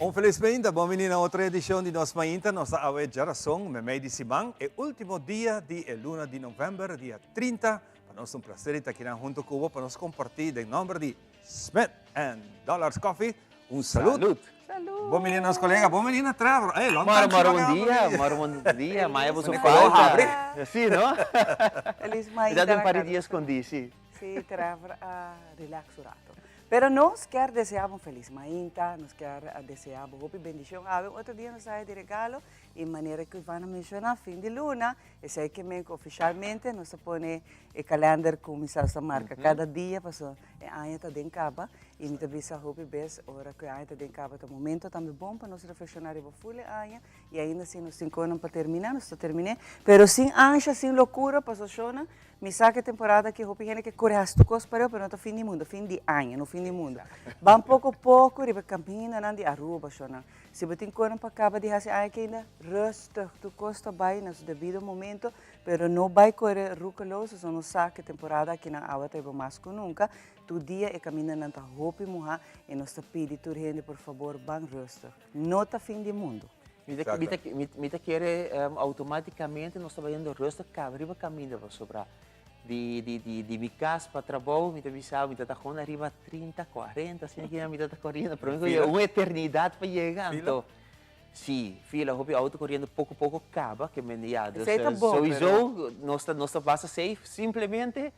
Un felis mainta, bon bini na otro edicion di Nos Mainta. Nos ta awe djarason, memey di siman, e ultimo dia di e luna di november, dia 30. Pa nos ta un placer di ta akinan hunto cu bo pa nos comparti den nomber di Smith and Dollars Coffee. Un salud. Salud. Salud. Bon bini nos colega, bon bini na Trevor. Ey, long Moro, time moro, sin bon papia. dia, moro, bon dia. Maya boso Mane color falta. habri. Si, no? Feliz Mi mainta ta den na un par di cada dia escondi, si. Si, Trevor a relax un rato. Pero nos kier desea bo un feliz mainta, nos kier desea bo hopi bendicion. Awe un otro dia nos ta haya di regalo y manera cu Ivana menciona, fin di luna, esey ke men cu oficialmente nos ta pone e kalender cuminsa, nos ta marca cada dia pasobra e aña ta den caba y mi ta bisa hopi bes ora cu e aña ta den caba ta momento tambe bon pa nos reflexiona riba ful e aña y ainda si nos tin conan pa termina nos ta termine, pero sin ansha, sin locura pasobra shona Mi sa ku e temporada aki hopi hende ke kore hasi tur kos pareu pero no ta fin di mundu, fin di aña, no fin di mundu. Ban poko poko riba e kamindanan di Aruba shornan. Si bo tin konan pa kaba di hasi aña aki ainda, rustig, tur kos ta bai na su debido momento, pero no bai kore rukeloos, pasobra nos sa ku e temporada aki nan awa ta riba mas ku nunka. Tur dia e kamindanan ta hopi muhá i nos ta pidi tur hende por fabor ban rustig. No ta fin di mundu. Mi ta kere automaticamente nos ta bayendo rustig caba riba caminda pasobra di mi cas pa trabou mi ta bisa mi ta ta gewoon ariba 30, 40 asina ki mi ta ta coriendo pero mi ta un eternidad pa yega anto si fila hopi auto coriendo poco poco caba ke men ya dus souiso nos ta nos ta basta safe simplemente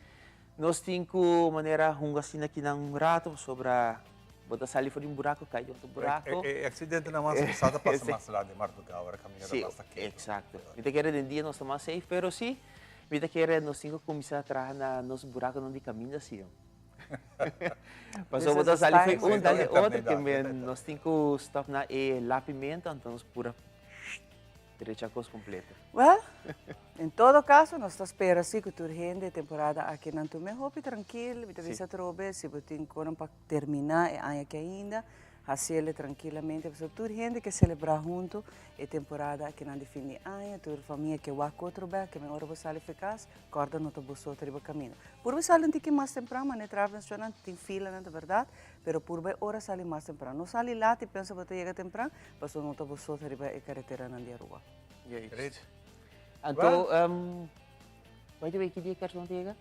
Nos tin cu manera hunga asina aki nan un rato pasobra bo ta sali for di un buraco cay di otro buraco. E accidentenan mas sa ta pasa mas laat den marduga ora caminda ta basta keto. Exacto. Mi ta kere den dia nos ta mas safe pero si mi ta kere nos tin cu cuminsa traha na nos buraconan di caminda si. Pasobra bo ta sali for di un dal di otro ke nos tin cu stop na e lapimento anto nos pura. Drecha kos kompleto. Well, en todo kaso nos ta spera si ku tur hende e temporada aki nan tum'é hopi trankil, mi ta bisa atrobe si bo tin konan pa terminá e aña aki ainda, hasiel trankilamente pasobra tur hende ke selebrá huntu e temporada aki nan di fin di aña, tur famia ke wak otro bek, ke men ora bo sali for kas, kòrda no ta bo so ta riba kaminda. Purba sali un tiki mas tempran, manera Travis menshoná, tin filanan ta bèrdat, Pero purba e ora sali mas tempran. No sali lat y pensa bo ta yega tempran, pasobra no ta bo so ta riba e careteranan di Aruba. Juist. Anto, by the way, ki dia kerstboom ta yega?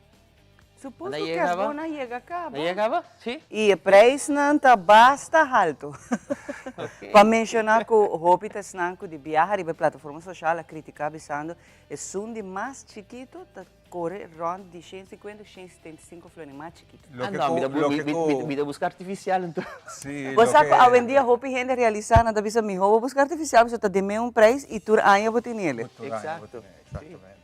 Supuso kerstboom a yega caba. A yega caba? Si. Y e prijsnan ta basta halto. Pa menciona cu hopi ta esnan cu di biaha riba e plataforma social a critica bisando esun di mas chikito ta Kore rond di 150, 175 florin, mas chikitu. Ah no, mi ta bu, mi ta buska artificial anto. Sí, Bo sa loke. ku awendia hopi hende realisá, nan ta bisa mihó bo buska artificial pasobra ta den meun prijs i tur aña bo tin ele. Tur aña bo tin ele, exactamente.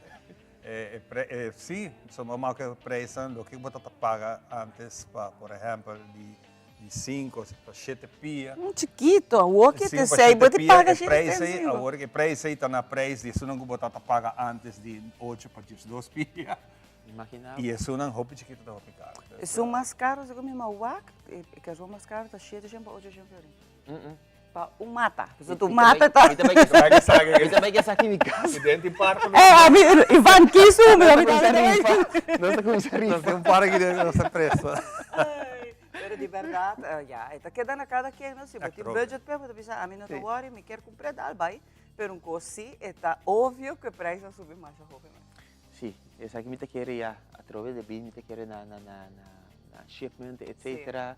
E pre, e sí, so normal ku e prijsnan loke bo ta ta paga antes pa por ehèmpel di di sinku pa shete pia. Un chikito, awor ke te sei bo ti paga shete e prijs ei, awor e prijs ei ta na prijs di esunnan ku bo ta ta paga antes di ocho pa diesdos pia. Imagina bo. I esunnan hopi chikito ta hopi karo. Esun mas karo segun mi mawak, e kerstboom mas karo ta shete shen pa ocho shen florin. Pa un mata. Pasobra tu mata ta. Mi ta bai ke mi ta bai ke saki mi kas. I den tin parke. Eh, ami, Ivan kisu mi, ami ta bai. Nos ta kuminsá rifa. Nos tin un parke den nos ta preso. Pero di bèrdat, ya, e ta keda na kada ken, no? Si bo tin budget p'e, bo ta bisa, ami no ta wòri, mi kier kumpr'é, dal bai. Pero un kos sí, e ta obvio ku e prijs a subi masha hopi mes. Sí, esaki mi ta kere ya, atrobe debí mi ta kere na na na na shipment, etcetera.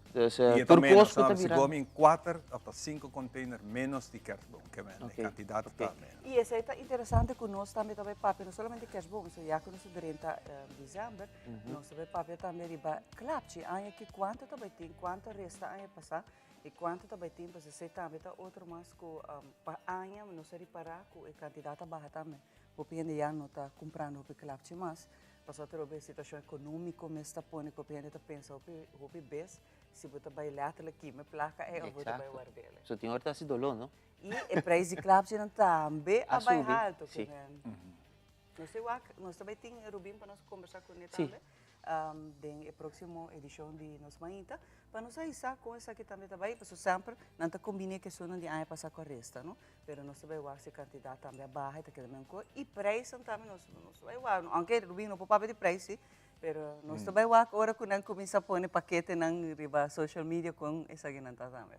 Dus I e ta tur menos, kos ku ta no? Si bira. bo min kuater òf ta sinku container menos di kerstboom ke men, e kantidat ta menos. I esei ta interesante ku nos tambe ta bai papia, no solamente kerstboom, so ya ku nos ta drenta december, nos ta bai papia tambe riba klapchi, aña aki kuantu ta bai tin, kuantu a resta aña pasá i kuantu ta bai tin, pasobra esei tambe ta otro mas ku pa aña nos a ripará ku e kantidat a baha tambe. Hopi hende ya no ta kumprando hopi klapchi mas, Pasobra atrobe e situacion economico mes ta pone cu hopi hende ta pensa hopi hopi bes si bo ta bay letterlijk kima e placa ey of bo ta bay wardele. So tin ora ta haci dolor, no? Y e prijs di klapchinan tambe a A bay subi, halto. si. Nos ta wak, nos ta bay tin Rubin pa nos combersa cune tambe den e proximo edicion di Nos Mainta pa nos a hisa con esaki tambe ta bay, pasobra semper nan ta combine cu esunnan di aña pasa cu a resta, no? Pero nos ta bai wak si kantidat tambe a baha, e ta keda men kos. I preisnan tambe nos nos ta bai wak. Aunke Rubin no por papia di preis si, pero nos ta bai wak ora ku nan kuminsá pone paketenan riba social media kon esakinan ta tambe.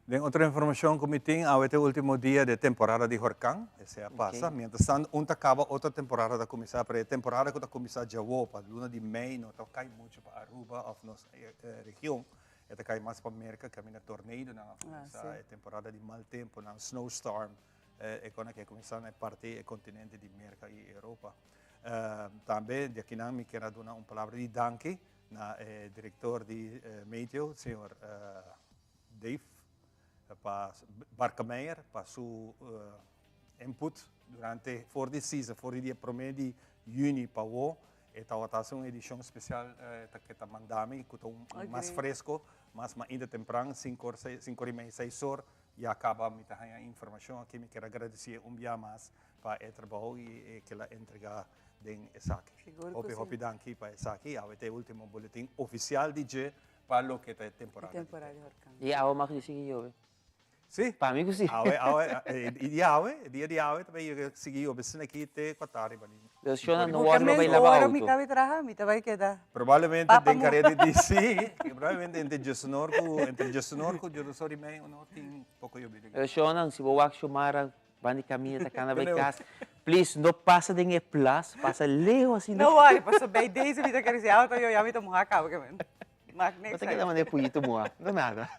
Den otro informacion cu mi tin, awe ta e ultimo dia di e temporada di horcan, esey a pasa. Mientras tanto, un ta caba, otro temporada ta cuminsa, pero e temporada cu ta cuminsa djawo pa luna di mei no ta cay mucho pa Aruba of nos region, e ta cay mas pa Merca, caminda tornadonan a cuminsa, e temporada di mal temponan, snowstorm, e con aki a cuminsa na e parti e continente di Merca y Europa. Tambe di akinan mi kier a duna un palabra di danki na e director di Meteo, señor Dave pa Barkemeyer pa su input durante for di season, for di dia prome di juni pa awo. E tabata haci un edicion special ke ta manda mi ku ta un mas fresco, mas mainta tempran, cinco or, cinco or y media, seis or, ya caba mi ta haña informacion aki. Mi kier a agradeci un bia mas pa e trabou y ke la entrega den esaki. Hopi hopi danki pa esaki. Awe ta e ultimo boletin oficial di dje Pa loke ta e temporada di Temporada di horcan. I awe mag di sigui yobe? Si. Pa mi ku si. Awe, awe, e dia awe, e dia di awe ta bay sigui yobe asina aki te kua tardi bani. Dus shona no wòrdu lo bay laba Ora auto. mi kabe traha, mi ta bay keda. Probablemente Papa den mu. karea di DC, probablemente entre djesnor ku, entre djesnor ku djesnor i mei uno tin poko yobi. Dus shona, si bo wak Xiomara Banda di caminda ta cana bay cas. Please, no pasa den e plas, pasa leu asina. No worry, paso bay deze mi ta crece auto yo ya mi ta muha caba ke men. Mak niks No ta keda manera puyito muha, no nada.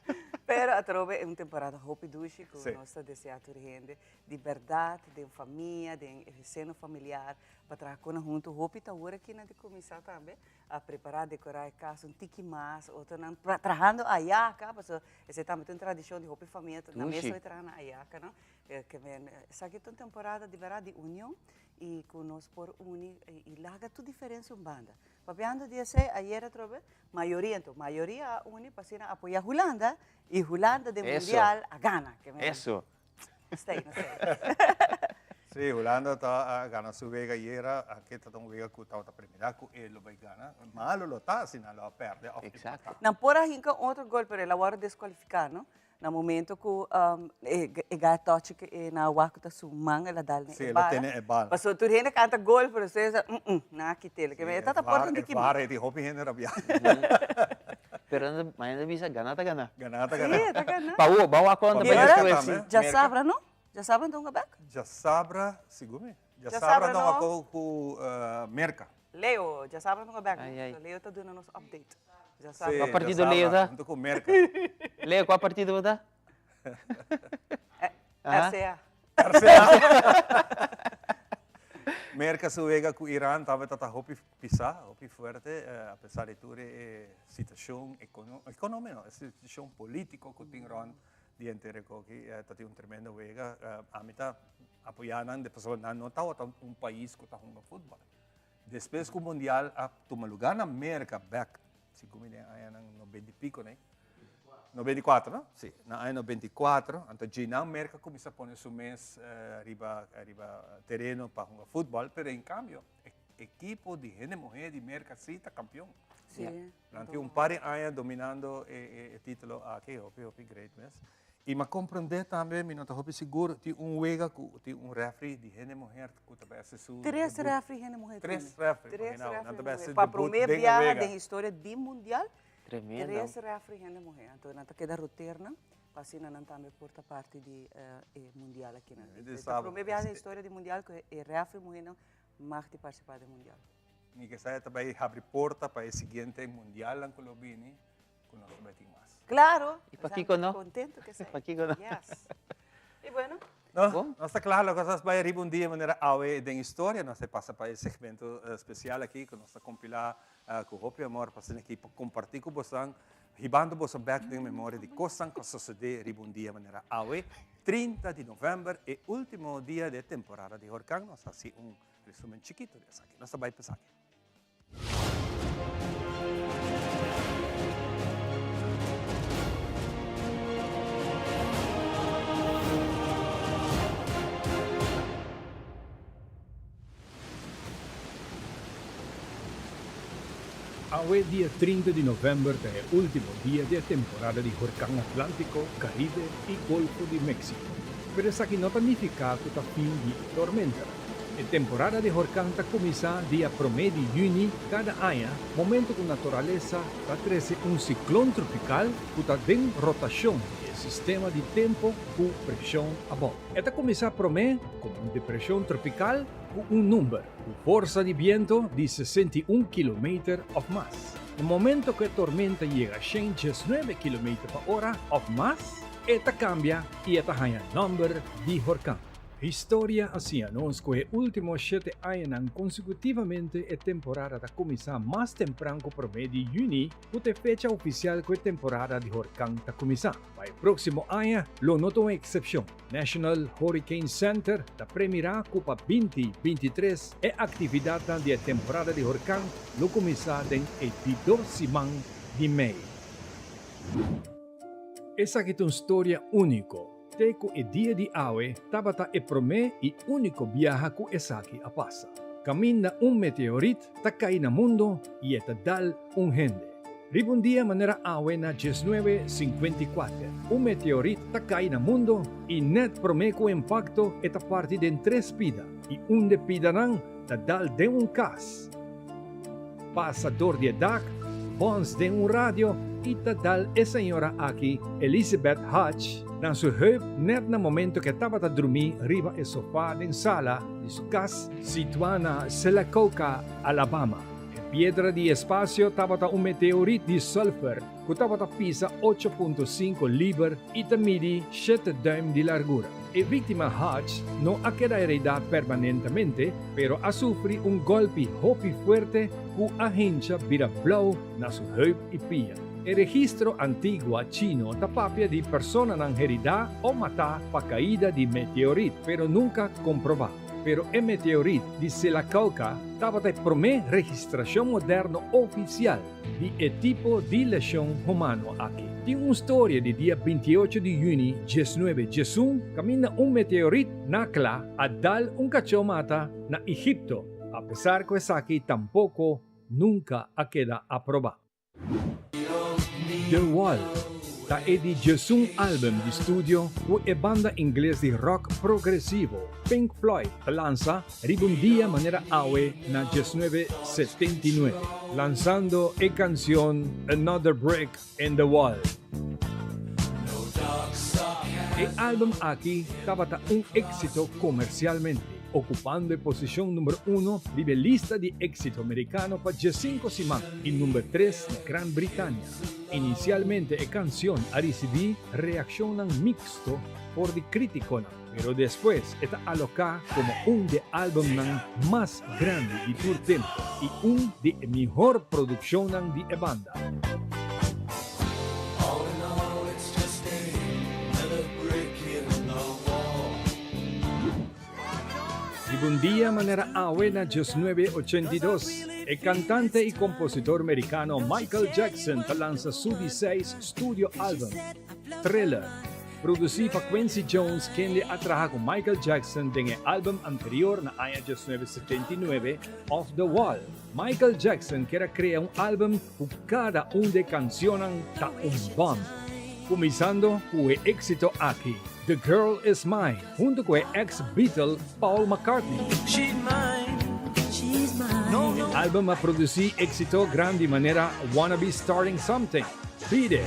Pero atrobe e un temporada hopi dushi cu nos ta desea tur hende di berdad den famia, den e seno familiar pa traha cu nan hunto. Hopi ta awor aki nan ta cuminsa tambe a prepara, decora e cas un tiki mas, otronan trahando ayaca, pasobra esey tambe ta un tradicion di hopi famia, nan mes ta traha na ayaca, no. Ke men esaki ta un temporada di berdad di union y cu nos por uni y laga tur diferencia un banda. Papiando di esey, ayer atrobe mayoria anto, mayoria a uni pa asina apoya Hulanda y Hulanda den mundial a gana. Ke men Eso. Hasta ahí, no sé. Sí, Hulanda ta a gana su wega ayer, aki ta un wega cu tabata primera cu e lo bay gana. Malo lo ta si nan lo a perde of empata. Nan por a hinca otro gol pero el a worde descualifica, no? Na momento ku e gai tochi ku e na wak ku ta su man el a dal den e bala. Sí, el a tene e bala. Pasobra tur hende kanta gol pero esei sa nan a kit'el. Ke e tata por tin E var e tin hopi hende rabiá. Pero nan ta bisa gana ta gana. Gana ta gana. Sí, e ta gana. Pa wou, ba wak konta pa despues si. Djasabra no? Djasabra nan ta hunga bek? Djasabra, sigur mi. Djasabra nan a kou ku Merka. Leo, djasabra nan a bek no? Leo ta duna nos update. Djasabra. Kua partido Leo ta? Hunto ku Merka. Leo, kua partido bo ta? RCA. RCA. Merka su wega ku Iran tabata ta hopi pisá, hopi fuerte, apesar di tur e situashon ekonómiko, no, e situashon polítiko ku tin rònt di henter e koki, ta tin un tremendo wega. Ami ta apoyá nan pasobra nan no tabata un pais ku ta hunga futbòl. Despues ku mundial a tuma lugá na Merka bèk, segun mi den añanan nobenta i piko nei, 94 no? Si, na aña 94, anto djinan Merka kuminsá pone su mes riba riba tereno pa hunga futbòl, pero en kambio e ekipo di hende muhé di Merka si ta kampion. Si. Nan tin un par di aña dominando e e titulo aki, hopi hopi great mes. I m'a komprendé tambe, mi no ta hopi sigur, tin un wega ku tin un refri di hende muher ku ta bai hasi su Tres debut. refri hende muher Tres tene. refri, Tres imagina bo, refri nan ta hende bai muher. hasi Pa debut promé den e biaha wega. den historia di mundial, Tremendo. tres refri hende muher. Anto nan ta keda roter nan, pa asina nan tambe por ta parti di e mundial akinan. Mi di Ta sa bo, promé biaha den historia di mundial ku e refri muhernan mag di partisipá den mundial. Mi ke sa e ta bai habri porta pa e siguiente mundialnan ku lo bini, Cu nos ta bai tin mas. Claro! Y pakico no? Contento que esey. Pakico no? Yes. Y bueno. No, Bon. nos ta cla loke nos bai ariba un dia manera awe den historia. Nos ta pasa pa e segmento special aki cu nos ta compila cu hopi amor pa asina aki pa comparti cu bosan, hibando boso bek den memoria di cosnan cu a sosode riba un dia manera awe, 30 di november, e ultimo dia di e temporada di horcan. Nos ta haci un resumen chikito di esaki. Nos ta bai pa esaki. Awe dia 30 di novèmber ta e último dia di e temporada di horkan Atlántico, Caribe i Golfo di México. Pero esaki no ta nifiká ku ta fin di e tormenta. E temporada di horkan ta kuminsá dia promé di yüni kada aña, momento ku naturalesa ta trese un siklon tropikal ku ta den rotashon di e sistema di tempu ku preshon abou. E ta kuminsá promé komo un depreshon tropikal ku un number, ku forsa di biento di 61 kilometer òf mas. Na momento ku e tormenta yega 119 kilometer pa ora òf mas, e ta kambia i e ta haña nòmber di horkan. Historia a siña nos ku e último shete añanan konsekutivamente e temporada ta kuminsá mas tempran ku promé di yüni, ku ta e fecha ofisial ku e temporada di horkan ta kuminsá. Pa e próksimo aña lo no ta un eksepshon. National Hurricane Center ta premirá ku pa binti 23 e aktividatnan di e temporada di horkan lo kuminsá den e di dos siman di mei. Esaki ta un storia úniko. Te ku e dia di awe tabata e promé i úniko biaha ku esaki a pasa. Kaminda un meteorit ta kai na mundu i e ta dal un hende. Riba un dia manera awe na 1954, un meteorit ta kai na mundu i nèt promé ku impakto e ta parti den tres pida i un de pidanan ta dal den un kas. Pasa dor di e dak, bons den un radio i ta dal e señora aki, Elizabeth Hutch, na su heup net na momento ke tabata drumí riba e sofá den sala di su kas situá na Sylacauga, Alabama. E piedra di espasio tabata un meteorit di sulfur ku tabata pisa 8.5 liber i ta midi shete duim di largura. E víktima Hutch no a keda heridá permanentemente, pero a sufri un gòlpi hopi fuerte ku a hincha bira blou na su heup i pia. E registro antigua chino ta papia di personanan heridá o matá pa kaida di meteorit, pero nunka komprobá. Pero e meteorit di Sylacauga tabata e promé registrashon moderno ofisial di e tipo di leshon humano aki. Tin un storia di dia 28 di yüni 1911 kaminda un meteorit Nakla a dal un kachó mata na Egipto, apesar ku esaki tampoko nunka a keda aprobá. The Wall ta e di 11 álbum di studio ku e banda ingles di rock progresivo Pink Floyd ta lansa riba un dia manera awe na 1979, lansando e kansion Another Brick in the Wall. E álbum aki tabata un éksito komersialmente, okupando e posishon number uno riba e lista di éksito merikano pa 15 siman i number tres na Gran Britania. Inisialmente e kansion a risibí reakshonnan miksto for di krítikonan, pero despues e ta aloká komo un di e álbumnan mas grandi di tur tempu i un di e mihor produkshonnan di e banda. Riba un dia manera awe na 1982, e kantante i kompositor merikano Michael Jackson ta lansa su di seis studio album, Thriller, produsí pa Quincy Jones kende a traha ku Michael Jackson den e album anterior na aña 1979, Off the Wall. Michael Jackson kier a krea un album ku kada un di e kansionnan ta un bòm. Kuminsando ku e éksito aki, The Girl Is Mine, huntu ku e eks-Beatle Paul McCartney. E album a produsí éksito grandi manera Wanna Be Starting Something, Beat It,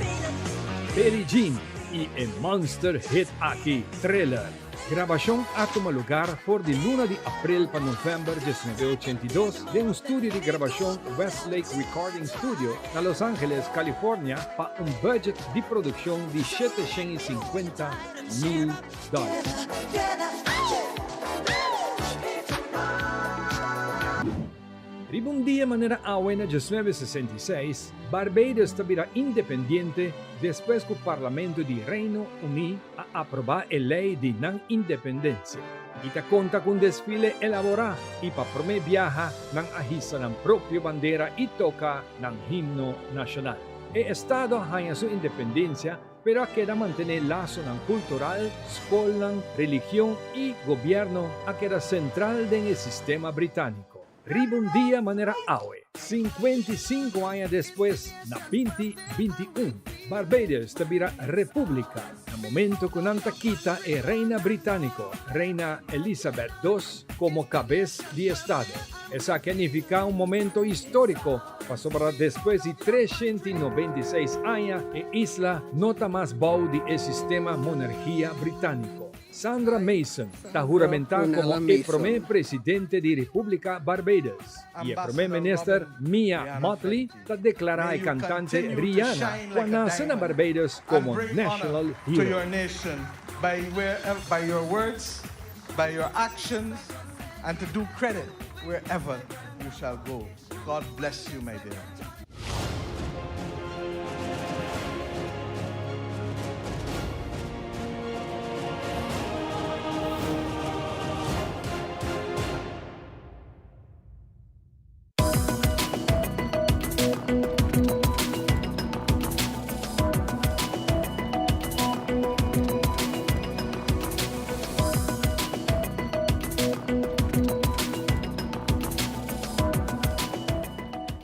Billie Jean i e monster hit aki, Thriller. Grabashon a tuma lugar for di luna di aprel pa novèmber 1982 den un studio di grabashon Westlake Recording Studio na Los Angeles, California pa un budget di produkshon di 750 mil dòler. Riba un dia manera awe na 1966, Barbados ta bira independiente despues ku Parlamento di Reino Uní a aprobá e lei di nan independensia i ta konta ku un desfile elaborá i pa promé biaha nan a hisa nan propio bandera i toka nan himno nashonal. E estado a haña su independensia pero a keda mantené lasonan kultural, skolnan, religion i gobièrnu a keda sentral den e sistema britániko. Riba un dia manera awe, 55 aña despues, na 2021, Barbados ta bira repúblika na momento ku nan ta kita e reina britániko, Reina Elizabeth dos, komo kabes di estado. Esaki a nifiká un momento históriko pasobra despues di 396 aña e isla no ta mas bou di e sistema monargia britániko. Sandra Mason ta huramentá komo e promé presidente di Repúblika Barbados i e promé minister Mia Mottley ta deklará e kantante Rihanna ku a nase na Barbados komo National Hero.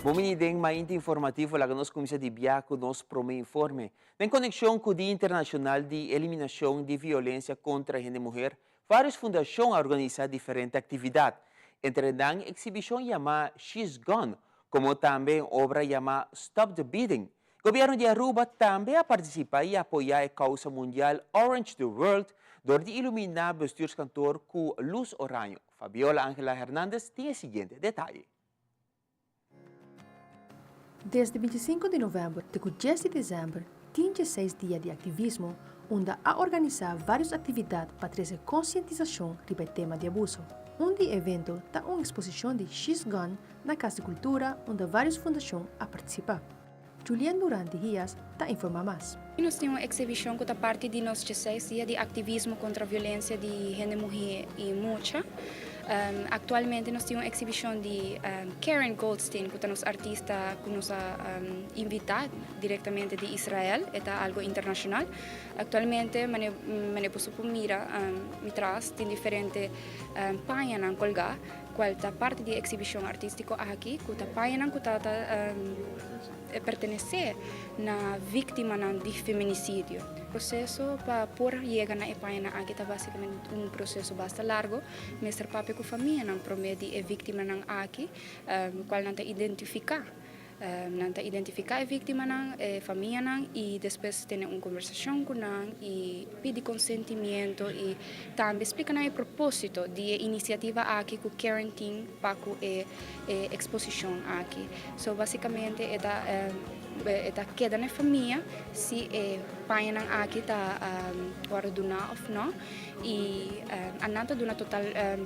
Bon bini den Mainta Informativo, laga nos kuminsá di bia ku nos promé informe. Den konekshon ku Dia Internashonal di Eliminashon di Violensia kontra Hende Muher, vários fundashon a organisá diferente aktividat. Entre nan eksibishon yamá She's Gone, komo tambe un obra yamá Stop the Beating. Gobierno di Aruba tambe a participa y apoya e causa mundial Orange the World dor di ilumina bestuurskantoor cu luz oraño. Fabiola Angela Hernandez tin e siguiente detaye. Desde 25 di november te cu 10 di december tin 16 dia di activismo unda a organisa varios actividad pa trece concientisacion riba e tema di abuso. Un di e evento ta un exposicion di She's Gone na Cas di Cultura unda varios fundacion a participa. Julien Durante Hias ta informa mas. Nos tin un exhibicion cu ta parti di nos dieseis dia di activismo contra violencia di hende muhe y mucha. Actualmente nos tin un exhibicion di Karen Goldstein cu ta nos artista cu nos a invita directamente di Israel, e ta algo internacional. Actualmente mane boso por mira mi tras tin diferente pañanan colga. Cual ta parti di e exhibicion artistico aki cu ta pañanan cu ta pertenece na victimanan di feminicidio. Proceso pa por yega na e pañanan aki ta basicamente un proceso basta largo. Mester papia cu famianan prome di e victimanan aki, cual nan ta identifica. Nan ta identifiká e víktimanan, e famianan i despues tene un kombersashon ku nan i pidi konsentimiento i tambe splika nan e propósito di e inisiativa aki ku Karen tin pa ku e eksposishon aki. So básikamente e ta e ta keda na e famia si e pañanan aki ta wòrdu duná òf nò i nan ta duna total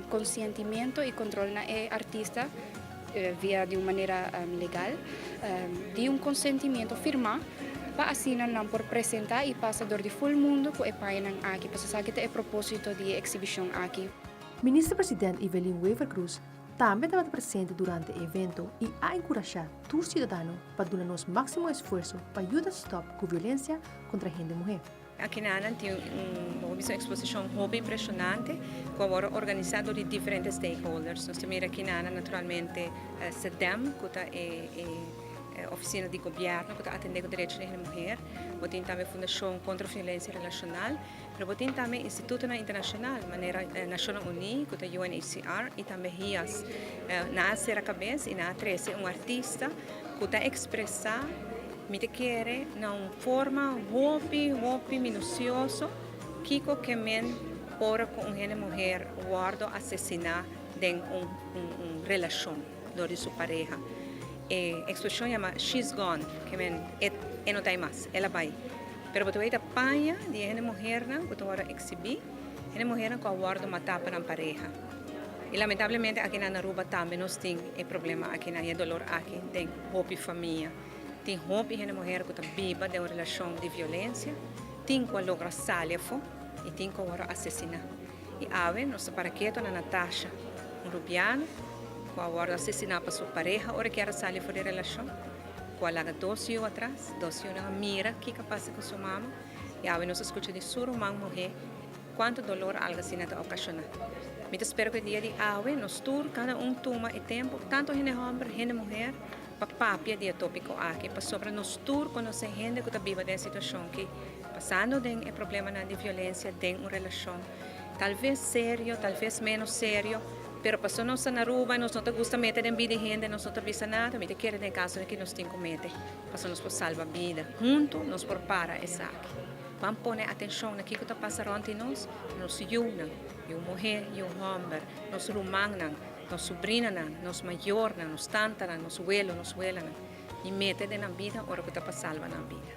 konsientimiento i kontrol na e artista. Via di un manera legal di un consentimiento firmá pa asina nan por presentá i pasa dor di ful mundo ku e pañanan aki, pasobra esaki ta e propósito di e eksibishon aki. Minister President Evelyn Wever-Croes tambe tabata presente durante e evento y a encurasha tur ciudadano pa duna nos maximo esfuerso pa yuda stop cu violencia contra hende muhe. Akinan tin un bo bisa un eksposishon hopi impreshonante ku a wòrdu organisá dor di diferente stakeholders. Nos ta mira akinan naturalmente SEDEM ku ta e ofisina di gobièrnu ku ta atendé ku derecho di hende muher. Bo tin tambe Fundashon Kontra Violensia Relashonal, pero bo tin tambe institutonan internashonal manera Nashonnan Uní ku ta UNHCR i tambe HIAS. Nan a sera kabes i nan a trese un artista ku ta ekspresá. Mi ta kere na un forma hopi, hopi minucioso kico ke men ora cu un hende muher wordo asesina den un un relacion door di su pareha. E expresion yama she's gone, ke men e e no ta ei mas, el a bay. Pero bo ta weta paña di e hende muhernan cu ta wordo exhibi, hende muhernan cu a wordo mata pa nan pareha. Y lamentablemente aki na Aruba tambe nos tin e problema aki nan y e dolor aki den hopi famia. Tin hopi hende muher ku ta biba den un relashon di violensia, tin ku a logra sali afó i tin ku a wòrdu asesiná. I awe nos ta para ketu na Natasha, un rubiano ku a wòrdu asesiná pa su pareha ora kier a sali for di e relashon, ku a laga dos yu atras. Dos yunan a mira kiko a pasa ku su mama i awe nos a skucha di su ruman muhé. Cuanto dolor algo asina ta ocasiona. Mi ta spera cu e dia di awe nos tur cada un tuma e tempo, tanto hende homber, hende muher, pa papia di e topico aki, pasobra nos tur conoce hende cu ta biba den e situacion ki, pasando den e problemanan di violencia den un relacion, tal vez serio, tal vez menos serio, pero paso nos ta na Aruba, nos no ta gusta mete den bida di hende, nos no ta bisa nada, mi ta kere den e caso aki nos tin cu mete, paso nos por salba bida, hunto nos por para esaki. Ban pone atencion na kico ta pasa rond di nos, nos yiunan, yiu muher, yiu homber, nos rumannan, nos subrinanan, nos mayornan, nos tantanan, nos welo, nos welanan, y mete den nan bida ora cu ta pa salba nan bida.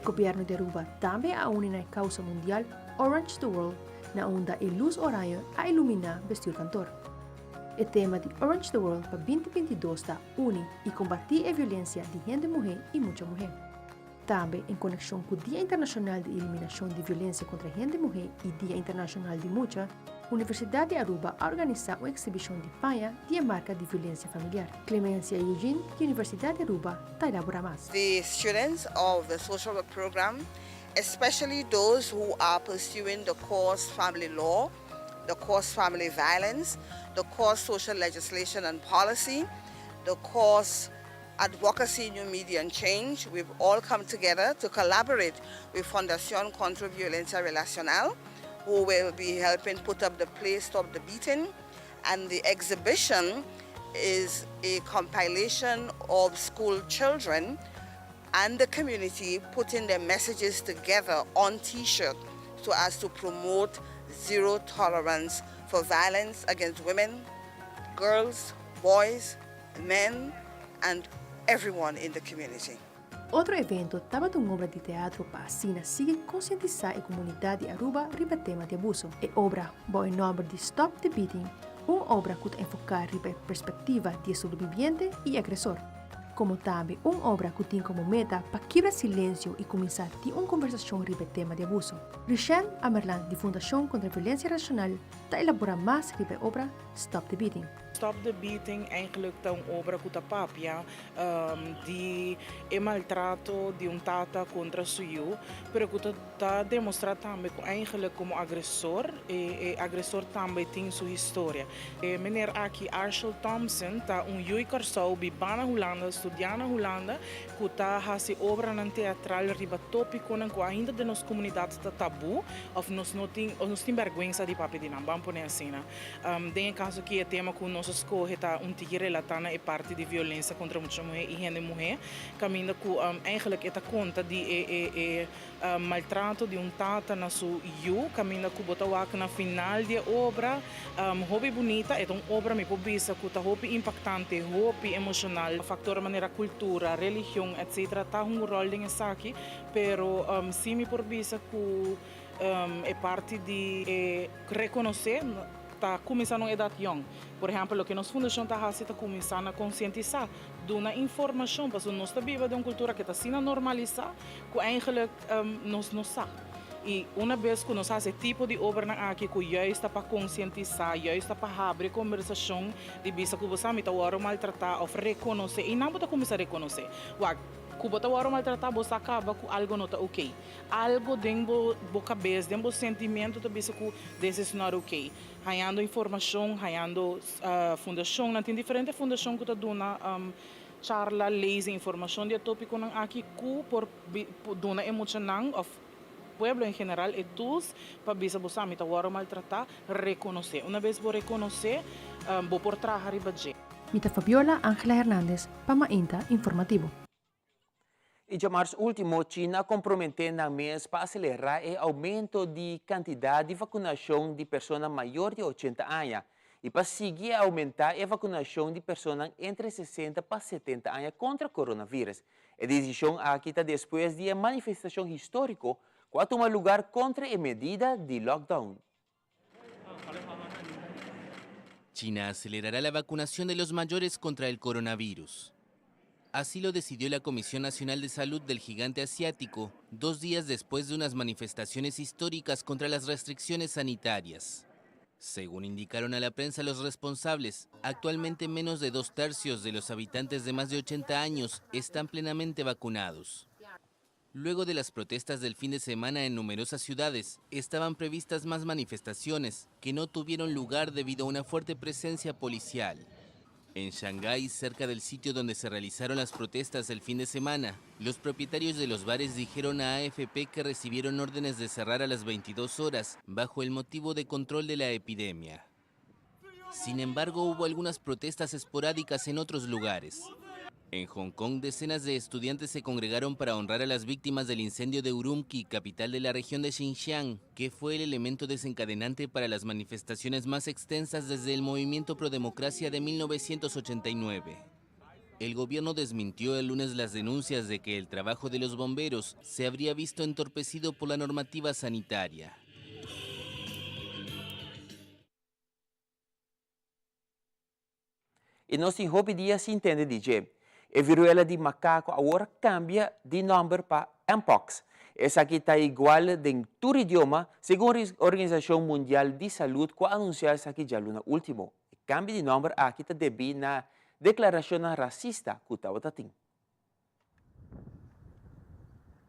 Gobierno di Aruba tambe a uni na e causa mundial Orange the World na unda e luz oranje a ilumina bestuurkantoor. E tema di Orange the World pa 2022 ta Uni y combati e violencia di hende muhe y mucha muhe. Tambe en konekshon ku Dia Internashonal di Eliminashon di Violensia kontra Hende Muhé i Dia Internashonal di Mucha, Universidat di Aruba a organisá un eksibishon di paña di e marka di violensia familiar. Clemencia Eugene di Universidat di Aruba ta elaborá mas. The students of the social work program, especially those who are pursuing the course Family Law, the course Family Violence, the course Social Legislation and Policy, the course Advocacy, New Media and Change. We've all come together to collaborate with Fundación Contra Violencia Relacional, who will be helping put up the play Stop the Beating. And the exhibition is a compilation of school children and the community putting their messages together on t-shirt so as to promote zero tolerance for violence against women, girls, boys, men, and everyone in the community. Otro evento tabata un obra di teatro pa asina sigui concientisa e comunidad di Aruba riba tema di abuso. E obra, bou e nomber di Stop the Beating, un obra cu ta enfoca riba e perspectiva di e sobreviviente y agresor. Como tambe un obra cu tin como meta pa kibra silencio y cuminsa tin un conversacion riba e tema di abuso. Richelle Amerlaan di Fundacion Contra Violencia Relacional ta elabora mas riba e obra Stop the Beating. Stop the Beating eigenlijk ta un obra ku ta papia di e maltrato di un tata kontra su yu, pero ku ta ta demostrá tambe ku eigenlijk komo agresor e agresor tambe tin su historia. E meneer aki Arshel Thompson ta un yu Kòrsou bibá na Hulanda, studiá na Hulanda, ku ta hasi obranan teatral riba tópikonan ku ainda den nos komunidat ta tabú òf nos no tin òf nos tin bèrgwensa di papia di nan, ban pone asina. Den e kaso aki e tema ku nos a skohe ta un tiki relatá na e parti di violensia kontra mucha muhé i hende muhé, kaminda ku eigenlijk e ta konta di e e e maltrato di un tata na su yu, kaminda ku bo ta wak na final di e obra hopi bunita. E ta un obra mi por bisa ku ta hopi impaktante, hopi emoshonal. Faktor manera kultura, religion etcetera ta hunga un ròl den esaki, pero si mi por bisa ku E parti di e rekonosé ta kuminsá na un edat yòn. Por ehèmpel, loke nos fundashon ta hasi ta kuminsá na konsientisá, duna informashon, pasobra nos ta biba den un kultura ke ta asina normalisá ku eigentlik nos no sa. I una bes ku nos hasi e tipo di obranan aki ku juist ta pa konsientisá, juist ta pa habri kombersashon di bisa ku bo sa mi ta wòrdu maltratá òf rekonosé, i nan bo ta kuminsá rekonosé. Wak, ku bo ta wòrdu maltratá bo sa kaba ku algu no ta okey. Algo den bo bo kabes, den bo sentimentu ta bisa ku this is not okay. Hañando informashon, hañando fundashonnan, tin diferente fundashon ku ta duna charla, lezing, informashon di e topikonan aki ku por duna e muchanan òf pueblo en general e tools pa bisa bo sa mi ta wòrdu maltratá, rekonosé. Una bes bo rekonosé, bo por traha riba dje. Mi ta Fabiola Angela Hernandez pa Mainta Informativo. I djamars último, China a komprometé nan mes pa aselerá e oumento di kantidat di vakunashon di persona mayor di ochenta aña i pa sigui oumentá e vakunashon di personan entre sesenta pa setenta aña kontra coronavirus. E desishon aki ta despues di e manifestashon históriko ku a tuma lugar kontra e medida di lockdown. China acelerará la vacunación de los mayores contra el coronavirus. Así lo decidió la Comisión Nacional de Salud del gigante asiático dos días después de unas manifestaciones históricas contra las restricciones sanitarias. Según indicaron a la prensa los responsables, actualmente menos de dos tercios de los habitantes de más de 80 años están plenamente vacunados. Luego de las protestas del fin de semana en numerosas ciudades, estaban previstas más manifestaciones que no tuvieron lugar debido a una fuerte presencia policial. En Shanghái, cerca del sitio donde se realizaron las protestas el fin de semana, los propietarios de los bares dijeron a AFP que recibieron órdenes de cerrar a las 22 horas bajo el motivo de control de la epidemia. Sin embargo, hubo algunas protestas esporádicas en otros lugares. En Hong Kong, decenas de estudiantes se congregaron para honrar a las víctimas del incendio de Urumqi, capital de la región de Xinjiang, que fue el elemento desencadenante para las manifestaciones más extensas desde el movimiento pro-democracia de 1989. El gobierno desmintió el lunes las denuncias de que el trabajo de los bomberos se habría visto entorpecido por la normativa sanitaria. I nos tin hopi dia sin tende di dje. E viruela di makako awor a kambia di nòmber pa Mpox. Esaki ta igual den tur idioma, segun Organisashon Mundial di Salud ku a anunsiá esaki djaluna último. E kambio di nòmber aki ta debí na deklarashonnan rasista ku tabata tin.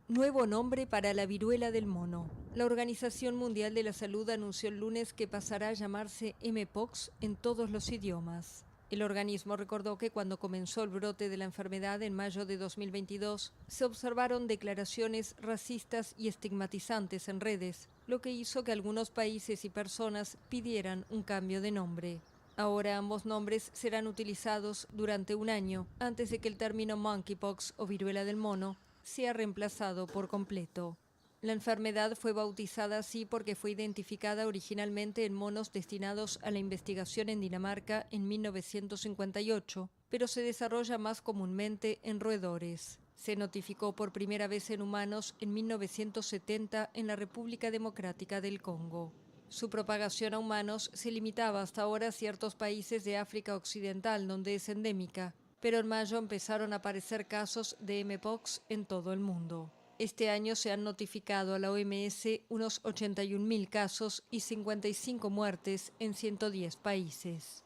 Nuevo nombre para la viruela del mono. La Organización Mundial de la Salud anunció el lunes que pasará a llamarse Mpox en todos los idiomas. El organismo recordó que cuando comenzó el brote de la enfermedad en mayo de 2022, se observaron declaraciones racistas y estigmatizantes en redes, lo que hizo que algunos países y personas pidieran un cambio de nombre. Ahora ambos nombres serán utilizados durante un año antes de que el término monkeypox o viruela del mono sea reemplazado por completo. La enfermedad fue bautizada así porque fue identificada originalmente en monos destinados a la investigación en Dinamarca en 1958, pero se desarrolla más comúnmente en roedores. Se notificó por primera vez en humanos en 1970 en la República Democrática del Congo. Su propagación a humanos se limitaba hasta ahora a ciertos países de África Occidental, donde es endémica, pero en mayo empezaron a aparecer casos de Mpox en todo el mundo. Este año se han notificado a la OMS unos 81.000 casos y 55 muertes en 110 países.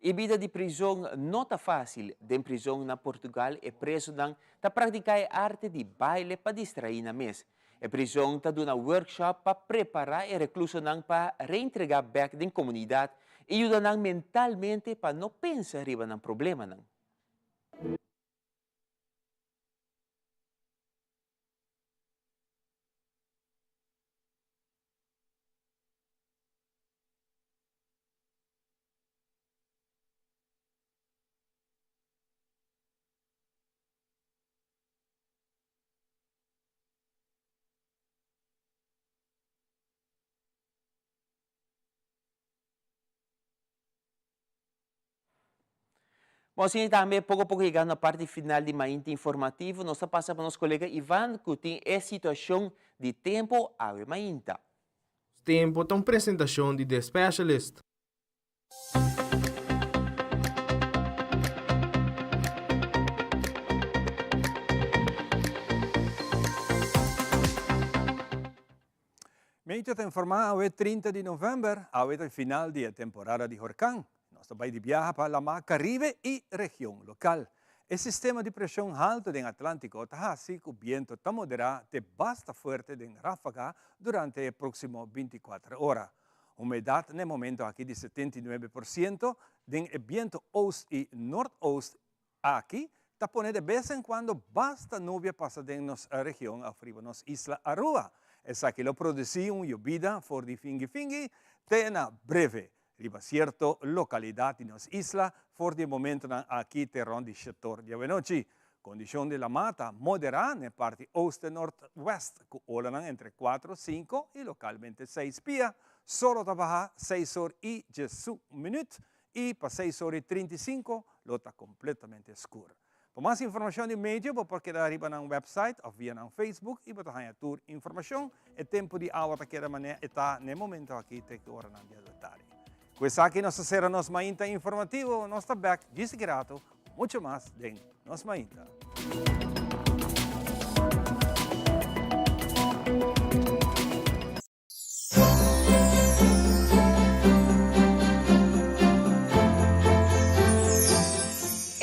E bida di prizon no ta fásil. Den prizon na Portugal e presonan ta praktiká e arte di baile pa distraí nan mes. E prizon ta duna workshop pa prepará e reklusonan pa reentregá bèk den komunidat i yuda nan mentalmente pa no pensa riba nan problemanan. Bon, asina tambe poko poko yegando na parti final di Mainta Informativo, nos ta pasa pa nos kolega Ivan ku tin e situashon di tempo awe mainta. Tempo ta un presentashon di The Specialist. Meitje ta informá awe 30 di novèmber, awe ta e final di e temporada di horkan. Nos ta bai di biaha pa Lamá Karibe i region lokal. E sistema di preshon haltu den Atlántiko ta hasi ku bientu ta moderá te basta fuerte den ráfaga durante e próksimo bintikuater ora. Humedat na e momento aki di 79% den e bientu oost i noordoost aki ta pone de bes en kuando basta nubia pasa den nos region òf riba nos isla Aruba. Esaki lo produsí un yobida for di fingi fingi te na breve riba sierto lokalidat di nos isla for di e momentonan aki te rònt di shetor di awenochi. Kondishon di lamá ta moderá na e parti oost en noordwest ku olanan entre kuatro, sinku i lokalmente seis pia. Solo ta baha seis or i diesun minüt i pa seis or i 35 lo ta kompletamente skur. Pa mas informashon di medio bo por keda riba nan website òf via nan Facebook i bo ta haña tur informashon. E tempu di awa ta keda manera e ta na e momento aki te ki oranan di adelantari. Ku esaki nos ta sera nos mainta informativo. Nos ta bèk djis aki rato ku mucho mas den Nos Mainta.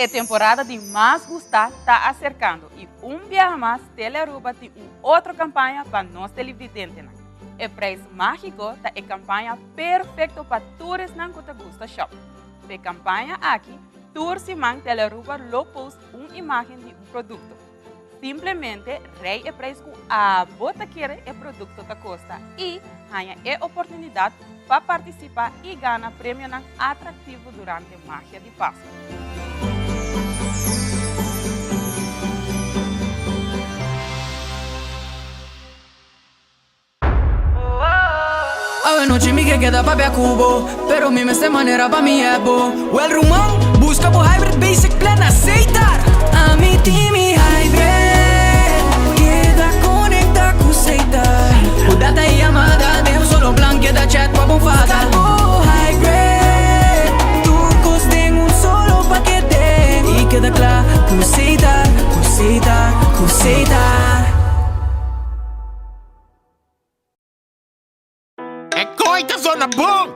E temporada di mas gusta ta aserkando i un biaha mas Telearuba tin un otro kampaña pa nos televidentenan. E Prijs Mágiko ta e kampaña perfekto pa tur esnan ku ta gusta shop. P'e kampaña aki, tur siman Telearuba lo post un imágen di un produkto. Simplemente rei e prijs ku abo ta kere e produkto ta kosta i haña e oportunidat pa partisipá i gana premionan atraktivo durante Magia di Pasku. Awe nochi mi ke keda papia ku bo Pero mi mester manera pa mi hep bo Wel ruman, buska bo hybrid basic plan na Setar Ami tin mi hybrid Keda konekta ku Setar Ku data i yamada den un solo plan Keda chat pa bo fada Buska bo hybrid Tur kos den un solo pakete I keda kla ku Setar, ku Setar, ku Setar. E koi ta zona bon!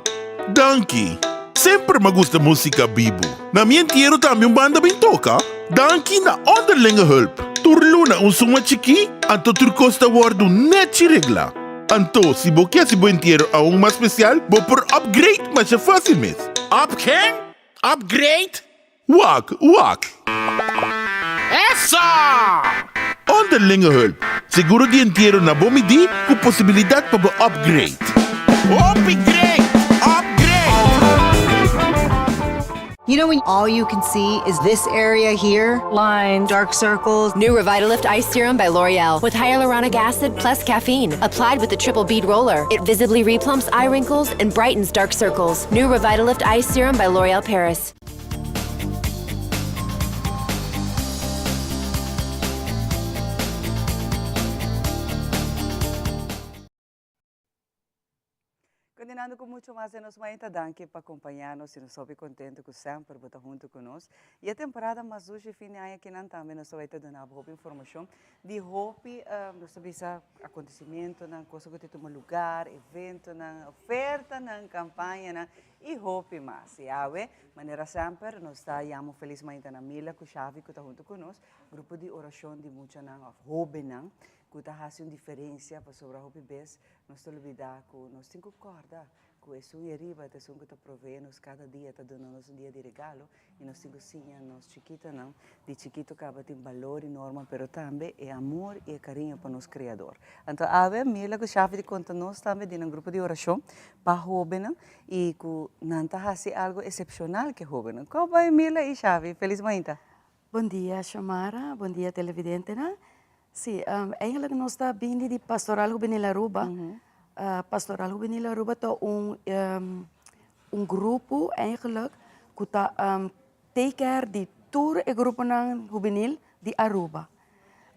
Danki! Semper m'a gusta músika bibu. Na mi entiero tambe un banda bin toka. Danki na Onderlinge Hulp. Tur luna un suma chikí, anto tur kos ta wòrdu nèchi reglá. Anto, si bo ke hasi bo entiero aun mas spesial, bo por upgrade masha fásil mes. Up ken? Upgrade? Wak, wak. Eso! Onderlinge hulp, seguro di entiero na bo midí ku posibilidat pa bo upgrade. Hopi great! Upgrade! You know when all you can see is this area here? Lines, dark circles. New Revitalift Ice Serum by L'Oreal with hyaluronic acid plus caffeine. Applied with the triple bead roller. It visibly replumps eye wrinkles and brightens dark circles. New Revitalift Ice Serum by L'Oreal Paris. Continuando cu mucho mas den nos mainta, danki pa acompaña nos y nos hopi contento cu semper bo ta hunto cu nos. Y e temporada mas dushi fin di aña kinan tambe nos ta bay ta duna bo hopi informacion di hopi, nos ta bisa acontecimentonan, cosa cu ta tuma lugar, eventonan, ofertanan, campañanan Y hopi mas. Y awe, manera semper, nos ta yama un felis mainta na Mila cu Xavi cu ta hunto cu nos, grupo di oracion di muchanan of hobennan cu ta haci un diferencia pasobra hopi bes nos ta lubida cu nos tin cu corda cu esun e riba ta esun cu ta provee nos cada dia, ta duna nos un dia di regalo y nos tin cu siña nos chikitonan di chikito caba tin balor y norma pero tambe e amor y e cariño pa nos Creador. Anto awe Mila cu Xavi di conta nos tambe di nan grupo di oracion pa hobennan y cu nan ta haci algo excepcional cu e hobennan. Con bay Mila y Xavi? Feliz mainta. Bon dia Xiomara, bon dia televidentenan. Sí, eigenlijk nos ta bini di Pastoral Juvenil Aruba. Pastoral Juvenil Aruba ta un un grupo eigenlijk ku ta take care di tur e gruponan hubenil di Aruba.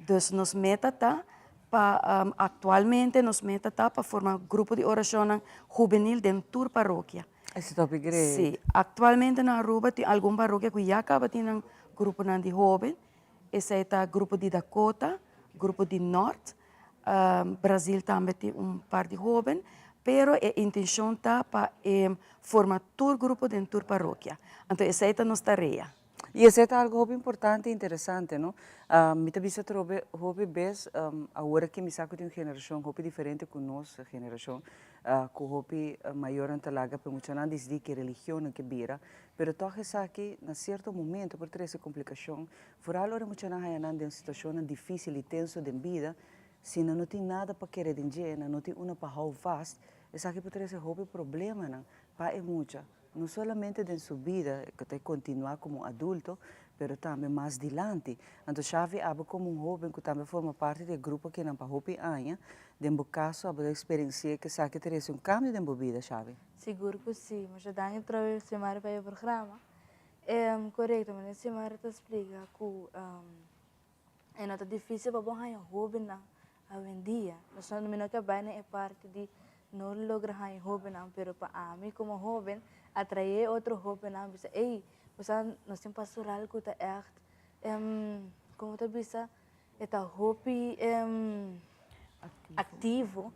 Dus nos meta ta pa aktualmente nos meta ta pa forma grupo di orashonnan hubenil den tur parokia. Esei ta hopi great. Sí, aktualmente na Aruba tin algun parokia ku ya kaba tin nan gruponan di hoben. Esei ta grupo di Dakota, grupo di Nort, Brazil tambe tin un par di hoben, pero e intencion ta pa e forma tur grupo den tur parokia. Anto esei ta nos tarea. Y esei ta algo hopi importante y interesante, no? Mi ta bisa atrobe hopi bes, awor aki mi sa cu tin un generacion hopi diferente cu nos generacion, cu hopi mayornan ta laga pa e muchanan dicidi ki religion nan ke bira, pero tog esaki na cierto momento por trece complicacion, vooral ora e muchanan haya nan den situacionnan dificil y tenso den bida, si nan no tin nada pa kere den dje, nan no tin una pa hou vast, esaki por trece hopi problemanan pa e mucha, no solamente den su bida cu ta continua como adulto, pero tambe mas dilanti. Anto Xavi abo como un hoben cu tambe forma parti di e grupo akinan pa hopi aña, den bo caso abo ta experiencia cu esaki ta reci un cambio den bo bida, Xavi? Sigur cu si. Masha danki trobe Xiomara pa e programa. Corecto, manera Xiomara ta splica cu e no ta dificil pa bo haña hobennan awendia. Nos no mi no ke bai na e parti di no logra haña hobennan, pero pa ami como hoben atrae otro hobennan bisa ey bo sa nos tin pastoral cu ta echt como ta bisa e ta hopi activo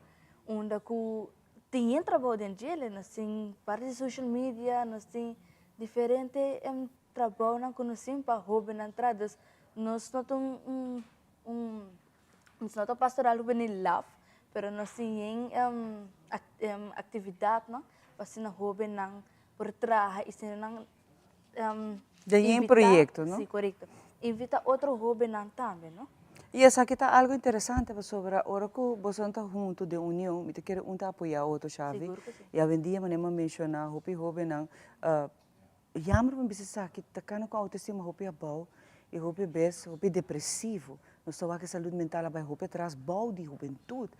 unda cu tin yen trabou den djele, nos tin parti di social media, nos tin diferente. trabounan ku nos tin pa hóbennan traha. Dus nos no ta un un un nos no ta pastoral hubenil laf, pero nos tin yen aktividatnan pa asina hóbennan por traha i asina nan Den yen proyekto, no? Si, korekto. Invita otro hóbennan tambe, no? I esaki ta algo interesante pasobra ora ku boso ta huntu den union, mi ta kere un ta apoyá otro, Xavi. Sigur ku si. I awendia manera mi a menshoná hopi hóbennan Jammer pa bisa esaki ta kana ku autoestima hopi abou i hopi bes hopi depresivo. Nos ta wak e salud mental a bai hopi atras bou di hubentut.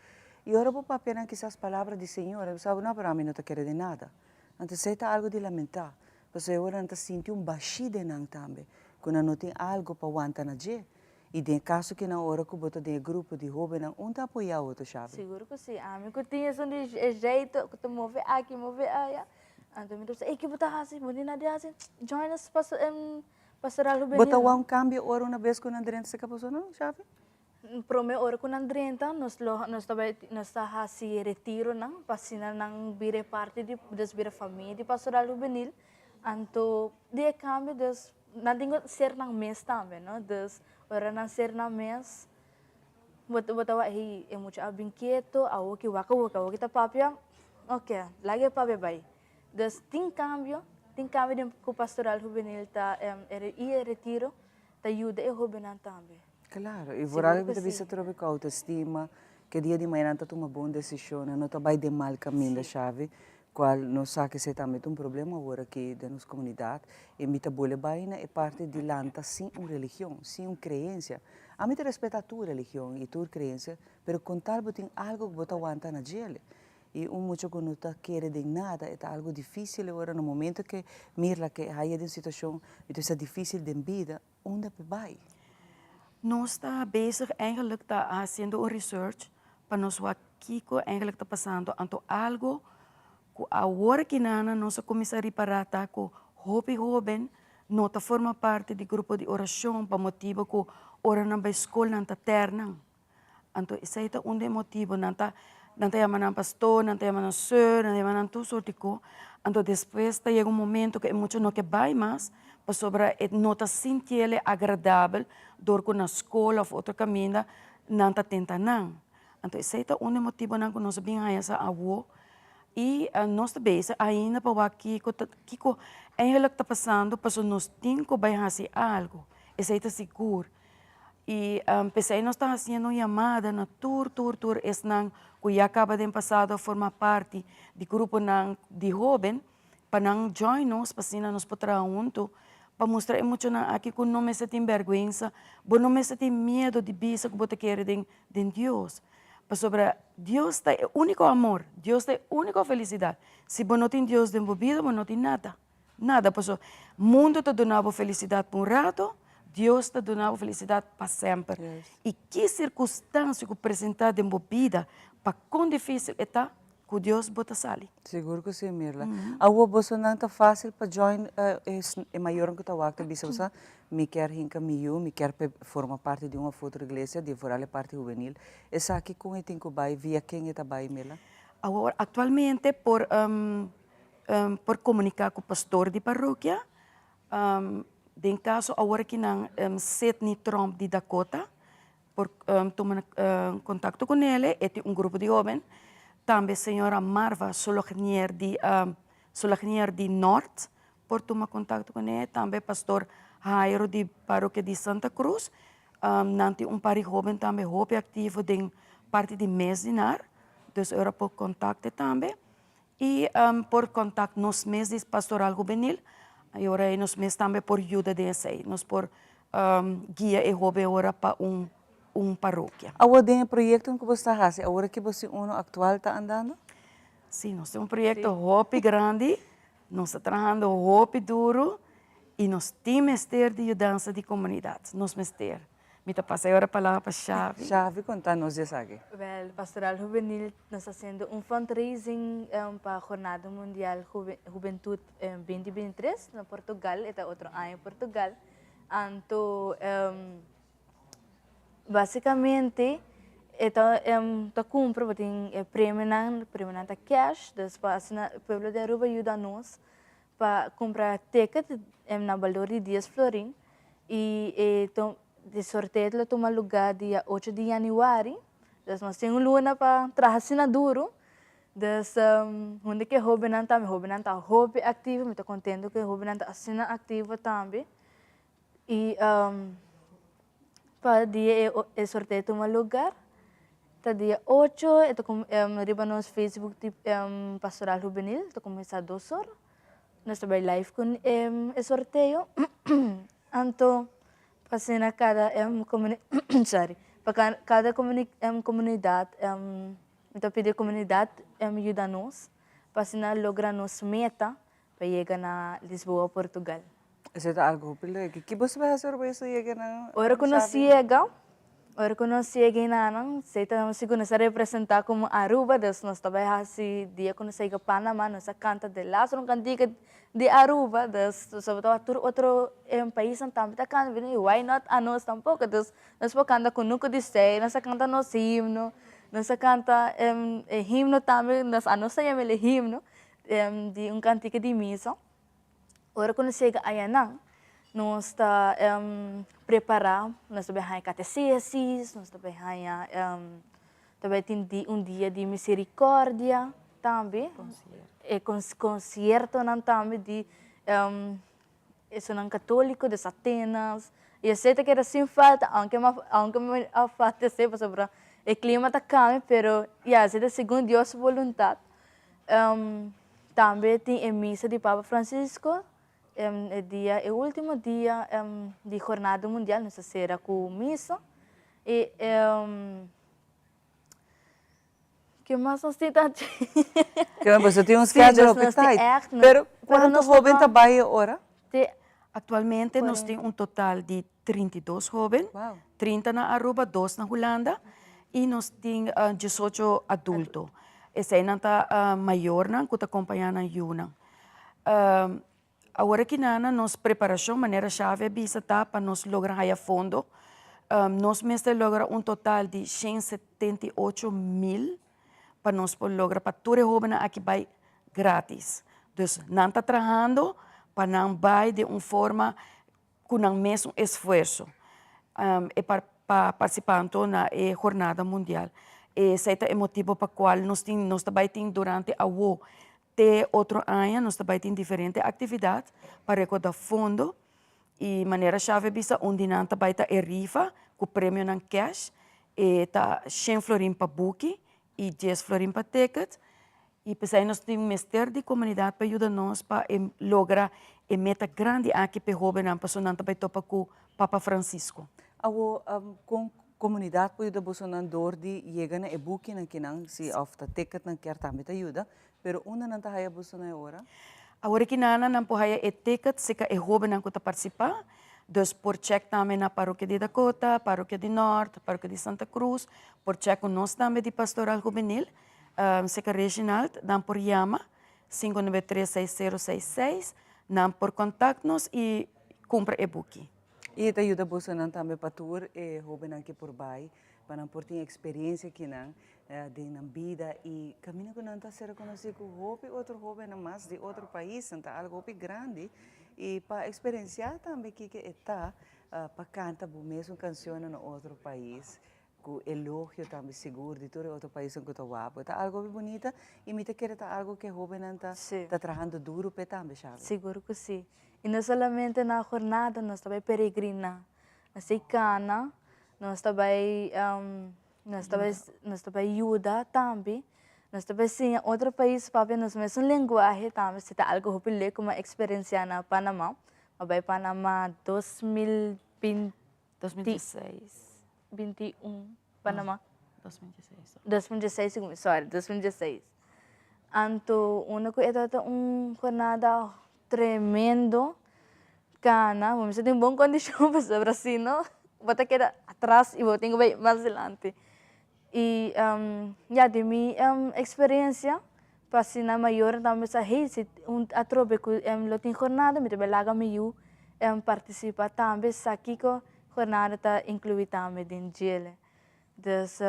I ora bo papia nan kisas palabra di Señor, nan bisa bo, no, pero ami no ta kere den nada. Anto esei ta algo di lamentá, pasobra e ora nan ta sinti un bashí den nan tambe, ku nan no tin algo pa wanta na dje. I den e kaso ki nan ora ku bo ta den e grupo di hóbennan, un ta apoyá otro, Xavi? Sigur ku si. Ami ku tin esun di e jeito ku ta move aki, move aya. Anto mi ta bisa, ey, ki bo ta hasi? Bo tin nada di hasi? Join us pastoral hubenil. Bo ta wak un kambio ora una bes ku nan drenta serka boso no, Xavi? Prome ora ku nan drenta, nos lo nos ta bai nos ta hasi retironan pa asina nan bira e parti di des bira famia di pastoral hubenil. Anto di e kambio des nan tin ku ser nan mes tambe no, dus ora nan ser nan mes bo bo ta wak hey e mucha a bin keto awoki wak awoki awoki ta papia ok laga e papia bai. Dus tin kambio tin kambio den ku pastoral hubenil ta i e retiro ta yuda e hobennan tambe. Claro, y vooral mi ta bisa trobe cu autoestima, ke dia di mañana nan ta tuma bon decisionnan, no ta bay den mal caminda, Xavi, cual nos sa cu esey tambe ta un problema awor aki den nos comunidad, y mi ta bole bay na e parti di lanta sin un religion, sin un creencia. Ami ta respeta tur religion y tur creencia, pero con tal bo tin algo cu bo ta wanta na djele. Y un mucha cu no ta kere den nada, e ta algo dificil awor na momento cu Mirla ke haya den situacion, mi ta bisa dificil den bida, Unda pe bai? Nos ta bezig eigenlijk ta haciendo un research pa nos wak kico eigenlijk ta pasando. Anto algo cu awor aki nana nos a cuminsa ripara ta cu hopi hoben no ta forma parti di grupo di oracion pa motibo cu ora nan bai scol nan ta ter nan. Anto esei ta un di e motibo, nan ta nan ta yama nan pastor, nan ta yama nan seur, nan ta yama nan tur sorti ko. Anto despues ta yega un momento ku e mucha no ke bai mas pasobra e no ta sintiel e agradabel dor ku na skol òf otro kaminda nan ta tenta nan. Anto esei ta un di e motibonan ku nos a bin haña sa awo i nos ta bezig ainda pa wak kiko ta kiko eigenlijk ta pasando pasobra nos tin ku bai hasi algu, esei ta sigur. I p'esei nos ta hasiendo un yamada na tur, tur, tur esnan ku ya kaba den pasado a forma parti di gruponan di hóben pa nan join nos pa asina nos por traha huntu pa mustra e muchanan aki ku no mester tin bèrgwensa, bo no mester tin miedu di bisa ku bo ta kere den den Dios. Pasobra Dios ta e úniko amor, Dios ta e úniko felisidat. Si bo no tin Dios den bo bida, bo no tin nada. Nada, paso mundo ta duna bo felicidad pa un rato, Dios ta duna bo felicidad pa semper. Y ki circunstancia cu presenta den bo bida, pa con dificil e ta, cu Dios bo ta sali. Sigur cu si, Mirla. Awor bosonan ta facil pa join e mayornan cu ta wak ta bisa boso, mi kier hinca mi yu, mi kier pa e forma parti di un of otro iglesia, di vooral e parti hubenil. Esaki con e tin cu bay, via ken e ta bay, Mirla? Awor, actualmente por Por komuniká ku pastor di parokia. Den kaso awor aki nan Sidney Tromp di Dakota por tuma kontakto ku nele, e tin un grupo di hóben. Tambe señora Marva Solognier di Solognier di Nort por tuma kontakto kuné. Tambe pastor Jairo di parokia di Santa Cruz. Nan tin un par di hóben tambe hopi aktivo den parti di mes di nar, dus ora por kontakte tambe. I por kontakt nos mes di Pastoral Hubenil i ora ei nos mes tambe por yuda den esei. Nos por guia e hoben ora pa un un parokia. Awor den e proyektonan ku bo sta hasi awor aki bo si uno aktual ta andando? Si, nos tin un proyekto hopi grandi, nos ta trahando hopi duru i nos tin mester di yudansa di komunidat, nos mester. Mi ta pasa e ora palabra pa Xavi. Xavi, konta nos di esaki. Wel, Pastoral Hubenil nos ta hasiendo un fundraising pa Jornada Mundial Hubentud 2023 na Portugal, e ta otro aña Portugal. Anto basicamente e ta ta cumpra bo tin e premionan, premionan ta cash, dus pa asina pueblo di Aruba yuda nos. pa kumpra ticket na balor di dies florin i e e sorteo lo tuma lugá dia ocho di yanüari. Dus nos tin un luna pa traha asina duru. Dus hunde ku e hóbennan tambe, hóbennan ta hopi aktivo, mi ta kontento ku e hóbennan ta asina aktivo tambe. I pa dia e sorteo tuma lugar ta dia ocho, e ta riba nos Facebook di Pastoral Hubenil, ta kuminsá dos or. Nos ta bai live ku e sorteo. Anto pa asina kada sorry, pa kada komunidat mi ta pidi komunidat yuda nos pa asina logra nos meta pa yega na Lisboa, Portugal. Esei ta algu hopi leuk. Ki bo ta bai hasi ora bo yega na Ora ku nos yega, ora ku nos yega enanan, esei ta sigur nos ta representá komo Aruba, dus nos ta bai hasi dia ku nos a yega Panama nos a kanta de laatste un kantika di Aruba, dus pasobra tabata tur otro paisnan tambe ta kanta, bini why not anos tampoko, dus nos por kanta kunuku di sei, nos a kanta nos himno, nos a kanta e himno tambe, anos ta yama el e himno di un kantika di misa. Ora ku nos yega ayanan, nos ta prepará, nos ta bai haña katesesis, nos ta bai haña, ta bai tin un dia di miserikòrdia tambe, e konsiertonan tambe di esunnan katóliko des Atenas, i esei ta keda sin falta, aunke aunke mi a falta esei pasobra e klima ta kambia, pero ya esei ta segun Dios su boluntat. Tambe tin e misa di Papa Francisco, e dia, e ultimo dia di Jornada Mundial nos ta sera ku misa. I ke mas nos tin ta haci? Ke boso tin un schedule hopi tight. Pero kuantu hoben ta bai e ora? Actualmente nos tin un total di 32 hoben, 30 na Aruba, dos na Hulanda y nos tin 18 adulto. Eseinan ta mayornan cu ta acompaña nan yunan. Awor aki nana nos preparacion manera Xavi a bisa ta pa nos logra haya fondo. Nos mester logra un total di 178 mil pa nos por logra pa tur e hobennan aki bai gratis. Dus nan ta trahando pa nan bai den un forma ku nan mesun esfuerso e pa partisipá anto na e jornada mundial. Esei ta e motibu pa kual nos tin nos ta bai tin durante awo te otro aña nos ta bai tin diferente aktividat pa rekoda fondo i manera Xavi a bisa un di nan ta bai ta e rifa ku premionan kèsh e ta shen florin pa buki i dies florin pa ticket i p'esei nos tin mester di komunidat pa yuda nos pa e logra e meta grandi aki p'e hobennan pasobra nan ta bai topa ku Papa Francisco. Awo kon komunidat por yuda bosonan dor di yega na e bukinan kinan si òf ta ticketnan kier tambe ta yuda pero unda nan ta haya bosonan e ora? Awor ki nana nan por haya e ticket serka e hobennan ku ta partisipá dus por check tambe na Parokia di Dakota, Parokia di Nort, Parokia di Santa Cruz, por check ku nos tambe di Pastoral Hubenil, serka Reginald, nan por yama 5936066, nan por contact nos i kumpra e buki. I e ta yuda bosonan tambe pa tur e hobennan ke por bai, pa nan por tin eksperensia kinan den nan bida i kaminda ku nan ta ser konosí ku hopi otro hobennan mas di otro paisnan ta algu hopi grandi i pa eksperensiá tambe kiko e ta pa kanta bo mesun kanshonnan na otro pais ku elogio tambe sigur di tur e otro paisnan ku ta wak bo. Ta algu hopi bunita i mi ta kere ta algu ku e hobennan ta ta trahando duru p'e tambe, Xavi. Sigur ku si. I no solamente na jornada nos ta bai peregriná, nos ta kana, nos ta bai nos ta bai nos ta bai yuda tambe, nos ta bai siña otro pais papia nos mesun lenguahe tambe, si ta algu hopi leuk ku mi a eksperensiá na Panama. Mi a bai Panama 2020. 2016. 21, Panama. 2016. 2016, sorry, 2016. Anto, uno ku e tabata un jornada tremendo, kana, bo mester tin bon kondishon pasobra si no, bo ta keda atras i bo tin ku bai mas dilanti. I ya, di mi eksperensia, pa asina mayornan tambe sa, hey, si un atrobe ku lo tin jornada, mi ta bai laga mi yu partisipá tambe, sa kiko jornada ta inkluí tambe den djele. Dus,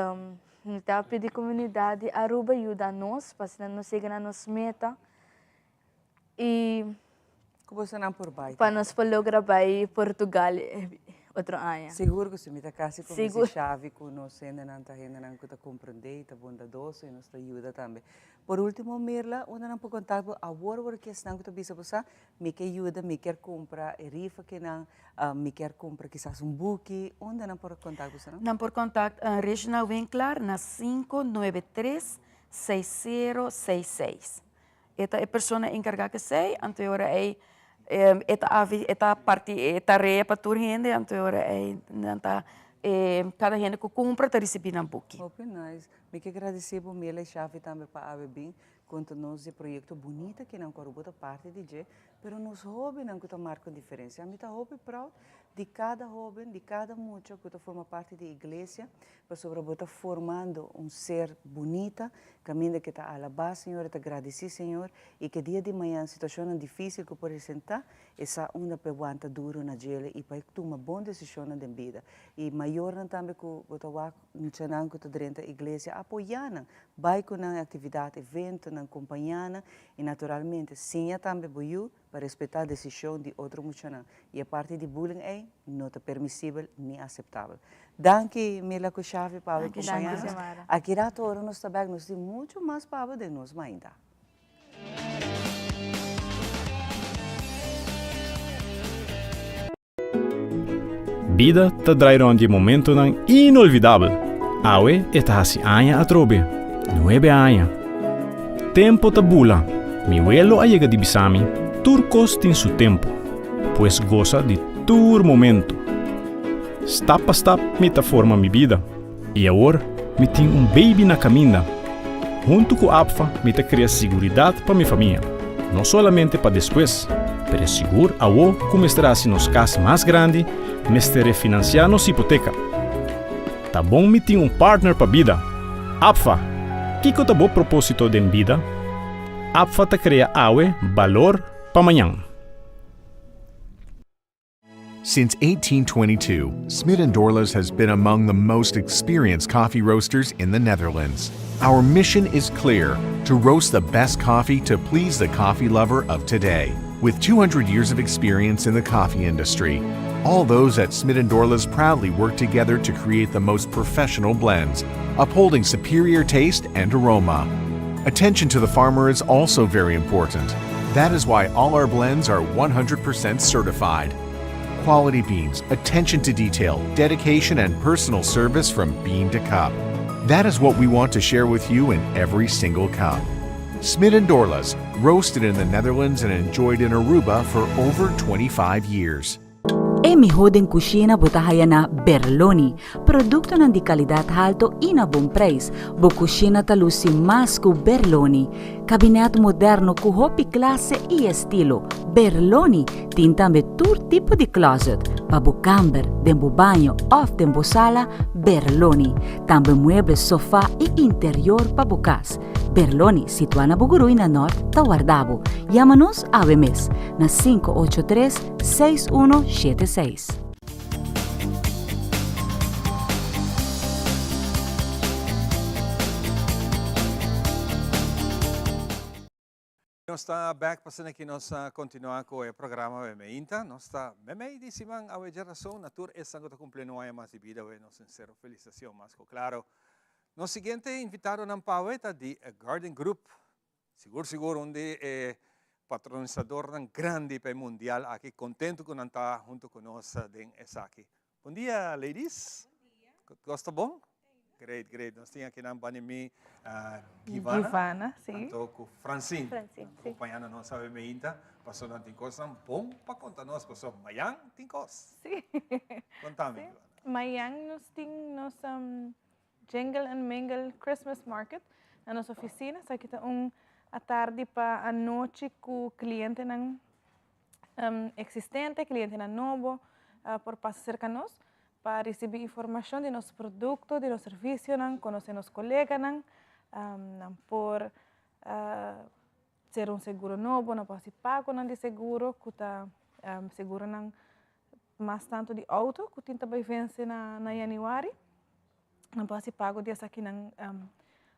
mi ta pidi komunidat di Aruba yuda nos, pa asina nos yega na nos meta. I. Ku bosonan por bai Pa nos por logra bai Portugal otro aña. Sigur ku si, mi ta kasi konvensi Xavi ku nos hendenan ta hendenan ku ta komprendé i ta bondadoso i nos ta yuda tambe. Por ultimo Mirla, unda nan por kontak bo awor awor ki esnan ku ta bisa bo sa, mi ke yuda, mi kier kumpra e rifa kinan, mi kier kumpra kisas un buki, unda nan por kontak bosonan? Nan por kontak Regina Winklaar na 593 6066. E ta e persona enkargá ku esei, anto e ora ei e ta avi e ta parti e tarea pa tur hende, anto e ora ei nan ta kada hende ku kumpra ta risibí nan buki. Hopi nice. Mi ke gradisí bo Mila i Shafi tambe pa awe bin konta nos di e proyekto bunita kinan ku Aruba ta parti di dje, pero nos hóbennan ku ta marka un diferensia. Mi ta hopi proud di kada hóben, di kada mucha ku ta forma parti di iglesia, Pasobra bo ta formando un ser bunita, kaminda ke ta alabá Señor, e ta gradisí Señor, i ke dia di mañan situashonnan difísil ku por presentá, e sa unda pa e wanta duru na djele i pa e tuma bon desishonnan den bida. I mayornan tambe ku bo ta wak muchanan ku ta drenta iglesia, apoyá nan, bai ku nan e aktividat, eventonan, kompañá nan, i naturalmente siña tambe bo yu pa respetá desishon di otro muchanan i e parti di bullying ei no ta permisibel ni aseptabel. Danki Mila ku Xavi pa awe kompañá nos. Aki rato ora nos ta bèk nos tin muchu mas pa abo den nos mainta. Bida ta drai rond di e momentonan inolvidabel. Awe e ta hasi aña atrobe. Nuebe aña. Tempo ta bula. Mi welo a yega di bisa mi, tur kos tin su tempo. Pues gosa di tur momento. Stap pa stap mi ta forma mi bida. I awor mi tin un baby na kaminda. Huntu ku APFA mi ta krea siguridat pa mi famia, no solamente pa despues, pero e sigur awo ku mester hasi nos kas mas grandi, mester refinansiá nos hipoteka. Ta bon mi tin un partner pa bida. APFA! Kiko ta bo propósito den bida? APFA ta krea awe balor pa mañan. Since 1822, Smit & Dorlas has been among the most experienced coffee roasters in the Netherlands. Our mission is clear, to roast the best coffee to please the coffee lover of today. With 200 years of experience in the coffee industry, all those at Smit & Dorlas proudly work together to create the most professional blends, upholding superior taste and aroma. Attention to the farmer is also very important. That is why all our blends are 100% certified. Quality beans, attention to detail, dedication, and personal service from bean to cup. That is what we want to share with you in every single cup. Smit & Dorlas, roasted in the Netherlands and enjoyed in Aruba for over 25 years. E mihó den kushina bo ta haya na Berloni. Produktonan di kalidat halto i na bon preis. Bo kushina ta lusi mas ku Berloni. Kabinèt moderno ku hopi klase i estilo. Berloni tin tambe tur tipo di klòzet pa bo kamber, den bo baño òf den bo sala, Berloni. Tambe mueble, sofá i interior pa bo kas. Berloni, situá na Bugurui na Nòrt, ta warda bo. Yama nos awe mes na 583 6176. Nos ta bek pa asina ki nos a kontinuá ku e programa Awe Meinta. Nos ta meimei di siman awe djerason na tur esnan ku ta kumpli un aña mas di bida awe nos sinsero felisitacion mas ku klaro. Nos siguiente invitadonan pa awe ta di Garden Group. Sigur sigur un di e patronisadornan grandi pa e mundial aki. Kontentu ku nan ta huntu ku nos den esaki. Bon dia ladies. Kos ta bon? Great, great. Nos tin akinan bani mi Givana. Givana, si. Anto ku Francine. Francine, si. Acompañando nos awe meinta. Paso nan tin kosnan bon pa konta nos. Paso mayan tin kos. Si. Kontami, Givana. Mayan nos tin nos Jingle and Mingle Christmas Market na nos oficina. Esaki ta un atardi pa anochi cu clientenan existente, clientenan nobo por pasa cerca nos pa ricibi informacion di nos producto, di nos servicionan, conoce nos coleganan, nan por cera un seguro nobo, nan por haci pagonan di seguro cu ta seguronan mas tanto di auto cu tin ta bay vence na januari. Nan por haci pago di esakinan.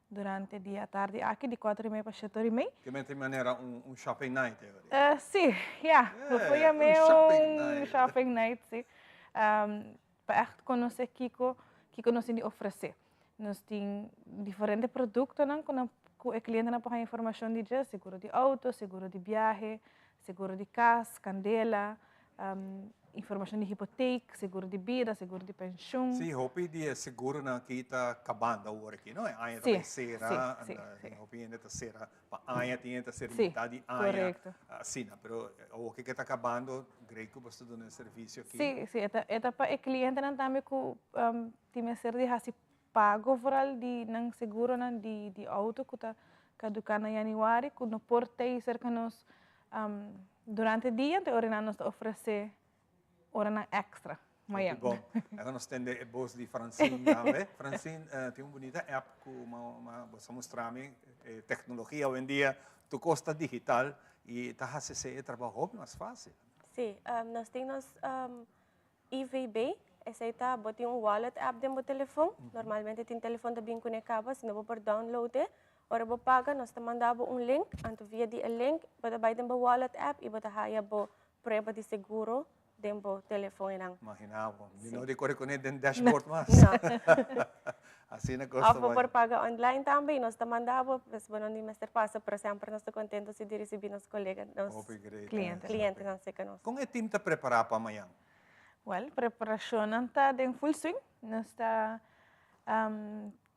Durante di atardi aki di cuater y mei pa shete ora y mei. Ke men tin manera un un shopping night e ora. Si, ya. Bo por yam'é un shopping night, si. Pa ègt konosé kiko kiko nos tin di ofresé. Nos tin diferente produktonan ku nan ku e klientenan por haña informashon di dje, seguro di outo, seguro di biahe, seguro di kas, kandela, informashon di hipotek, seguro di bida, seguro di penshun. Sí, hopi di e seguronan aki ta kabando awor aki, no? E aña ta bai sera, hopi hende ta sera pa aña, tin hende ta sera mitad di aña, asina. Pero awor ke ta kabando, great ku boso ta duna e servisio aki. Sí, sí, e ta pa e klientenan tambe ku tin mester di hasi pago vooral di nan seguronan di outo ku ta kaduká na yanüari, ku no por tei serka nos Durante dia te ora nan nos ta ofresé oranan èkstra mañan. Hopi bon. Ora nos tende e bos di Francine tambe. Francine, tin un bunita app ku bo sa mustra mi. E teknologia awendia tur kos ta digital i ta hasi esei e trabou hopi mas fásil. Sí, nos tin nos EVB, esei ta bo tin un wallet app den bo telefon. Normalmente tin telefon ta bin kuné kaba, si no bo por download e. Ora bo paga nos ta manda bo un link, anto via di e link bo ta bai den bo wallet app i bo ta haya bo prueba di seguro den bo telefon einan. Imagina bo, mi no di kore kuné den dashboard mas. No. Asina kos ta Of bo bai. por paga online tambe i nos ta manda bo, pues bo no ni mester pasa, pero semper nos ta kontento si di risibí nos kolega, nos Hopi great. Cliente. clientenan serka nos. Kon e team ta prepará pa mañan? Wel, preparashonnan ta den full swing. Nos ta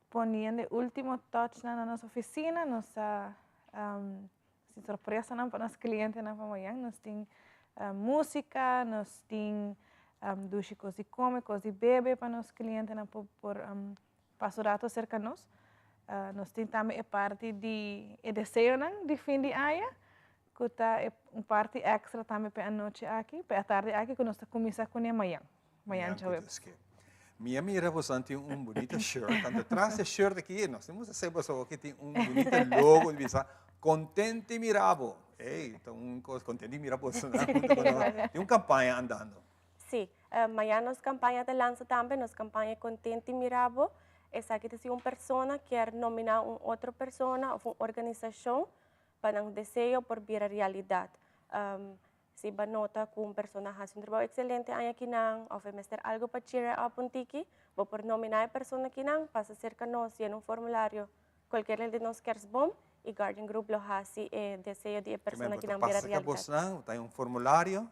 poniendo e ultimo touchnan na nos oficina. Nos ta haci sorpresanan pa nos clientenan pa mañan. Nos tin musica, nos tin dushi cos di come, cos di bebe pa nos clientenan por por pasa un rato cerca nos. Nos tin tambe e parti di e deseonan di fin di aña, cu ta e un parti extra tambe pa e anochi aki, pa e atardi aki cu nos ta cuminsa cune mañan, mañan djaweps. Mi a mira boso tin un bunita shirt, anto tras e shirt aki nos tin mucha sey boso aki tin un bunita logo di bisa Contenti Mirabo. Ey, ta un cos, contenti mira boso nan hunto cu nos. Tin un campaña andando. Sí, mañan nos campaña ta lansa tambe, nos campaña Contenti Mirabo. Esaki ta si un persona kier nomina un otro persona of un organisacion pa nan deseo por bira realidad. Si bo nota cu un persona haci un trabao excelente aña kinan of e mester algo pa cheer up un tiki, bo por nomina e persona kinan, pasa cerca nos, yena un formulario, cualkier di nos kerstboom y Guardian Group lo haci e deseo di e persona kinan bira Pasa cerca realidad. bosnan, ta hay un formulario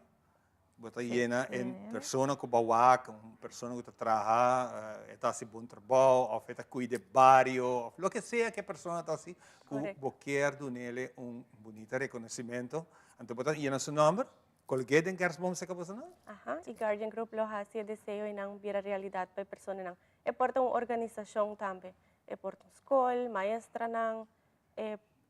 Bo ta yena e persona ku bo wak, un persona ku ta traha, e ta hasi bon trabou òf e ta kuida e bario òf loke sea ku e persona ta hasi ku bo kier dun'el un bunita rekonosimentu. Anto bo ta yena su nòmber, kolg'é den kerstboom serka bosonan. Aha, i Guardian Group lo hasi e deseo einan bira realidat pa e personanan. E por ta un organisashon tambe, e por ta un skol, maestranan,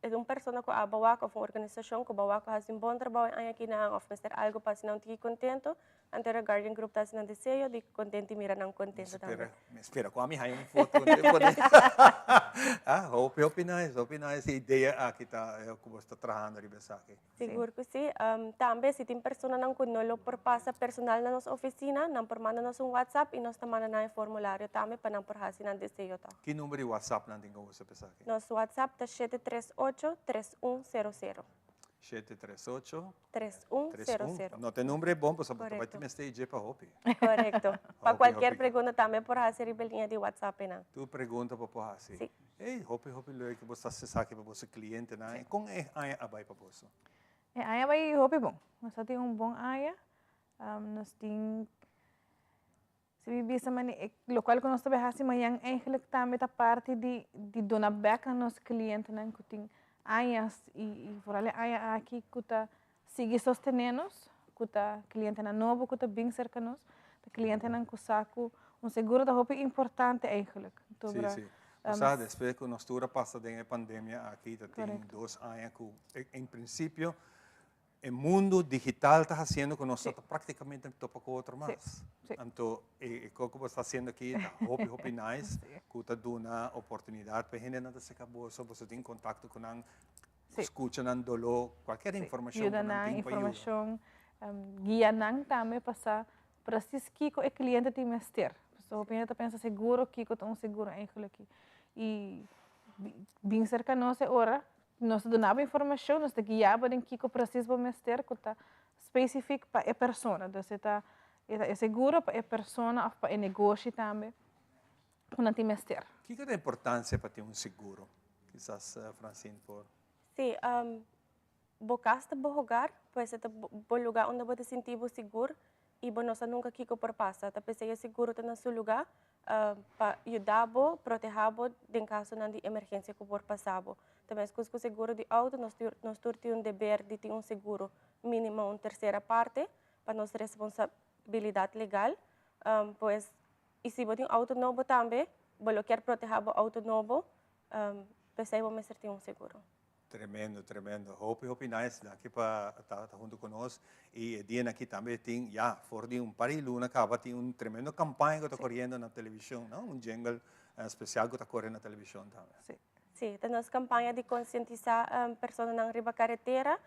E un persona ku a bawak òf un organisashon ku bawak ku hasi un bon trabou e aña akinan òf mester algu pa hasi nan tiki kontentu, anto e Guardian Group ta hasi nan deseo di kontenti mira nan kontentu tambe. Mi spera ku ami haña un foto ku pone. Ah, hopi hopi nice, hopi nice e idea aki ta ku bo ta trahando riba esaki. Sigur ku si. Tambe si tin personanan ku no lo por pasa personal na nos ofisina, nan por manda nos un WhatsApp i nos ta manda nan e formulario tambe pa nan por hasi nan deseo tòg. Ki number di WhatsApp nan tin ku usa pa esaki? Nos WhatsApp ta 738 3100. 738 3100. No ta e number e bon pasobra bo ta bai tin mester dje pa hopi. Korekto. Pa kualkier pregunta tambe por hasi riba e liña di WhatsApp einan. Tur pregunta bo por hasi. Si. Ey, hopi hopi leuk bo ta haci esaki pa boso clientenan. Con e aña a bay pa boso? E aña a bay hopi bon. Nos a tin un bon aña. Nos tin, si mi bisa mane, locual cu nos ta bay haci mañan eigenlijk tambe ta parti di di duna bek na nos clientenan cu tin añas y vooral e aña aki cu ta sigui sostene nos, cu ta clientenan nobo cu ta bin cerca nos, ta clientenan cu sa cu un seguro ta hopi importante eigenlijk. Sí, sí. Bo sa, despues cu nos tur a pasa den e pandemia aki, ta tin dos aña cu en principio e mundo digital ta haciendo cu nos no ta practicamente topa cu otro mas. Anto e cos cu bo sta haciendo aki ta hopi, hopi nice, cu ta duna oportunidad pa e hendenan ta acerca boso, boso tin contacto cu nan, Skucha nan doló, kualker informashon ku Yuda nan nan tin pa yuda. informashon, guia nan tambe pa sa presis kiko e kliente tin mester. Pasobra hopi hende ta pensa seguro kiko ta un seguro eigenlijk. I Bin serka nos e ora, nos ta duna bo informashon, nos ta guia bo den kiko presis bo mester ku ta spesifik pa e persona. Dus e ta e seguro pa e persona òf pa e negoshi tambe ku nan tin mester. Kiko ta e importansia pa tin un seguro? Kisas Francine por. Sí, bo kas ta bo hogar, pues e ta bo lugar unda bo ta sinti bo sigur i bo no sa nunka kiko por pasa. Ta p'esei e seguro ta na su lugá pa yuda bo, protehá bo den kasonan di emergensia ku por pasa bo. Ta meskos ku seguro di outo, nos tur nos tur tin un deber di tin un seguro mínimo un tersera parte pa nos responsabilidat legal. Pues, i si bo tin outo nobo tambe, bo lo kier protehá bo outo nobo, p'esei bo mester tin un seguro. Tremendo, tremendo. Hopi, hopi nice. Danki pa ta hunto cu nos. Y e dianan aki tambe tin, ya, for di un par di luna caba tin un tremendo campaña cu ta coriendo na television, no? Un jingle special cu ta core na television tambe. Sí. Sí, ta nos campaña di concientisa personanan riba caretera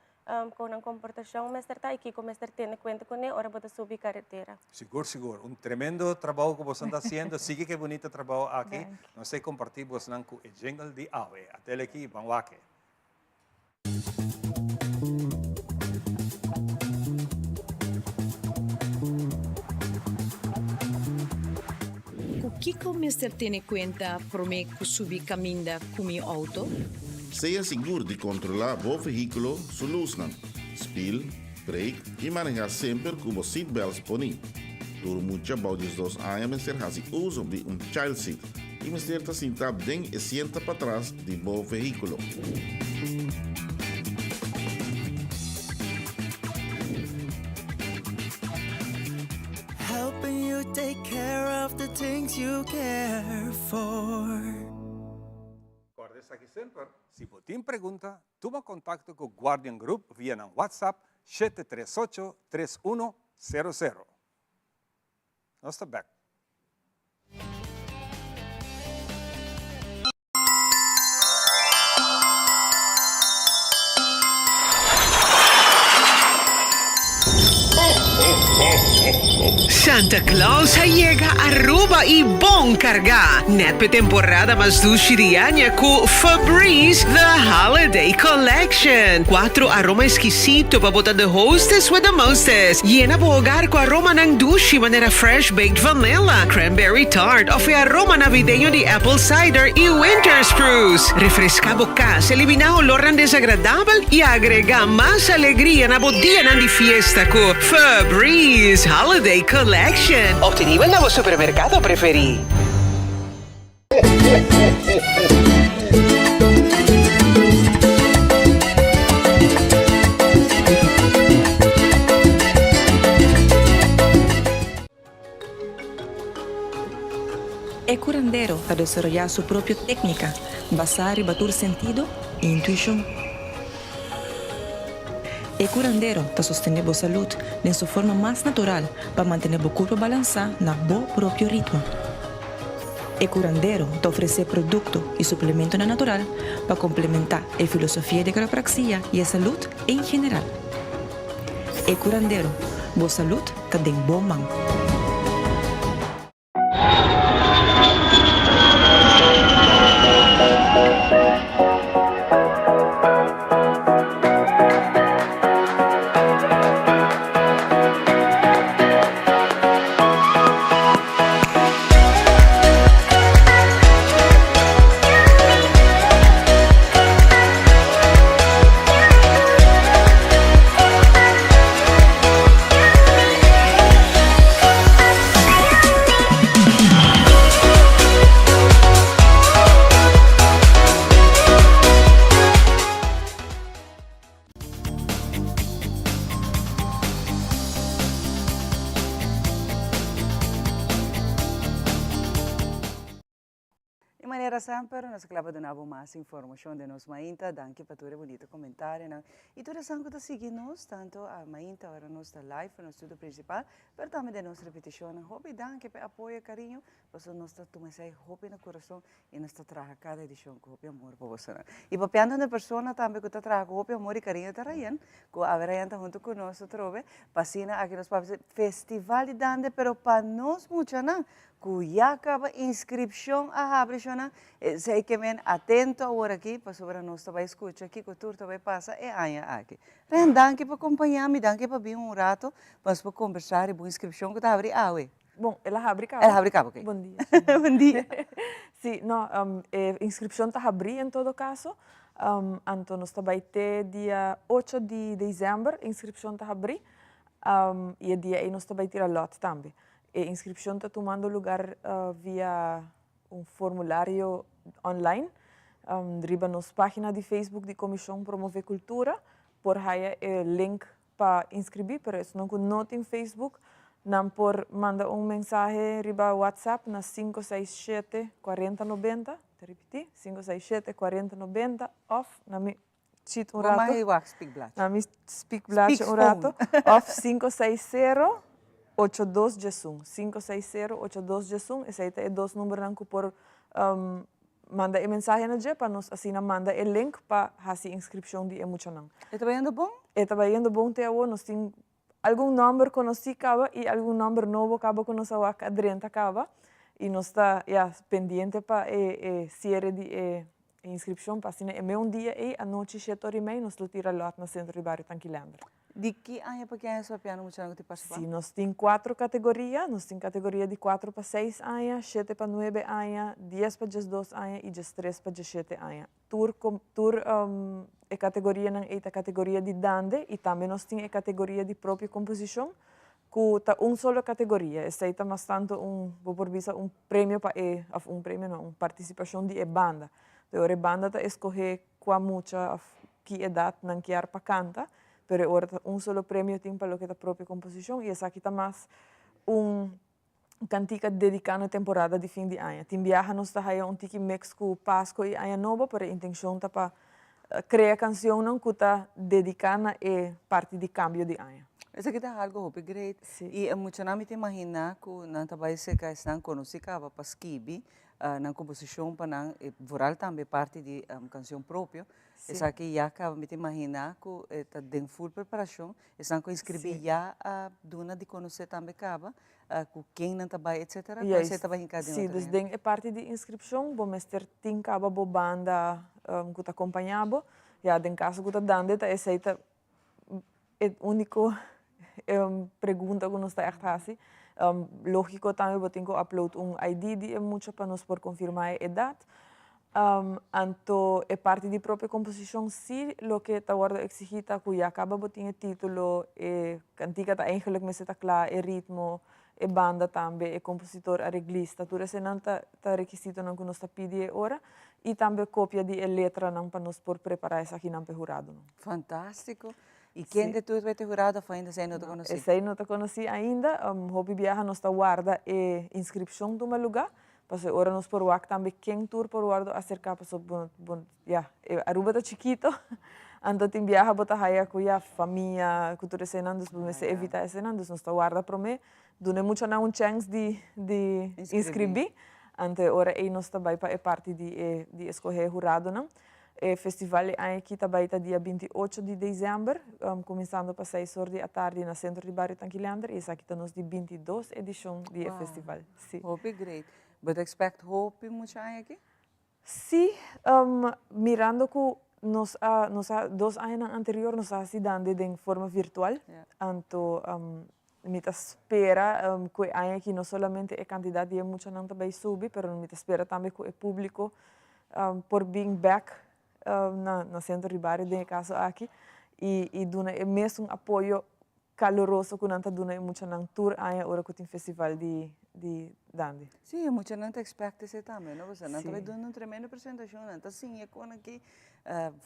con nan comportacion mester ta y kico mester tene cuenta cune ora bo ta subi caretera. Sigur, sigur. Un tremendo trabou cu boso ta haciendo. Sigui cu e bunita trabou aki. Nos ta comparti bosnan cu e jingle di awe. Atel aki, ban wak e. Cu kico mester tene cuenta prome cu subi caminda cu mi auto? Sea sigur di kontrolá bo vehíkulo su lusnan, spil, brake i manehá semper ku bo seatbelts poní. Tur mucha bou 12 aña mester hasi uso di un child seat i mester ta sintá den e sienta patras di bo vehíkulo. Helping you take care of the things you care for. Kòrda esaki semper, si bo tin pregunta, tuma kontakto ku Guardian Group via nan WhatsApp 738 3100. Nos ta bèk. Santa Claus a yega Aruba y bon carga! Net p'e temporada mas dushi di aña cu Febreze The Holiday Collection. Cuatro aroma exquisito pa bo ta the hostess with the mostest. Yena bo hogar cu aromanan dushi manera fresh baked vanilla, cranberry tart of e aroma navideño di apple cider y winter spruce. Refresca bo cas, elimina olornan desagradabel y agrega mas alegria na bo dianan di fiesta cu Febreze Holiday Collection. Obtenibel na bo supermercado preferi. E curandero ta desaroyá su propio técnica basá riba tur sentido i intuishon. E curandero ta sostené bo salud den su forma mas natural pa mantené bo curpa balansá na bo propio ritmo. E curandero ta ofresé producto i suplementonan natural pa complementá e filosofia di quiropraxia i e salud en general. E curandero, bo salud ta den bo man. Di manera semper nos a kla pa duna bo mas informashon den nos mainta. Danki pa tur e bunita komentarionan i tur esnan ku ta sigui nos tantu a mainta ora nos ta live pa nos studio prinsipal pero tambe den nos repetishonnan. Hopi danki pa e apoyo i kariño pasobra nos ta tuma esei hopi na kurason i nos ta traha kada edishon ku hopi amor pa bosonan. I papiando na persona tambe ku ta traha ku hopi amor i kariño ta Rayen ku awe Rayen ta huntu ku nos atrobe pa asina aki nos papia Festival di Dande pero pa nos muchanan. Ku ya kaba inskripshon a habri shona, esei ke men atento awor aki pasobra nos ta bai skucha kiko tur ta bai pasa e aña aki. Ren, danki pa kompañá mi, danki pa bin un rato pa nos por kombersá riba un inskripshon ku ta habri awe. Bon, el a habri kaba. El a habri kaba, oké. Bon dia. Bon dia. Sí, no, e inskripshon ta habrí en todo kaso. Anto nos ta bai te dia ocho di desèmber inskripshon ta habrí i e dia ei nos ta bai tira lòt tambe. E inscripcion ta tumando lugar via un formulario online riba nos pagina di Facebook di Comision Promove Cultura. Por haya e link pa inscribi, pero esnan cu no tin Facebook nan por manda un mensahe riba WhatsApp na 567 4090, ta ripiti, 567 4090 of na mi Chit un rato. Na mi speakbladje un rato. Of 560 8211. 560 8211. Esei ta e dos numbernan ku por manda e mensahe na dje pa nos asina manda e link pa hasi inskripshon di e muchanan. E ta bayendo bon? E ta bayendo bon te awor. Nos tin algun nòmber konosí kaba i algun nòmber nobo kaba ku nos a wak a drenta kaba. I nos ta, ya, pendiente pa e e siere di e inskripshon pa asina e meun dia ei anochi shete ora i mei nos lo tira lòt na Sentro di Bario Tanki Lender. Di ki aña pa ki aña su apiando muchanan ku tin partisipá? Sí, nos tin kuatro kategoria. Nos tin kategoria di kuatro pa seis aña, shete pa nuebe aña, dies pa diesdos aña i diestres pa diesshete aña. Tur tur e kategorianan ei ta kategoria di dande i tambe nos tin e kategoria di propio komposishon ku ta un solo kategoria. Esei ta mas tantu un, bo por bisa un premio pa e, òf un premio no, un partisipashon di e banda. Te ora e banda ta eskohé kua mucha òf ki edat nan kier pa kanta, pero e ora ta un solo premio tin pa loke ta propio komposishon i esaki ta mas un kantika dediká na temporada di fin di aña. Tin biaha nos ta haya un tiki mix ku Pasko i Aña Nobo, pero e intenshon ta pa krea kansionnan ku ta dediká na e parti di kambio di aña. Esaki ta algo hopi great. I e muchanan mi ta imaginá ku nan ta bai serka esnan konosí kaba pa skibi nan komposishon pa nan, vooral tambe parti di kansion propio. Esaki ya kaba mi ta imaginá ku e ta den ful preparashon. Esnan ku a inskribí ya a duna di konosé tambe kaba ku ken nan ta bai etcetera, ku esei ta bai hinká den Sí, otro dus hende. den e parti di inskripshon bo mester tin kaba bo banda ku ta kompañá bo. Ya den kaso ku ta dande ta esei ta e úniko pregunta ku nos ta ègt hasi. Lógiko tambe bo tin ku upload un ID di e mucha pa nos por konfirmá e edat. Anto e parti di propio komposishon sí loke ta wòrdu eksigí ta ku ya kaba bo tin e título, e kantika ta eigenlik mester ta kla, e ritmo, e banda tambe, e kompositor, areglista, tur eseinan ta ta rekisitonan ku nos ta pidi e ora i tambe kopia di e letranan pa nos por prepará esakinan pa e huradonan. Fantástiko! I kende tur ta hurado òf ainda esei no ta konosí? Esei no ta konosí ainda. Hopi biaha nos ta warda e inskripshon tuma lugá Pasobra ora nos por wak tambe ken tur por wordo acerca pasobra bo bo ya e Aruba ta chikito anto tin biaha bo ta haya cu ya famia cu tur eseinan dus bo mester evita eseinan dus nos ta warda prome duna e muchanan un chens di di inscribi anto e ora ey nos ta bay pa e parti di e di escoge e huradonan. E festival e aña aki ta bay ta dia 28 di december cuminsando pa seis or di atardi na Centro di Bario Tanki Leander y esaki ta nos di 22 edicion di e festival. Sí. Hopi great. Bo ta expect hopi mucha aña aki? Sí, mirando cu nos a, nos a, dos añanan anterior nos a haci dande den forma virtual, anto mi ta spera cu e aña aki no solamente e cantidad di e muchanan ta bay subi, pero mi ta spera tambe cu e publico por bin bek na, na Centro di Bario den e caso aki y, y duna e mesun apoyo Caluroso cu nan ta duna e muchanan tur aña ora cu tin festival di di dande. Sí, e muchanan ta expect esey tambe, no? Pasobra nan ta bay duna un tremendo presentacion, nan ta siña con aki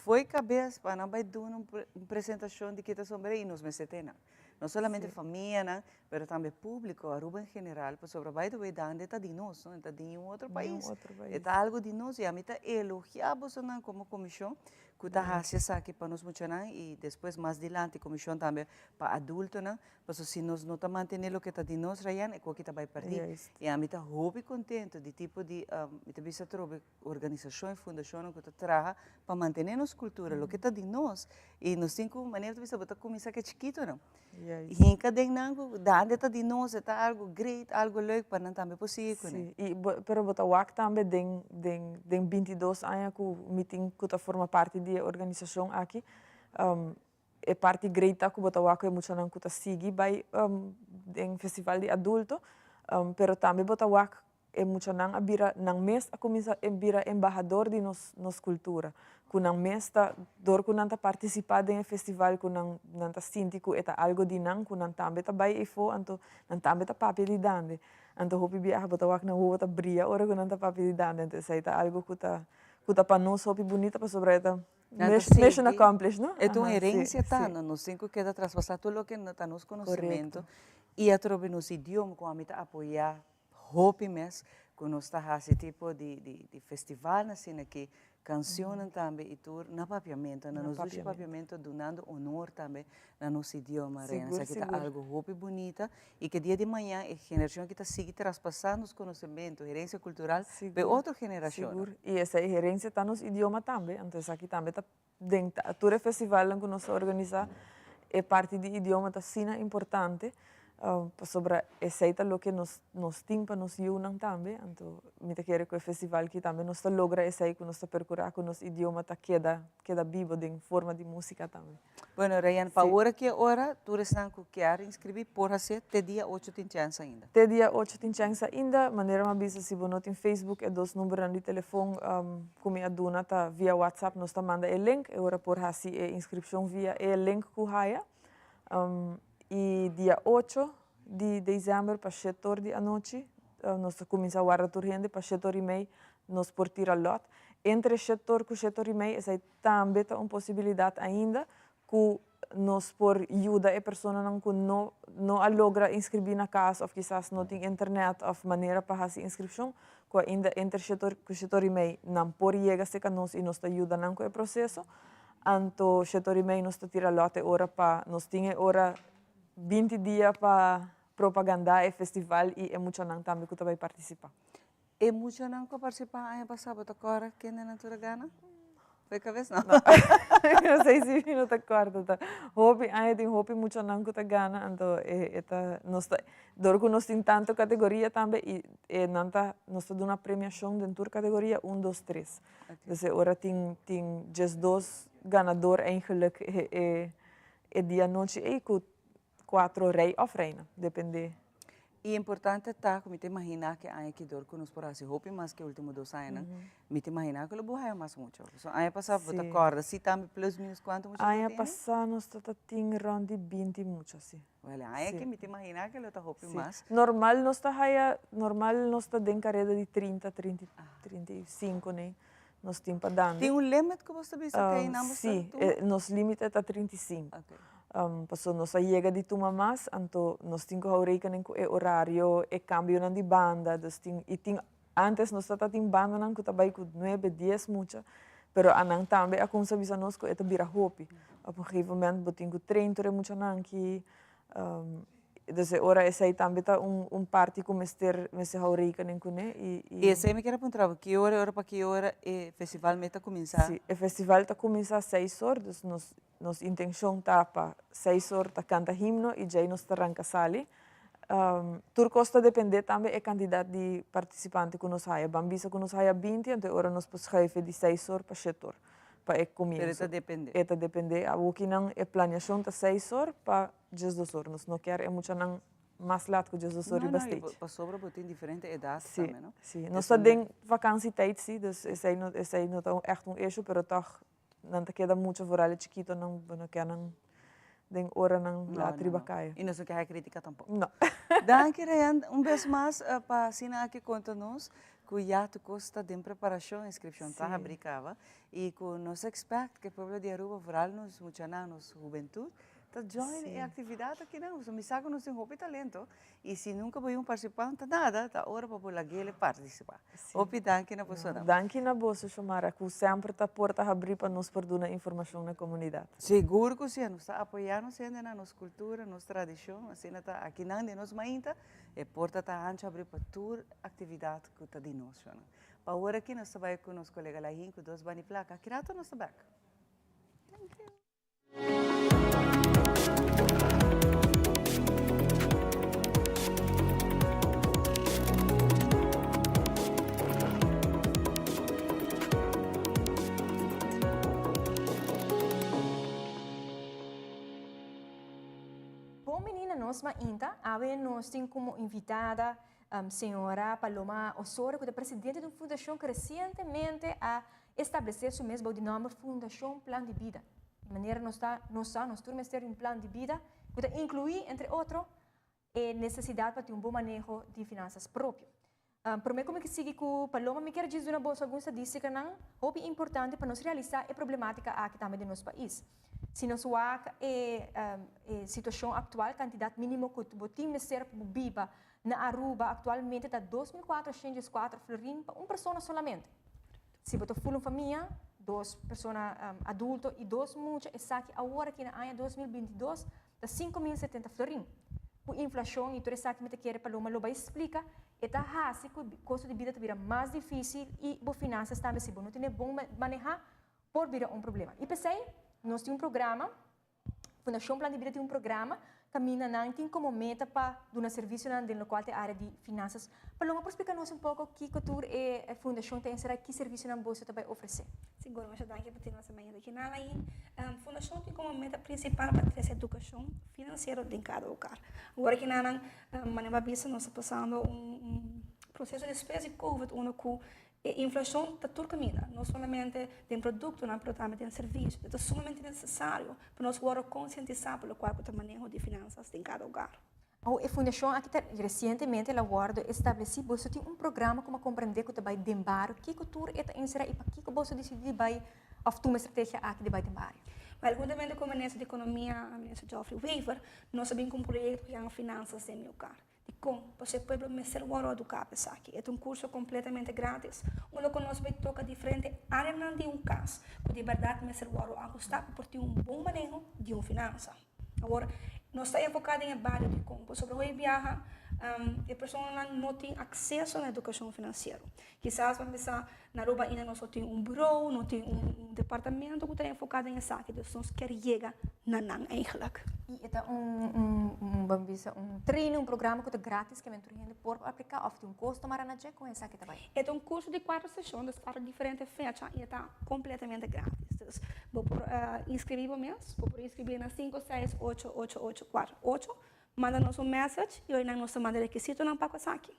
fo'i cabes pa nan bay duna un presentacion di kita sombrero y nos mester te nan. No solamente famianan, pero tambe publico, Aruba en general, pasobra by the way dande ta di nos, no? E ta di un otro pais. E ta algo di nos y ami ta elogia bosonan como comision. ku ta hasi esaki pa nos muchanan i despues mas dilanti komishon tambe pa adultonan, pasobra si nos no ta mantené loke ta di nos Rayan e koki ta bai pèrdí. I ami ta hopi kontentu di tipo di, mi ta bisa atrobe, organisashon i fundashonnan ku ta traha pa mantené nos kultura, loke ta di nos. I nos tin ku, manera bo ta bisa, bo ta kuminsá ku e chikitonan. Hinka den nan ku dande ta di nos, e ta algu great, algu leuk pa nan tambe por sigui kuné. Sí, i bo, pero bo ta wak tambe den, den, den bintidos aña ku mi tin ku ta forma parti di e organisashon aki, e parti great ta ku bo ta wak ku e muchanan ku ta sigui bai den festival di adulto, pero tambe bo ta wak E muchanan a bira, nan mes a kuminsá bira embahador di nos nos kultura, ku nan mes ta, dor ku nan ta partisipá den e festival ku nan nan ta sinti ku e ta algo di nan, ku nan tambe ta bai eifó, anto nan tambe ta papia di dande. Anto hopi biaha bo ta wak nan wowo ta bria ora ku nan ta papia di dande, anto esei ta algo ku ta ku ta pa nos hopi bunita pasobra e ta mission accomplished, no? E ta un herencia ta, nos tin ku keda traspasá tur loke ta nos konosementu i atrobe nos idioma ku ami ta apoyá Hopi mes ku nos ta hasi tipo di di festivalnan asina aki, kanshonnan tambe i tur na papiamentu, na nos dushi papiamentu dunando honor tambe na nos idioma Reina. Esaki ta algu hopi bunita i ke dia di mañan e generashon aki ta sigui traspasá nos konosementu, herensia kultural pa e otro generashonnan. Sigur, i esei herensia ta nos idioma tambe, anto esaki tambe ta Den tur e festivalnan ku nos ta organisá e parti di idioma ta asina importante pasobra esei ta loke nos nos tin pa nos yunan tambe. Anto mi ta kere ku e festival aki tambe nos ta logra esei ku nos ta perkurá ku nos idioma ta keda keda bibo den forma di músika tambe. Bueno Rayan, pa awor aki e ora tur esnan ku kier inskribí por hasié te dia ocho tin chèns ainda. Te dia ocho tin chèns ainda. Manera mi a bisa si bo no tin Facebook e dos numbernan di telefon ku mi a duna ta via WhatsApp nos ta manda e link e ora por hasi e inskripshon via e link ku haya. I dia ocho di desèmber pa shete or di anochi nos ta kuminsá warda tur hende pa shete or i mei nos por tira lòt. Entre shete or ku shete or i mei esei tambe ta un posibilidat ainda ku nos por yuda e personanan ku no no a logra inskribí na kas òf kisas no tin internet òf manera pa hasi inskripshon, ku ainda entre shete or ku shete or i mei nan por yega serka nos i nos ta yuda nan ku e proseso. Anto shete or i mei nos ta tira lòt e ora pa nos tin e ora binti dia pa propagandá e festival i e muchanan tambe ku ta bai partisipá. E muchanan ku a partisipá aña pasá bo ta kòrda kende nan tur a gana? Fo'i kabes no. No sei si mi no ta kòrda ta hopi aña tin hopi muchanan ku ta gana anto e ta nos ta dor ku nos tin tantu kategoria tambe i e nan ta nos ta duna premiashon den tur kategoria un dos tres dus e ora tin tin diesdos ganador eigenlik e e dia anochi ei ku Cuatro rey of reina, depende. I importante ta ku mi ta imaginá ku e aña aki dor ku nos por hasi hopi mas ku e ultimo dos añanan, mi ta imaginá ku lo bo haya mas mucha. Pasobra aña pasá bo ta kòrda si tambe plus minus kuantu mucha bo Aña pasá nos ta ta tin rònt di binti mucha, si. Wèl, e aña aki mi ta imaginá ku lo ta hopi mas. Normal nos ta haya, normal nos ta den kareda di trinta, trinta, 35 nei nos tin pa dande. Tin un limit ku bo ta bisa ku einan bo ta tuma? Si, nos limite ta 35. Pasobra nos a yega di tuma mas, anto nos tin ku hou rekening ku e orario, e kambionan di banda, dus tin i tin antes nos tabata tin bandanan ku ta bai ku nuebe, dies mucha, pero anan tambe a kumsa bisa nos ku e ta bira hopi. Op un gegeven moment bo tin ku train tur e muchanan aki, dus e ora esei tambe ta un un parti ku mester mester hou rekening kuné i I esei mi kier a puntra bo, ki ora i ora pa ki ora e festival mes ta kuminsá? Si, e festival ta kuminsá seis or, dus nos Nos intencion ta pa seis or ta canta himno y djey nos ta ranca sali. Tur cos ta depende tambe e cantidad di participante cu nos haya. Ban bisa cu nos haya binti, anto e ora nos por schuife di seis or pa shet or pa e comienzo. Pero e ta depende. E ta depende. Awokinan e planeacion ta seis or pa diesdos or. Nos no kier e muchanan mas laat cu diesdos or riba stage. No, no, y pasobra bo tin diferente edad tambe, no? Si, si. Nos ta den vakantietijd, si, dus esey no, esey no ta echt un issue, pero toch Nan ta keda mucho vooral e chikitonan, bo no ke nan den oranan laat riba kaya. Y nos no ke haya critica tampoco. No. Danki Rayan, un bes mas pa asina aki konta nos ku ya tur kos ta den preparashon, inskripshon ta habri kaba y ku nos expect ku e pueblo di Aruba, vooral nos muchanan, nos hubentud, Ta join e actividad akinan, pasobra mi sa cu nos tin hopi talento y si nunca bo yun participa no ta nada, ta ora pa bo lag'ele participa. Hopi danki na bosonan. Danki na boso Shomara cu semper ta porta habri pa nos por duna informacion na comunidad. Sigur cu si, nos ta apoya nos hendenan, nos cultura, nos tradicion, asina ta akinan den nos mainta e porta ta hancho habri pa tur actividad cu ta di nos. Pa awor aki nos ta bay cu nos colega Lahin cu dos bani placa, aki rato nos ta bek. Thank you. Bon bini na nos mainta. Awe nos tin como invitada señora Paloma Osorio cu ta presidente di un fundacion cu recientemente a Establesé su mes bou di nòmber Fundashon Plan di Bida. Di manera nos ta nos sa nos tur mester di un plan di bida ku ta inkluí, entre otro, e nesesidat pa tin un bon maneho di finansas propio. Promé ku mi sigui ku Paloma mi kier djis duna boso algun stadístikanan hopi importante pa nos realisá e problemátika aki tambe den nos pais. Si nos wak e e situashon aktual, kantidat mínimo ku bo tin mester pa bo biba na Aruba aktualmente ta 2.404 florin pa un persona solamente. Si bo ta ful un famia, dos persona adulto y dos mucha, esaki awor aki na aña 2022 ta 5.070 florin. Cu inflacion y tur esaki mi ta kere Paloma lo bay splica, e ta haci cu costo di bida ta bira mas dificil y bo finanzas tambe si bo no tene bon maneha por bira un problema. Y pesey nos tin un programa Fundacion Plan di Bida tin un programa caminda nan tin como meta pa duna servicionan den locual ta e area di finanzas. Paloma por splica nos un poco kico tur e fundacion ta encera y ki servicionan boso ta bay ofrece? Sigur, masha danki pa tin nos e mañana aki nan ayi. Fundacion tin como meta principal pa trece educacion financiero den cada hogar. Awor aki nan manera bo a bisa nos ta pasando un proceso despues di covid unda cu E inflashon ta tur kaminda, no solamente den produktonan pero tambe den servisio. E ta sumamente nesesario pa nos wòrdu konsientisá pa lokual ku ta maneho di finansas den kada hogar. Awo e fundashon aki ta resientemente el a wòrdu establesí. Boso tin un programa ku mi a komprendé ku ta bai den bario. Kiko tur e ta enserá i pakiko boso disidí di bai òf tuma e strategia aki di bai den bario? Wèl, huntamente ku Minister di Ekonomia, Minister Geoffrey Wever, nos a bin ku un proyekto ku yama Finansas den mi Hogar. Dikon? Pasobra e pueblo mester wòrdu eduká pa esaki. E ta un kurso kompletamente grátis, unda ku nos bai toka diferente áreanan di un kas ku di bèrdat mester wòrdu ahustá pa por tin un bon maneho di un finansa. Awor, nos ta enfoká den e bario dikon? Pasobra hopi biaha e personanan no tin akseso na edukashon finansiero. Kisas bo bisa na Aruba ainda nos no tin un burou, no tin un departamento ku ta enfoká den esaki, dus nos kier yega na nan eigenlijk. I e ta un, un, bo bisa un training, un programa ku ta gratis ke men tur hende por apliká òf tin un kosto mara na dje? Kon esaki ta bai? E ta un kurso di kuater seshon, dus kuater diferente fecha i e ta kompletamente gratis. Dus bo por inskribí bo mes, bo por inskribí na sinku seis ocho ocho ocho kuater ocho, manda nos un message i ora nan nos ta manda rekisitonan pa ku esaki.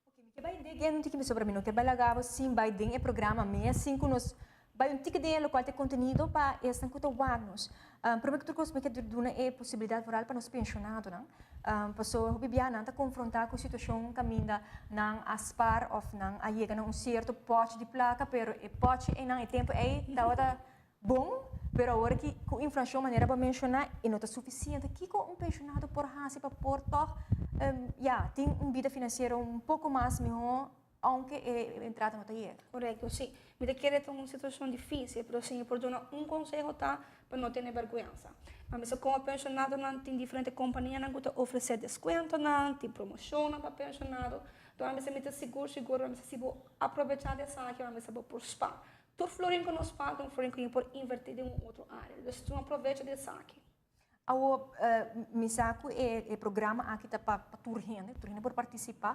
Ok, mi ke bai den un tiki mi sobra mi no ke bai laga bo sin bai den e programa mes sin ku nos bai un tiki den lokual ta e kontenido pa esnan ku ta wak nos. Prome ku tur kos mi ke duna e posibilidat vooral pa nos penshonadonan pasobra hopi bia nan ta konfronta ku situashon kaminda nan a spar òf nan a yega na un sierto pòchi di plaka pero e pòchi einan e tempu ei tabata Bon, pero awor ki ku inflashon manera bo a menshoná e no ta sufisiente. Kiko un penshonado por hasi pa por tòg ya tin un bida finansiero un poko mas mihó ounke e entrada no ta yega? Korekto, sí. Mi ta kere ta un situashon difísil, pero si mi por duna un konseho ta pa no tene bèrgwensa. Pa mester komo penshonadonan tin diferente kompanianan ku ta ofresé deskuentonan, tin promoshonnan pa penshonado. Enton a mester mi ta sigur sigur a mester si bo aprovechá di esaki a mester bo por spar. Tur florin ku nos paga un florin ku mi por invertí den un otro área. Dus tuma provecho di esaki. Awor, mi sa ku e programa aki ta pa tur hende, tur hende por partisipá,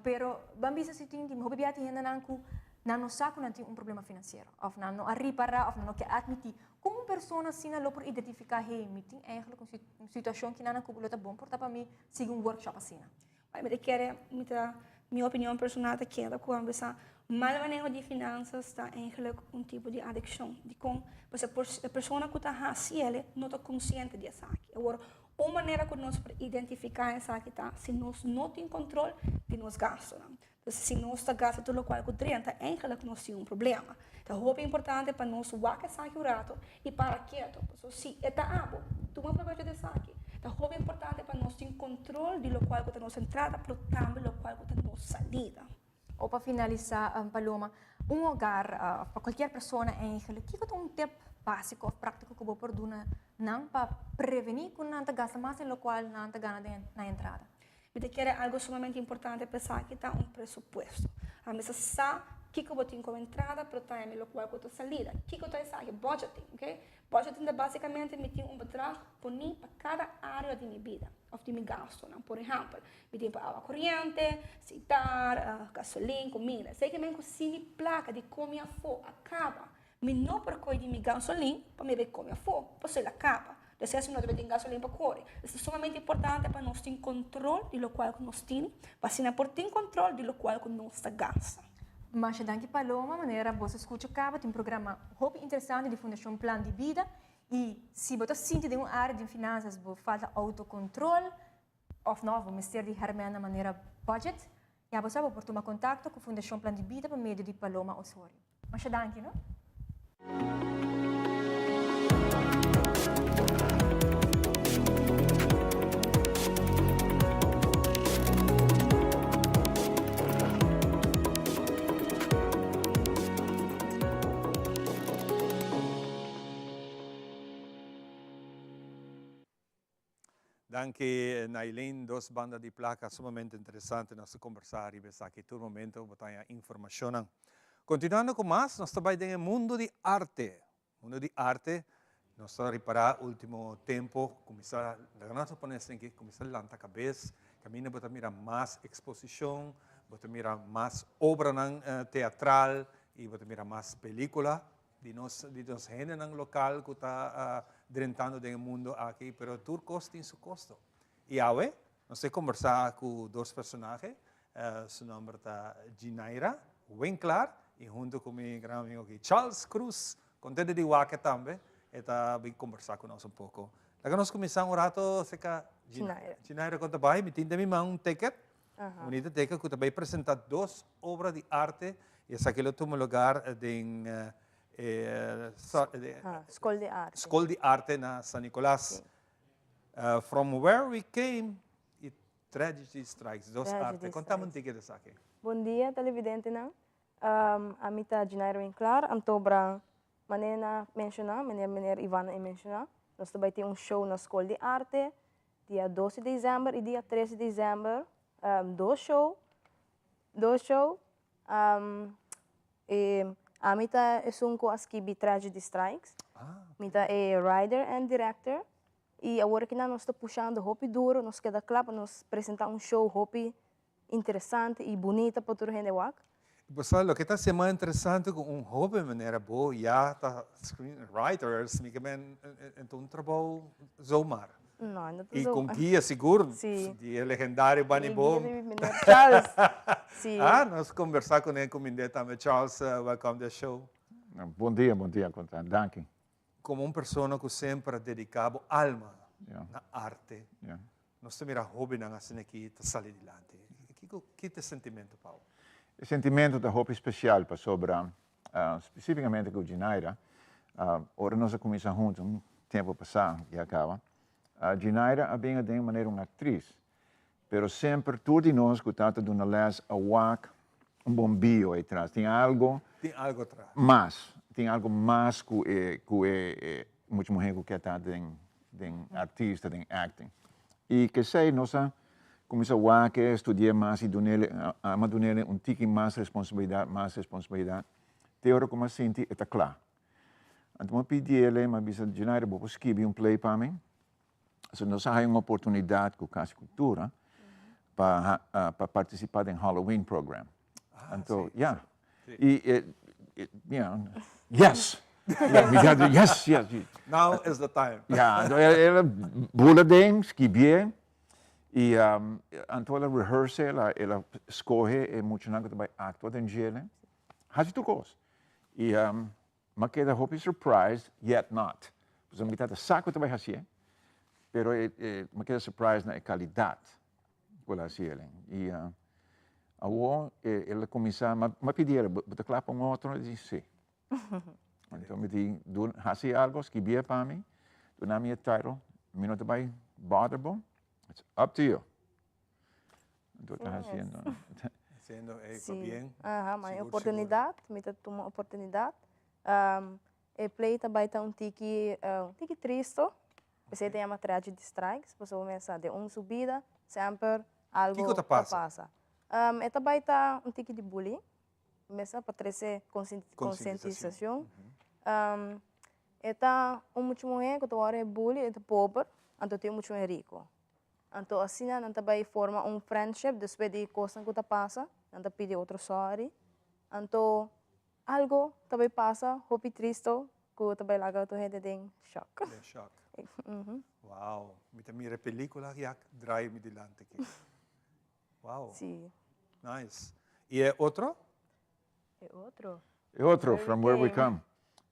pero ban bisa si tin hopi bia tin hendenan ku nan no sa ku nan tin un problema finansiero òf nan no a ripará òf nan no ke atmití. Kon un persona asina lo por identifiká, hey, mi tin eigentlik un situashon kinan ku lo ta bon por ta pa mi sigui un workshop asina? Bai mi ta kere, mi ta, mi opinion personal ta keda ku a bisa mal maneho di finansas ta eigenlijk un tipo di adikshon. Dikon? Pasobra e persona ku ta hasi el no ta konsiente di esaki. Awor, un manera ku nos por identifiká esaki ta si nos no tin kontrol di nos gastunan. Entonces si nos ta gasta tur lokual ku drenta, eigenlijk nos tin un problema. Ta hopi importante pa nos wak esaki un rato i para keto. Pasobra si e ta abo, tuma probecho di esaki. nos tin control di locual cu ta nos entrada pero tambe locual cu ta nos salida. O pa finalisa Paloma, un hogar of pa cualkier persona eigenlijk, kico ta un tip basico of practico cu bo por duna nan pa preveni cu nan ta gasta mas den locual nan ta gana den nan entrada? Mi ta kere algo sumamente importante pa esaki ta un presupuesto. A mester sa kico bo tin como entrada pero tambe locual cu ta salida. Kico ta esaki? Budgeting, ok? Budgeting ta basicamente mi tin un bedrag poni pa cada area di mi bida of di mi gastonan. Por ehempel, mi tin pa awa coriente, sitar, gasolin, cuminda. Esey ke men cu si mi placa di come afo a caba, mi no por coy di mi gasolin pa mi bay come afo, pasobra el a caba. Despues mi no ta bay tin gasolin pa core. Es ta sumamente importante pa nos tin control di locual cu nos tin, pa asina por tin control di locual cu nos ta gasta. Masha danki Paloma, manera boso scucha caba tin un programa hopi interesante di Fundacion Plan di Bida y si bo ta sinti den un area den finanzas bo falta autocontrol of no bo mester di hermen na manera budget ya bo sa bo por tuma contacto cu Fundacion Plan di Bida pa medio di Paloma Osorio. Masha danki no. Danki Nailene, dos banda di placa sumamente interesante, nos ta conversa riba esaki tur momento, bo ta haña informacionnan. Continuando cu mas, nos ta bay den e mundo di arte. Mundo di arte, nos ta ripara ultimo tempo, cuminsa, laga nos a pone asinki, cuminsa lanta cabes, caminda bo ta mira mas exposicion, bo ta mira mas obranan teatral y bo ta mira mas pelicula. Di nos di nos hendenan lokal ku ta drentando den e mundo aki, pero tur kos tin su kosto. I awe nos ta kombersá ku dos personahe, su nòmber ta Ginaira Winklaar i huntu ku mi gran amigo aki Charles Cruz, kontento di wak e tambe, e ta bin kombersá ku nos un poko. Laga nos kuminsá un rato aserka Ginaira. Ginaira kon ta bai? Mi tin den mi man un ticket Bonita teken ku ta bai presentá dos obra di arte i esaki lo tuma lugar den e Skol di Arte. Skol di Arte na San Nicolas. From Where We Came i Tragedy Strikes, dos arte. Kontami un tiki di esaki. Bon dia televidentenan. Ami ta Ginaira Winklaar, antobra manera na menshoná, manera meneer Ivan a menshoná, nos ta bai tin un show na Skol di Arte Dia dos di december y dia tres di december dos show, dos show. Y ami ta esun cu a skibi Tragedy Strikes. Mi ta e writer and director. Y awor aki nan nos ta pushando hopi duro, nos keda cla pa nos presenta un show hopi interesante y bunita pa tur hende wak. Bo sa loke ta hacié mas interesante cu un hoben manera bo ya ta screenwriters mi ke men ta un trabou zomaar. No, no ta Y zomaar. con guia sigur Sí. di e legendario Bunny Mi Boom. guia di meneer Charles. Sí. Ah, nos conversa cu ne cumind'é tambe. Charles, welcome the show. Bon dia, bon dia, con ta? Danki. Como un persona cu semper a dedica bo alma na arte, nos ta mira hobennan asina aki ta sali dilanti. Kico, ki ta e sentimento pa bo? E sentimento ta hopi special pasobra, specificamente cu Ginaira, ora nos a cuminsa hunto un tempo pasa ya caba, Ginaira a bin aden manera un actriz, pero semper tur di nos cu ta ta duna les a wak un bombio ey tras, tin algo Tin algo tras. mas, tin algo mas cu e cu e mucha muher cu kier ta den den artista, den acting. Y kesey nos a cuminsa wak e, studia mas y dunele, ama dunele un tiki mas responsabilidad, mas responsabilidad, te ora cu mi a sinti e ta cla. Anto mi a pidiele, mi a bisa, Ginaira bo por skibi un play pa mi? So nos a haya un oportunidad cu Cas Cultura pa pa participa den Halloween program. Anto, ya. Y, you know, yes! Yes, yes. Now is the time. Ya, anto el a bula den, skibié, y anto el a rehearse, el a scoge e muchanan cu ta bay actua den djele. Haci tur cos. Y M'a keda hopi surprised, yet not. Pasobra mi tabata sa ku ta bai hasié, pero e e m'a keda surprised na e kalidat ku el a hasi el. I awor e el a kuminsá, m'a pidi el, bo ta kla pa un otro? El di si. Anto mi di, dun hasi algu, skibié pa mi, duna mi e title, mi no ta bai bother bo. It's up to you. Anto ta haciendo. Haciendo, ey, Sí. pabien. Aha, ma Sigur, oportunidad, mi ta tuma oportunidad. E play ta bai ta un tiki, un tiki tristo. P'esei ta yama Tragedy Strikes, pasobra mi a sa den un su bida semper algo Kiko ta ta pasa? pasa. E ta bai ta un tiki di bullying, mester pa trese concientisacion. E ta un mucha muher cu ta worde bully, e ta pober, anto tin un mucha muher rico. Anto asina nan ta bay forma un friendship despues di cosnan cu ta pasa, nan ta pidi otro sorry. Anto algo ta bay pasa hopi tristo cu ta bay laga tur hende den shock. Den shock. Wow, mi ta mira e pelicula ya draai mi dilanti aki. Wow. Si. Nice. Y e otro? E otro. E otro, From Where We Come.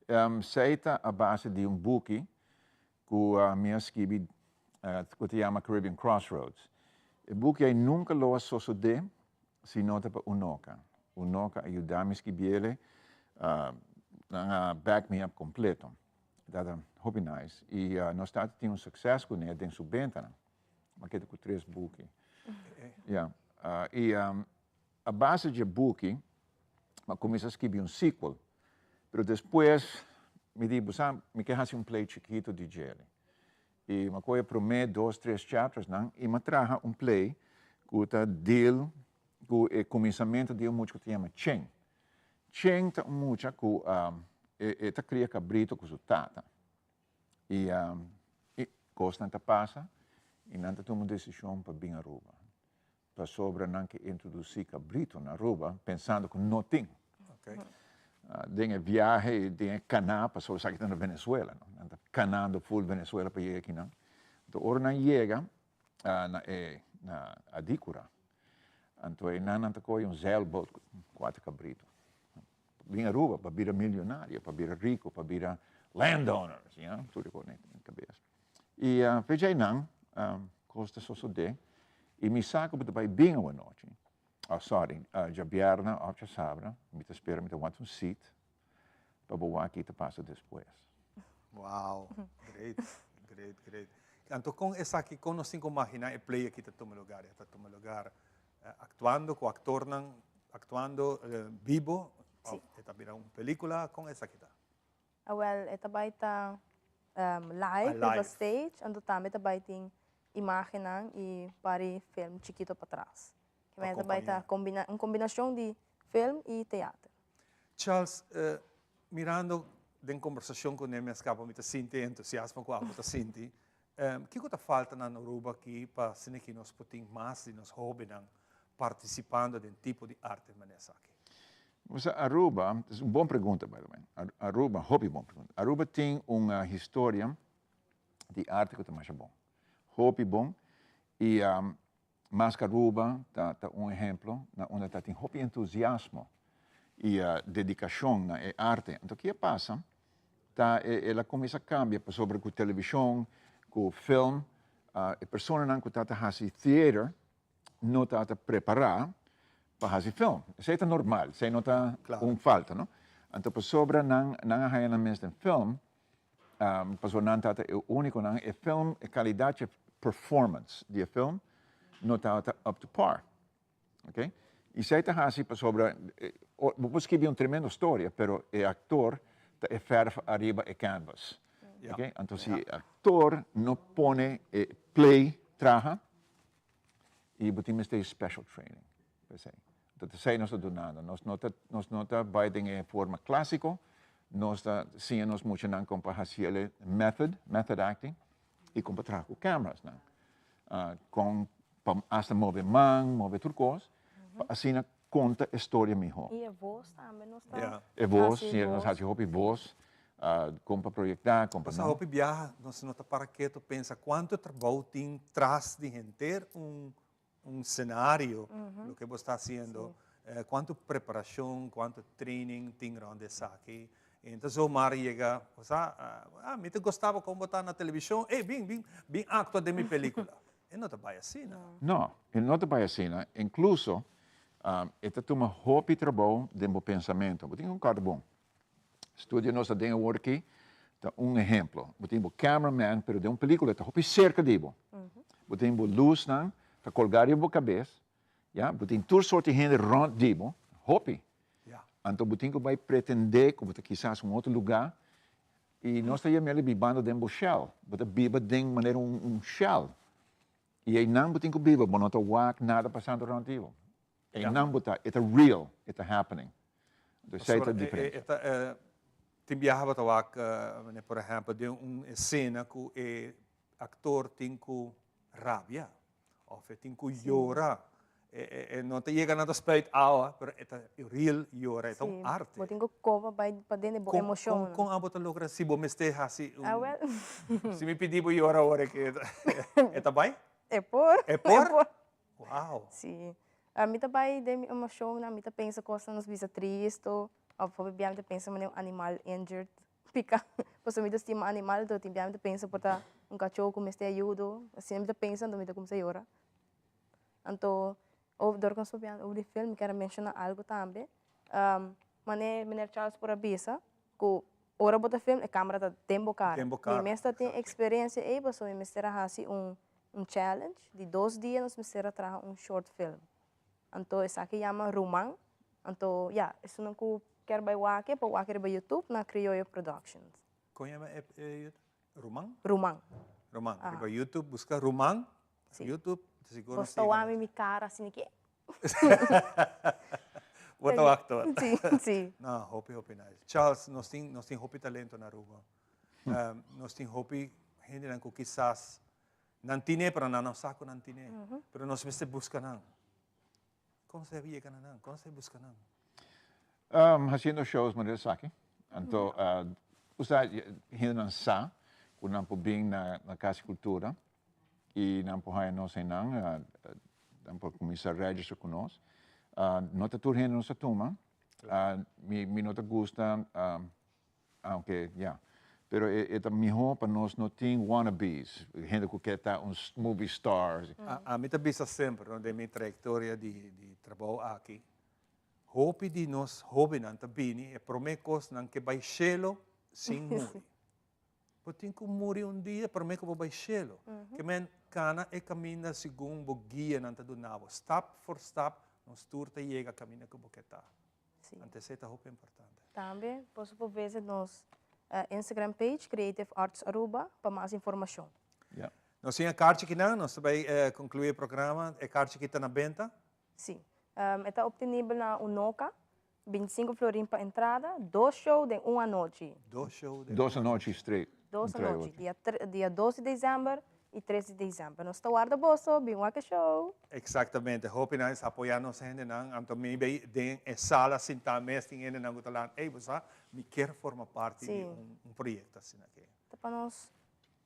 Esey ta a base di un buki cu mi a skibi cu ta yama Caribbean Crossroads. E buki ey nunca lo a sosode si no ta pa Unoca. Unoca a yuda mi skibiele, nan a back me up completo. Dat ta hopi nice. Y nos tata tin un succes cune den su bentanan. M'a keda cu tres buki. Ya. Y a base dje buki m'a cuminsa skibi un sequel. Pero despues mi di, bo sa, mi ke haci un play chikito di djele. Y m'a coge prome dos, tres chaptersnan y m'a traha un play cu ta deal cu e cuminsamento di un mucha cu ta yama Chen. Chen ta un mucha cu e ta cria cabrito cu su tata. Y cosnan ta pasa y nan ta tuma un decision pa bin Aruba. Pasobra nan ke introduci cabrito na Aruba pensando cu no tin. Den e viahe y den e cana, pasobra esaki ta na Venezuela, no? Nan ta canando full Venezuela pa yega akinan. Anto ora nan yega na e na Adicura, anto einan nan ta coge un zeilboot cu cuater cabrito. Bin Aruba pa bira milionario, pa bira rico, pa bira landowners, you know, tur e cos na cabes. Y fecha einan cos ta sosode y mi sa cu bo ta bay bin awanochi, oh sorry, djabièrnè of djasabra, mi ta spera mi ta wanta un seat pa bo wak ki ta pasa despues. Wow, great, great, great. Anto con esaki, con nos tin cu imagina e play aki ta tuma lugar? E ta tuma lugar Actuando cu actornan, actuando bibo, of e ta bira un pelicula, con esaki ta? Awel, e ta bai ta live riba stage, anto tambe ta bai tin imagennan y pari film chikito patras. Pa ta bai ta un combinacion di film y teater. Charles, mirando den conversacion cu Nemi a scapa mi ta sinti e entusiasmo cu abo ta sinti. Kiko ta falta na Aruba aki pa asina ki nos por tin mas di nos hobennan participando den tipo di arte manera esaki? Bo sa Aruba, es un bon pregunta by the way, Aruba, hopi bon pregunta. Aruba tin un historia di arte cu ta masha bon, hopi bon y Mas Aruba ta ta un ehemplo na unda ta tin hopi entusiasmo y dedicacion na e arte. Anto ki a pasa ta el a cuminsa cambia pasobra cu television, cu film, e personanan cu ta ta haci theater no ta ta prepara pa haci film. Esey ta normal, esey no ta un falta, no? Anto pasobra nan nan a haya nan mes den film, Pasobra nan tabata e únikonan, e film, e kalidat dje performance di e film no tabata up to par. Ok? I esei ta hasi pasobra bo por skibi un tremendo storia, pero e aktor ta e fèrf ariba e canvas. Ok? Anto si e aktor no pone e play traha, i bo tin mester special training pa esei. Anto ta esei nos ta dunando. Nos no ta nos no ta bai den e forma clásico, nos ta siña nos muchanan con pa haci el method, method acting, y con pa traha cu camerasnan. Con pa hasta move man, move tur cos, pa asina conta e storia miho. Y e voz tambe nos ta E voz, si, nos haci hopi voz, con pa proyecta, con pa no. Hopi biaha nos no ta para keto pensa cuanto trabou tin tras di henter un un scenario, loke bo sta haciendo, cuanto preparacion, cuanto training tin rond esaki. Entonces zomaar yega, bo sa, ah, mi ta gostaba con bo ta na television, ey, bin, bin, bin actua den mi pelicula. E no ta bay asina. No, e no ta bay asina. Incluso, e ta tuma hopi trabou den bo pensamento. Bo tin un kòrda bon. Studio nos ta den awor aki ta un ehemplo. Bo tin bo cameraman, pero den un pelicula e ta hopi cerca di bo. Bo tin bo lusnan ta colga riba bo cabes, ya, bo tin tur soort di hende rond di bo, hopi. Anto bo tin cu bay pretende cu bo ta kisas un otro lugar y nos ta yam'el bibando den bo shell, bo ta biba den manera un shell y eynan bo tin cu biba, bo no ta wak nada pasando rond di bo. Eynan bo ta, e ta real, e ta happening. Anto esey ta diferencia. E ta, tin biaha bo ta wak, por ehempel, den un escena cu e actor tin cu rabia of e tin cu yora. E no ta yega na ta spuit awa, pero e ta real yora, e ta un arte. Bo tin cu coba bay paden di bo emocion. Con abo ta logra si bo mester haci un. Awel. Si mi pidi bo yora awor e ta bay? E por. E por? Wow. Si. Mi ta bay den mi emocionnan, mi ta pensa cosnan nos bisa tristo, of hopi bia mi ta pensa manera un animal injured, pica. Pasobra mi ta stima animal, enton tin bia mi ta pensa por ta un cacho cu mester ayudo, asina mi ta pensa enton mi ta cuminsa yora. Anto, dor cu nos papia over di film, mi kier a menciona algo tambe. Manera meneer Charles por a bisa, cu ora bo ta film e camera ta den bo cara. Den bo cara. Mi mes ta tin experiencia ey pasobra mi mester a haci un un challenge di dos dia nos mester a traha un short film. Anto esaki yama Ruman. Anto ya, esunnan cu kier bay wak e por wak riba YouTube na Crioyo Productions. Con yama e YouTube? Ruman? Ruman. Ruman. Riba YouTube busca Ruman. Si. YouTube, sigur Bo sta wak mi cara asina ki. Bo ta wak tur. Si, si. No, hopi, hopi nice. Charles, nos tin, nos tin hopi talento na Aruba. Nos tin hopi hendenan cu kisas nan tine, pero nan no sa cu nan tine. Pero nos mester busca nan. Con se yega na nan? Con se busca nan? Haciendo shows manera esaki. Anto, usa hendenan sa cu nan por bin na Cas di Cultura y nan por haya nos einan, nan por cuminsa register cu nos. No ta tur hende nos ta tuma. Mi no ta gusta Aunke, ya. Pero e e ta mihó pa nos no tin wannabes, hende ku ke ta un movie star. Ami ta bisa semper, no, den mi trayektoria di di trabou aki, hopi di nos hóbennan ta bini e promé kos nan ke bai shelo sin muri. Bo tin ku muri un dia promé ku bo bai shelo. Ke men kana e kaminda segun bo guianan ta duna bo. Stap for stap nos tur ta yega kaminda ku bo ke ta. Sí. Anto esei ta hopi importante. Tambe boso por visit nos Instagram page Creative Arts Aruba pa mas informacion. Ja. Nos tin e kaartje kinan, nos ta bai conclui e programa. E kaartje ki ta na benta? Sí. E ta obtenibel na Unoca, 25 florin pa entrada, dos show den un anochi. Dos show den Dos anochi straight. Dos anochi, dia, dia 2 di december y 3 di december. Nos ta warda boso, bin wak e show. Exactamente, hopi nan es apoya nos hendenan, anto mi bay den e sala sinta mes tin hendenan cu ta lan, ey bo sa, mi kier forma parti di un proyecto asina aki. Ta pa nos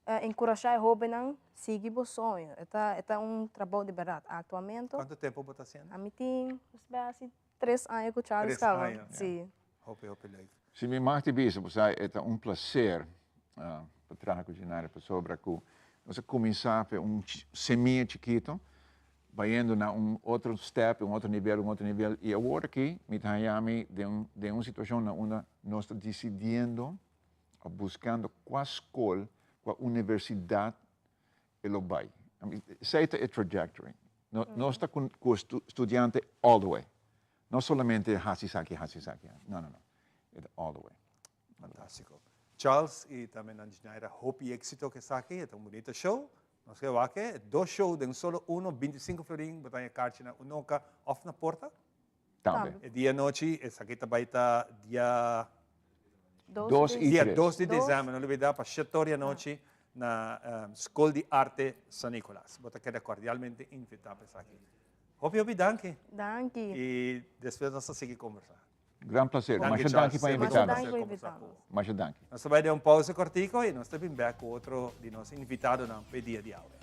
encurasha e hobennan sigui bo soño, e ta e ta un trabou di berdad, actuamento. Cuanto tempo bo ta haciendo? Ami tin, nos bay haci tres aña cu Charles caba. Tres aña. Si. Hopi hopi leuk. Si mi mag di bisa bo sa e ta un placer pa traha cu Gennaro pasobra cu nos a cuminsa pe un semilla chikito bayendo na un otro step, un otro nivel, un otro nivel y awor aki mi ta haya mi den den un situacion na unda nos ta dicidiendo of buscando cua scol, cua universidad e lo bai. Esey ta e trajectory. Nos ta cu studiante all the way. No solamente haci esaki, haci esaki. No, no, no. E ta all the way. Fantastico. Charles y tambe nan Jnaira hopi exito cu esaki. E ta un bunita show. Nos ke wak e dos show den solo uno, 25 florin, bo ta haña karchi na Unoca of na Porta. Tambe. E dia anochi, esaki ta bai ta dia Dos y Dia tres. dos di december, no olbida pa shetor di anochi na School di Arte San Nicolas. Bo ta keda cordialmente invita pa esaki. Hopi hopi danki. Danki. Y despues nos ta sigui conversa. Gran placer. Danki Masha Charles. danki pa Siempre invita un nos. placer conversa cu bo. Masha danki. Nos ta bai den un pausa cortico y nos ta bin bek cu otro di nos invitadonan p'e dia di awe.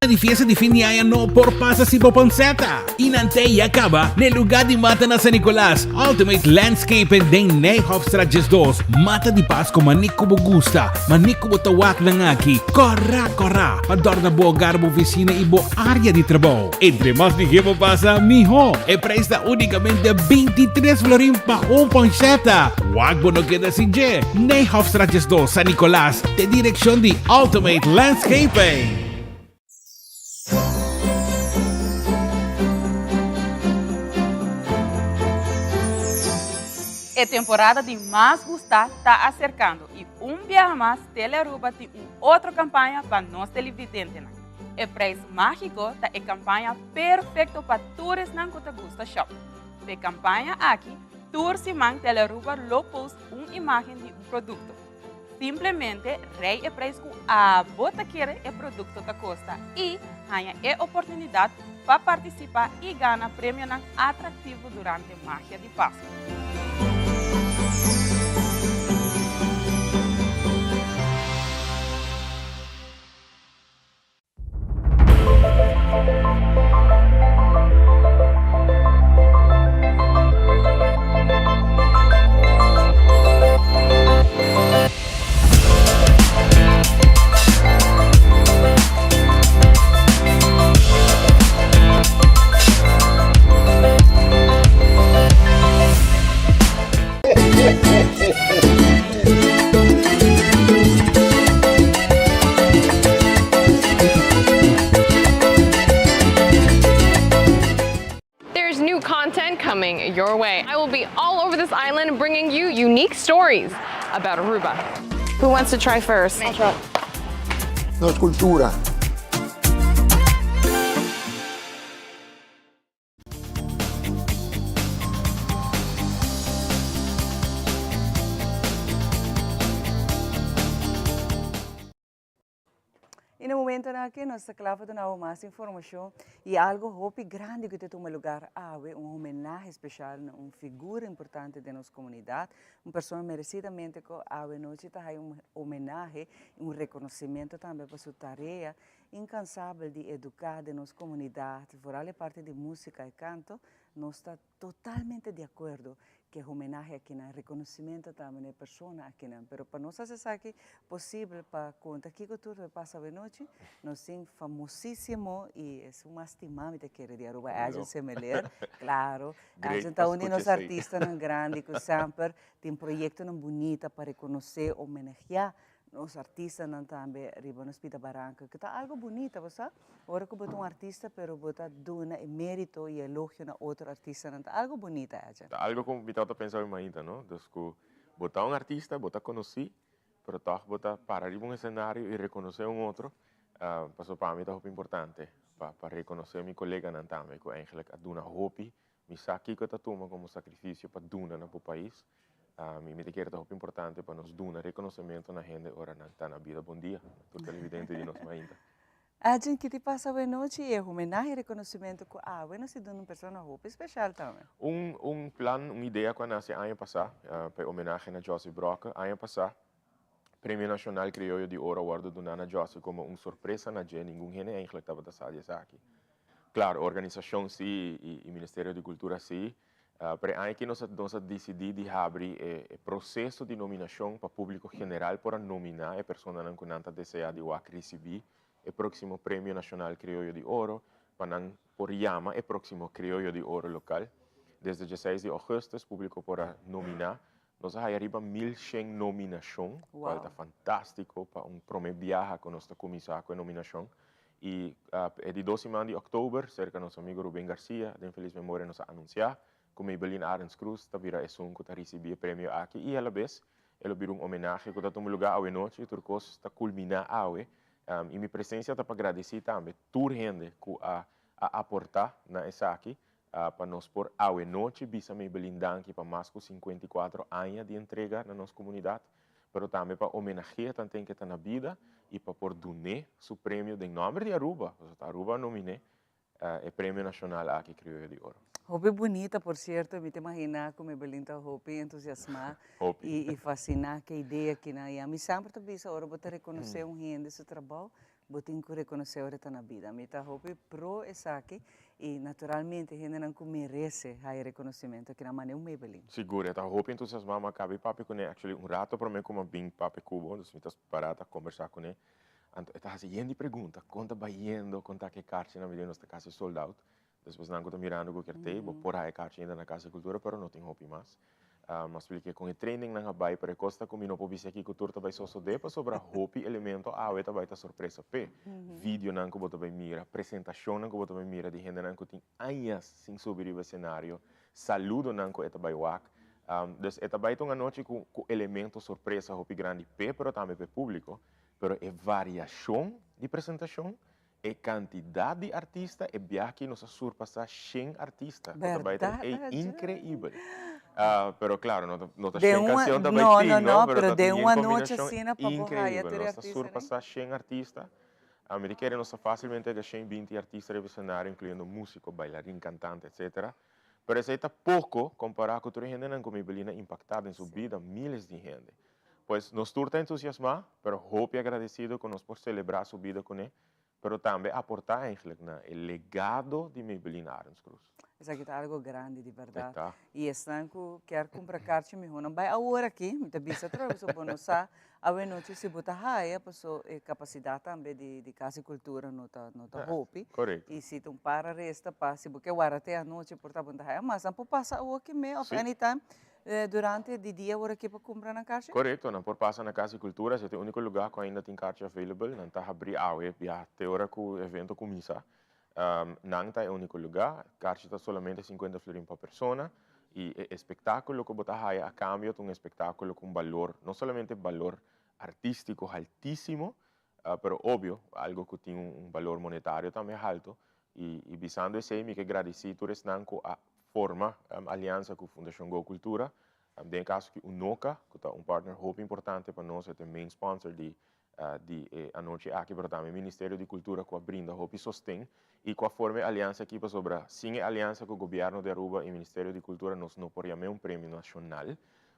Di fiesta di fin di aña no por pasa si bo panceta. Y nan te ya caba n'e lugar di mata na San Nicolas. Ultimate Landscaping den Nijhofstraat 12. Mata di Pasco mane cu bo gusta, mane cu bo ta wak nan aki. Cora cora pa dorna bo hogar, bo oficina y bo area di trabou. Entre mas lihe bo pasa, miho. E prijs ta unicamente 23 florin pa un panceta. Wak bo no keda sin dje. Nijhofstraat 12, San Nicolas, te direccion di Ultimate Landscaping. E temporada di mas gusta ta acercando y un biaha mas Telearuba tin un otro campaña pa nos televidentenan. E prijs magico ta e campaña perfecto pa tur esnan cu ta gusta shop. P'e campaña aki, tur siman Telearuba lo post un imagen di un producto. Simplemente rei e prijs cu abo ta kere e producto ta costa y haña e oportunidad pa participa y gana premionan atractivo durante Magia di Pasco. There's new content coming your way. I will be all over this island bringing you unique stories about Aruba. Who wants to try first? I'll try. Nos cultura. Y na momentonan aki nos ta cla pa duna bo mas informacion y algo hopi grandi cu ta tuma lugar awe, un homenahe special na un figura importante den nos comunidad, un persona merecidamente cu awe nochi ta haya un homenahe y un reconocimento tambe pa su tarea incansabel di educa den nos comunidad, vooral e parti di musica y canto, nos ta Totalmente di acuerdo cu e homenahe akinan, reconocimento tambe na e persona akinan. Pero pa nos haci esaki posibel pa conta kico tur lo pasa awenochi, nos tin famosisimo y esun mas stima mi ta kere di Aruba, Edjean Semeleer. Claro, Edjean ta un di nos artistanan grandi cu semper tin proyectonan bunita pa reconoce, homenahea Nos artistanan tambe riba nos pida baranka, ku ta algu bunita, bo sa. Ora ku bo ta un artista pero bo ta duna e merito i elogio na otro artistanan, ta algu bunita, Edjean. Ta algu ku mi tabata pensa hopi mainta, no? Dus ku bo ta un artista, bo ta konosí, pero tòg bo ta para riba un esenario i rekonosé un otro, pasobra pa mi ta hopi importante pa pa rekonosé mi koleganan tambe ku eigentlik a duna hopi. Mi sa kiko ta tuma komo sakrifisio pa duna na bo pais. Mi mi ta kere ta hopi importante pa nos duna rekonosementu na hende ora nan ta na bida. Bon dia na tur televidente di nos mainta. Edjean, ki ti pasa awe nochi i e homenahe i rekonosementu ku awe nos ti duna un persona hopi speshal tambe? Un un plan, un idea ku a nase aña pasá pa e homenahe na Jossy Brokke. Aña pasá Premio Nashonal Krioyo di Oro a wòrdu duná na Jossy komo un sorpresa na dje, ningun hende eigentlik tabata sa di esaki. Klaro, organisashon sí i Ministerio di Kultura sí, Pero e aña aki nos a nos a disidí di habri e e proseso di nominashon pa públiko general por a nominá e personanan ku nan ta deseá di wak risibí e próksimo Premio Nashonal Krioyo di Oro, pa nan por yama e próksimo Krioyo di Oro lokal. Desde dieseis di ògùstùs públiko por a nominá. Nos a haya riba 1100 nominashon, kual ta fantástiko pa un promé biaha ku nos ta kuminsá ku e nominashon. I e di dos siman di òktober, serka nos amigo Ruben Garcia, den felis memoria nos a anunsiá ku Maybelline Arends Cruz ta bira esun ku ta risibí e premio aki i alabes e lo bira un homenahe ku ta tuma lugá awenochi, tur kos ta kulminá awe. I mi presensia ta pa gradisí tambe tur hende ku a a aportá na esaki pa nos por awenochi bisa Maybelline danki pa mas ku 54 aña di entrega na nos komunidat, pero tambe pa homenage'é tanten ku e ta na bida i pa por dun'é su premio den nòmber di Aruba, pasobra ta Aruba a nomin'é e premio nashonal aki Krioyo di Oro. Hopi bunita, por sierto, mi ta imaginá ku Maybelline ta hopi entusiasmá i fasiná ku e idea akinan. I ami semper ta bisa ora bo ta rekonosé un hende su trabou, Bo tin ku rekonosé ora e ta na bida. Mi ta hopi pro esaki i naturalmente hendenan ku merese haya rekonosementu aki nan manda un Maybelline. Sigur, e ta hopi entusiasmá. Mi a kabi papia kuné actually un rato promé ku mi a bin papia ku bo, dus mi ta pará ta kombersá kuné. Anto e ta hasi yen di pregunta, kon ta bayendo, kon ta ku e karchinan, mi di nos ta kasi sold out. Despues nan ku ta mirando ku kier tei, bo por haya karchi ainda na Kas di Kultura, pero no tin hopi mas. Mi a splika kon e trainingnan a bai, pero e kos ta ku mi no por bisa aki ku tur ta bai sosodé pasobra hopi elemento awe ta bai ta sorpresa p'e. Videonan ku bo ta bai mira, presentashonnan ku bo ta bai mira di hendenan ku tin añas sin subi riba esenario, saludonan ku e ta bai wak. Dus e ta bai ta un anochi ku ku elemento sorpresa hopi grandi p'e pero tambe p'e públiko. Pero e variashon di presentashon E kantidat di artista, e biaha aki nos a surpasá shen artista ku ta bai ta ey inkreibel. Pero klaro, no ta no ta shen kansion ta bai tin, no, pero ta tin un kombinashon inkreibel. Nos ta surpasá shen artista. Mi ta kere nos ta fásilmente yega shen binti artista riba esenario, inkluyendo músiko, bailarin, kantante, etsetera. Pero esei ta poko kompará ku tur e hendenan ku Maybelline a impaktá den su bida, míles di hende. Pues nos tur ta entusiasmá, pero hopi agradesido ku nos por selebrá su bida kuné, pero tambe aportá eigenlijk na e legado di Maybelline Arends Croes. Esaki ta algo grandi di bèrdat. E ta. I esnan ku kier kumpra karchi mihó nan bai awor aki, mi ta bisa atrobe pasobra bo no sa awenochi si bo ta haya, paso e kapasidat tambe di Kas di Kultura no ta no ta hopi. Korekto. I si ta un par a resta pa si bo ke warda te anochi por ta bo no ta haya mas, nan por pasa awor aki me òf anytime. Durante di dia ora ke por kumpra nan karchi? Korekto, nan por pasa na Kas di Kultura, esei ta e úniko lugá ku ainda tin karchi available. Nan ta habrí awe ya te ora ku evento kuminsá. Nan ta e úniko lugá. Karchi ta solamente sinkuenta florin pa persona i e espektákulo ku bo ta haya a kambio ta un espektákulo ku un balor, no solamente balor artístiko haltísimo, pero obvio algo ku tin un balor monetario tambe halto. I bisando esei mi ke gradisí tur esnan ku a forma aliansa ku Fundashon Go Kultura, den e kaso aki Unoca ku ta un partner hopi importante pa nos, e ta e main sponsor di di e anochi aki, pero tambe Ministerio di Kultura ku a brinda hopi sosten i ku a forma e aliansa aki pasobra sin e aliansa ku Gobièrnu di Aruba i Ministerio di Kultura nos no por yam'é un premio nashonal,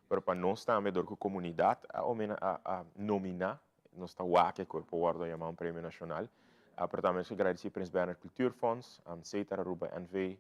pero pa nos tambe dor ku komunidat a a nominá Nos ta wak e ku por wòrdu yamá un premio nashonal. Pero tambe nos ke gradisí Prins Bernhard Cultuurfonds, Setar Aruba NV,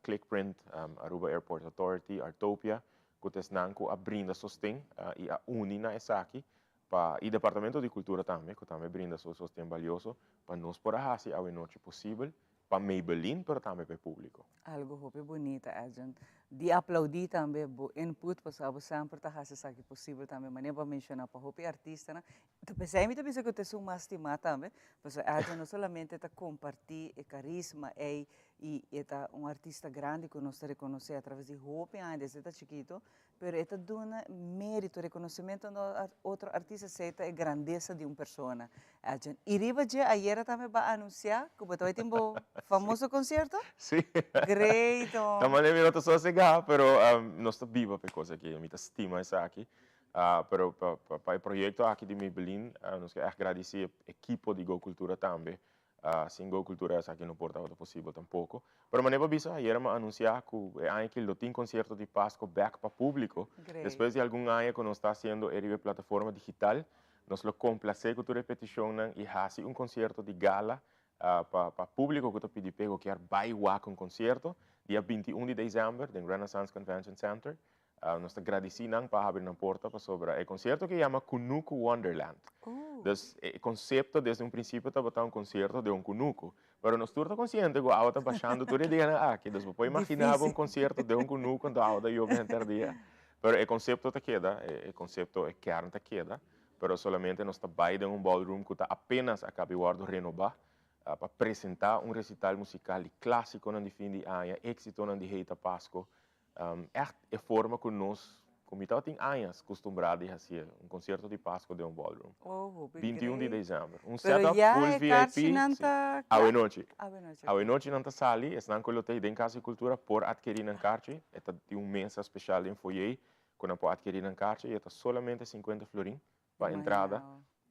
Clickprint, Aruba Airport Authority, Artopia, ku ta esnan ku a brinda sosten i a uni na esaki pa i Departamento di Kultura tambe ku tambe brinda su sosten balioso pa nos por a hasi awe nochi posibel pa Maybelline pero tambe pa e públiko. Algo hopi bunita, Edjean. Di aplaudí tambe bo input pasobra abo semper ta hasi esaki posibel tambe. Manera bo a menshoná pa hopi artistanan. Ta p'esei mi ta bisa ku ta esun mas stimá tambe, pasobra Edjean no solamente ta kompartí e karisma ei i e ta un artista grandi ku nos ta rekonosé atraves di hopi aña desde e ta chikito, Pero e ta duna merito, reconocimento na otro artista, esey ta e grandeza di un persona. Edjean, y riba dje ayera tambe bo a anuncia cu bo ta bay tin bo famoso concierto? Sí. Great! Ta manera mi no ta sosega, pero nos ta biba pa e cos aki, mi ta stima esaki. Pero pa e proyecto aki di Maybelline, nos ke echt gradici e ekipo di Go Cultura tambe Sin Go Cultura esaki no por tabata posibel tampoco. Pero manera bo a bisa, ayera mi a anuncia cu e aña aki lo tin concierto di Pasco bek pa publico. Great. Despues di algun aña cu nos ta haciendo e riba e plataforma digital, nos lo complace cu tur e peticionnan y haci un concierto di gala pa pa publico cu ta pidi p'e cu kier bay wak un concierto, dia 21 di december den Renaissance Convention Center. Nos ta gradisí nan pa habri nan porta pasobra e konsierto ke yama Kunuku Wonderland. Dus e konsepto desde un prinsipio tabata un konsierto den un kunuku. Pero nos tur ta konsiente ku awa ta bashando tur e dianan aki. Dus bo por imaginá bo un konsierto den un kunuku anto awa ta yobe henter dia. Pero e konsepto ta keda, e konsepto, e kern ta keda. Pero solamente nos ta bai den un ballroom ku ta apenas a kabi wòrdu renobá pa presentá un resital musikal di klásikonan di fin di aña, éksitonan di Heita Pasko. Echt e forma ku nos, ku mi tabatin añas kustumbrá di hasié, un konsierto di Pasko den un ballroom. Oh, hopi 21 di great. desèmber. Un Pero setup ya full e VIP. karchinan Sí. ta kla? Awe nochi. Awe nochi, Awe ok. nochi nan ta sali, esnan ku lo ta ei den Kas di Kultura por atkerí nan karchi. E ta tin un mesa speshal den foyer ku nan por atkerí nan karchi i e ta solamente 50 florin pa entrada.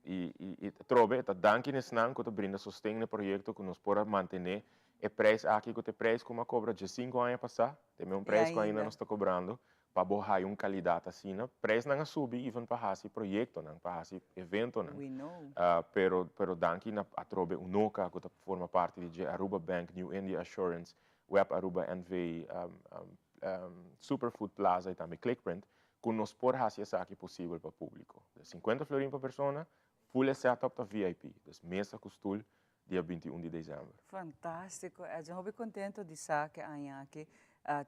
I i atrobe e ta danki na esnan ku ta brinda sosten na e proyekto ku nos por a mantené e preis aki ku ta e preis ku mi a kobra diesinku aña pasá, ta e mesun preis ku ainda nos ta kobrando. Pa bo haya un calidad asina, prijsnan a subi even pa haci proyectonan, pa haci eventonan. We know. Pero, pero danki na atrobe Unoca cu ta forma parti di dje, Aruba Bank, New India Assurance, Web Aruba NV, Superfood Plaza y tambe Clickprint, cu nos por haci esaki posibel pa publico. Dus 50 florin pa persona, full e setup ta VIP, dus mesa cu stoel, dia 21 di december. Fantastico, Edjean. Hopi contento di sa cu aña aki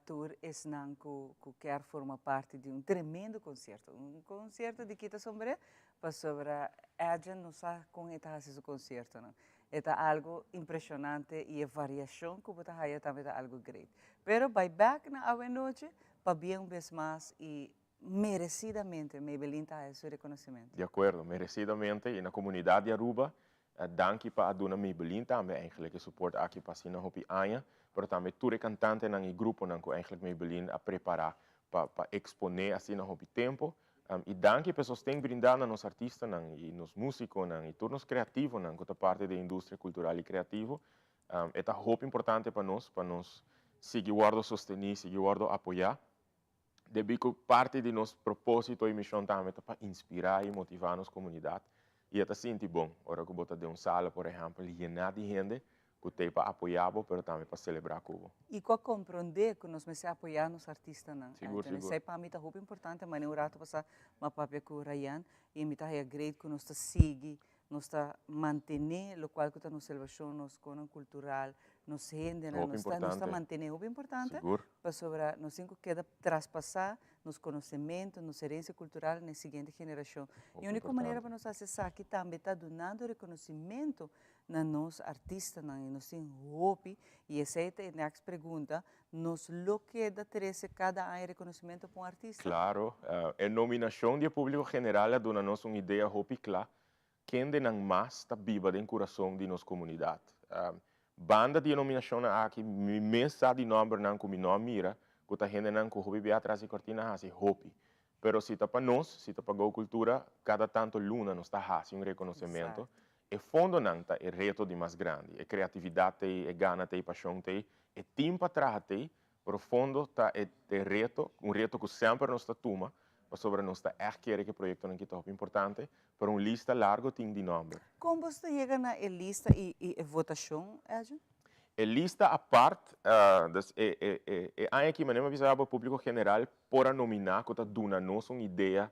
tur esnan cu cu kier forma parti di un tremendo concierto. Un concierto di kita sombre pasobra Edjean no sa con e ta haci su conciertonan. E ta algo impresionante y e variacion cu bo ta haya tambe ta algo great. Pero bay back na awe nochi pabia un bes mas y merecidamente Maybelline ta haya su reconocimento. Di acuerdo, merecidamente y na comunidad di Aruba Danki pa a duna Maybelline tambe eigenlijk e support aki pa asina hopi aña, pero tambe tur e cantantenan y gruponan cu eigenlijk Maybelline a prepara pa pa expone asina hopi tempo. Y danki pa e sosten brinda na nos artistanan y nos musiconan y tur nos creativonan cu ta parti di e industria cultural y creativo. E ta hopi importante pa nos, pa nos sigui wordo sosteni, sigui wordo apoya. Debí ku parti di nos propósito i mishon tambe ta pa inspirá i motivá nos komunidat, i e ta sinti bon ora ku bo ta den un sala, por ehèmpel, yená di hende ku t'ei pa apoyá bo, pero tambe pa selebrá ku bo. I ku a komprondé ku nos mester apoyá nos artistanan. Sigur, sigur. Esei pa mi ta hopi importante, mane un rato pasá mi a papia ku Rayan i mi ta haya great ku nos ta sigui Nos ta mantené lokual ku ta nos selbashon, nos konan kultural, nos hendenan, Hopi nos ta nos ta importante. mantené hopi importante Sigur. pasobra nos tin ku keda traspasá nos konosementu, nos herensia kultural na e siguiente generashon. Hopi E úniko manera importante. pa nos hasi esaki tambe ta dunando rekonosimentu na nos artistanan i nos tin hopi i esei ta e next pregunta, nos lo keda trese kada aña rekonosimentu pa un artista? Klaro. E nominashon di e públiko general a duna nos un idea hopi kla kendenan mas ta biba den kurason di nos komunidat. Banda di e nominashonnan aki, mi mes sa di nòmbernan ku mi no a mira, ku ta hendenan ku hopi bia tras di kòrtina hasi hopi. Pero si ta pa nos, si ta pa Go Cultura, kada tantu luna nos ta hasi un rekonosementu. E fondonan ta e reto di mas grandi. E kreatividat t'ei, e gana t'ei, pashon t'ei, e tim pa traha t'ei, Pero fondo ta e reto, un reto cu semper nos ta tuma, pasobra nos ta echt kere cu e proyectonan aki ta hopi importante, pero un lista largo tin di nomber. Con boso ta yega na e lista y e votacion, Edwin? E lista apart, dus e e e aña aki manera mi a bisa bo, e publico general por a nomina cu ta duna nos un idea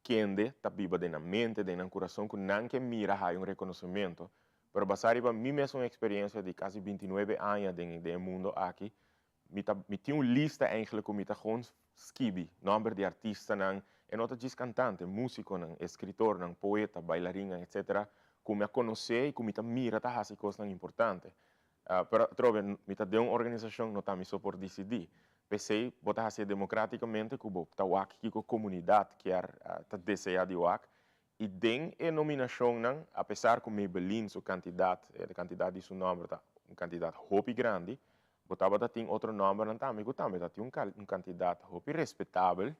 kende ta biba den nan mente, den nan kurason ku nan ke mira haya un rekonosementu. Pero basá riba mi mesun eksperensia di kasi bintinuebe aña den den e mundo aki, mi ta mi tin un lista eigentlik ku mi ta gewoon skibi nòmber di artistanan, e no ta djis kantante, músikonan, eskritornan, poeta, bailarinnan, etsetera, ku mi a konosé i ku mi ta mira ta hasi kosnan importante. Pero atrobe, mi ta den un organisashon, no ta mi so por disidí. P'esei bo ta hasié demokrátikamente ku bo ta wak kiko komunidat kier ta deseá di wak. I den e nominashonnan, apesar ku Maybelline su kantidat, e kantidat di su nòmber ta un kantidat hopi grandi, bo tabata tin otro nòmbernan tambe ku tambe ta tin un kantidat hopi respetabel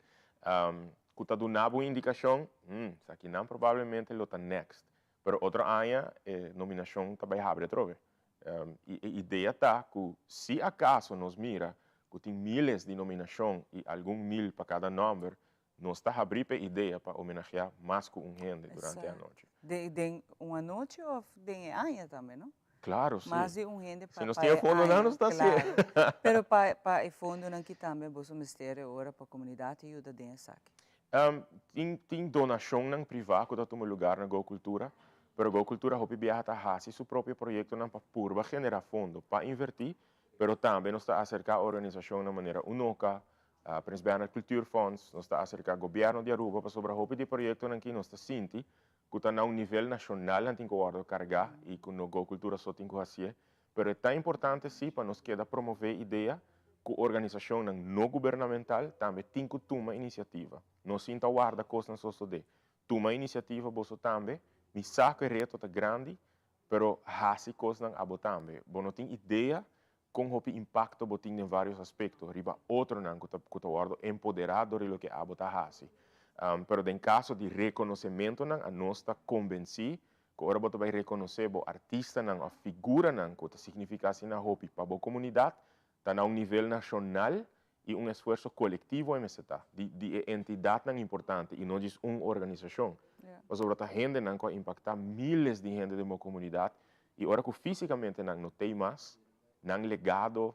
ku ta duna bo un indikashon, hmm, esakinan probablemente lo ta next. Pero otro aña e nominashon ta bai habri atrobe. I e idea ta ku si akaso nos mira ku tin miles di nominashon i algun mil pa kada nòmber, nos ta habri p'e idea pa homenageá mas ku un hende durante e anochi. Den un anochi òf den e aña tambe, no? Claro, si. Mas di un hende pa Si nos pa tin e e fondonan aña, nos ta hacié. claro. Pero pa pa e fondonan ki tambe boso mester e ora pa comunidad ta yuda den esaki. Tin tin donacionnan priva cu ta tuma lugar na Go Cultura, pero Go Cultura hopi biaha ta haci su propio proyectonan pa purba genera fondo pa inverti, pero tambe nos ta acerca organisacionnan manera Unoca, Prins Bernhard Cultuurfonds, nos ta acerca Gobierno di Aruba pasobra hopi di e proyectonan ki nos ta sinti ku ta na un nivel nashonal nan tin ku wòrdu kargá i ku no Go Kultura so tin ku hasié, pero e ta importante sí pa nos keda promové idea ku organisashonnan no gubernamental tambe tin ku tuma inisiativa. No sinta warda kosnan sosodé. Tuma inisiativa boso tambe, mi sa ku e reto ta grandi, pero hasi kosnan abo tambe. Bo no tin idea kon hopi impakto bo tin den vários aspekto riba otronan ku ta ku ta wòrdu empoderá dor di loke abo ta hasi. Pero den kaso di rekonosementonan anos ta kombensí ku ora bo ta bai rekonosé bo artistanan òf figuranan ku ta signifiká asina hopi pa bo komunidat, ta na un nivel nashonal. I un esfuerso kolektivo e mester ta, di di e entidatnan importante i no djis un organisashon. Pasobra ta hendenan ku a impaktá miles di hende den bo komunidat i ora ku físikamente nan no t'ei mas, nan legado,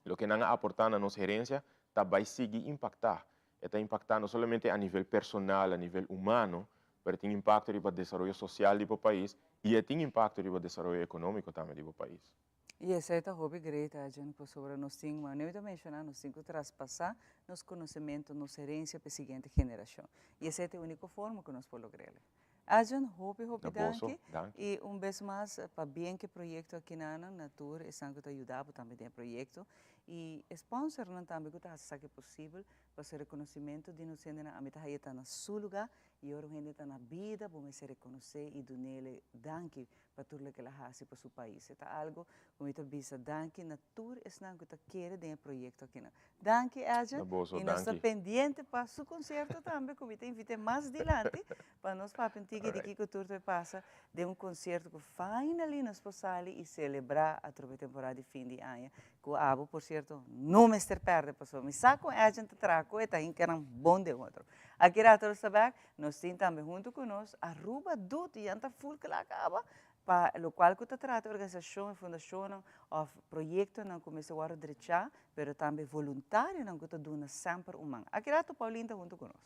loke nan a aportá na nos herensia, ta bai sigui impaktá. E ta impaktá no solamente a nivel personal, a nivel humano, pero e tin impakto riba desaroyo sosial di bo pais i e tin impakto riba desaroyo ekonómiko tambe di bo pais. I esei ta hopi great, Arjen, pasobra nos tin, manera mi ta menshoná, nos tin ku traspasá nos konosementu, nos herensia pa e siguiente generashon. I esei ta e úniko forma ku nos por logr'el. Arjen, hopi, hopi danki. I un bes mas, pabien ku e proyekto akinanan, na tur esnan ku ta yuda bo tambe den e proyekto i e sponsornan tambe ku ta hasi esaki posibel, pasobra rekonosimentu di nos hendenan ami ta haña ta na su lugá i ora un hende ta na bida bo mester rekonosé i dun'el danki pa tur loke el a hasi pa su pais. E ta algo ku mi ta bisa danki na tur esnan ku ta kere den e proyekto akinan. Danki Edjean Na boso, i nos ta danki. pendiente pa su konsierto tambe ku mi ta invit'é mas dilanti pa nos papia un tiki di Alright. kiko tur ta pasa den un konsierto ku finally nos por sali i selebrá atrobe temporada di fin di aña ku abo por sierto no mester pèrdè pasobra mi sa kon Edjean ta traha ku e ta hinka nan bon den otro. Aki rato nos ta bèk. Nos tin tambe huntu ku nos Aruba Doet y nan ta full kla kaba pa lokual ku ta trata organisashon y fundashonnan òf proyektonan ku mester wòrdu drechá, pero tambe voluntarionan ku ta duna semper un man. Aki rato Paulien ta huntu ku nos.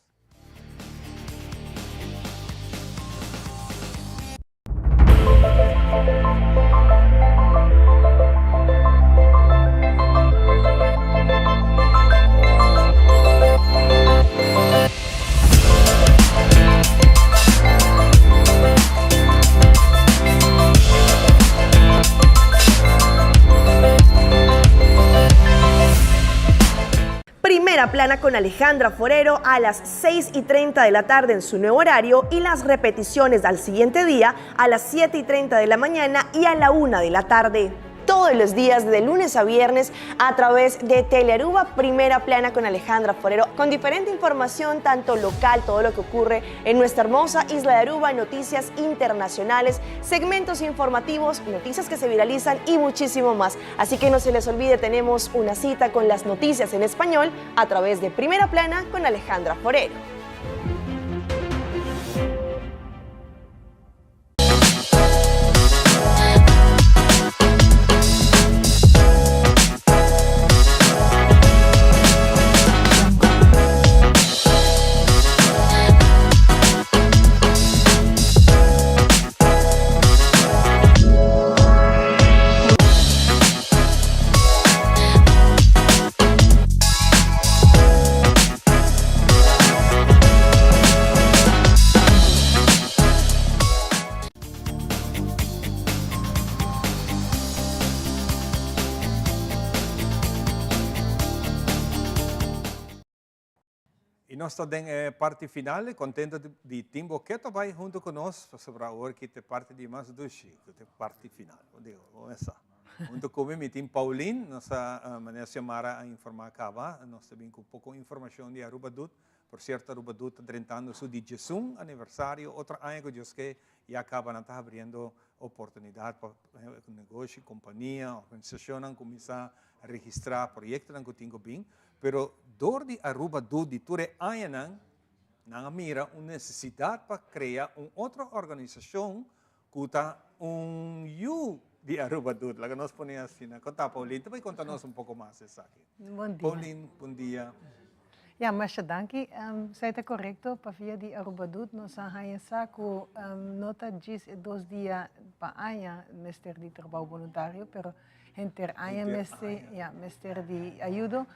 Primera Plana con Alejandra Forero a las 6 y 30 de la tarde en su nuevo horario y las repeticiones al siguiente día a las 7 y 30 de la mañana y a la 1 de la tarde. Todos los días de lunes a viernes a través de Telearuba Primera Plana con Alejandra Forero, con diferente información tanto local, todo lo que ocurre en nuestra hermosa isla de Aruba, noticias internacionales, segmentos informativos, noticias que se viralizan y muchísimo más. Así que no se les olvide, tenemos una cita con las noticias en español a través de Primera Plana con Alejandra Forero. Y nos ta den e parti final y contento di tin bo keto bay hunto cu nos pasobra awor ki t'e parti di mas dushi cu t'e parti final. Bo digo, bo mesa. Hunto cu mi, mi tin Paulien, nos a manera Xiomara a informa caba, nos ta bin cu poco informacion di Aruba Doet. Por cierto Aruba Doet ta drentando su di diesun aniversario, otro aña cu Dios ke ya caba nan ta habriendo oportunidad pa negoshi, compania, organisacionnan cuminsa registra proyectonan cu tin cu bin. Pero dor di Aruba Doet di tur e añanan, nan a mira un necesidad pa crea un otro organisacion cu ta un yu di Aruba Doet. Laga nos pone asina. Con ta, Paulien? Ta bay conta nos un poco mas esaki. Bon dia. Paulien, bon dia. Ya, masha danki. Esei ta korekto, pafia di Aruba Doet nos a haña sa ku no ta djis e dos dia pa aña mester di trabou boluntario, pero henter aña mester, ya, mester di ayudo.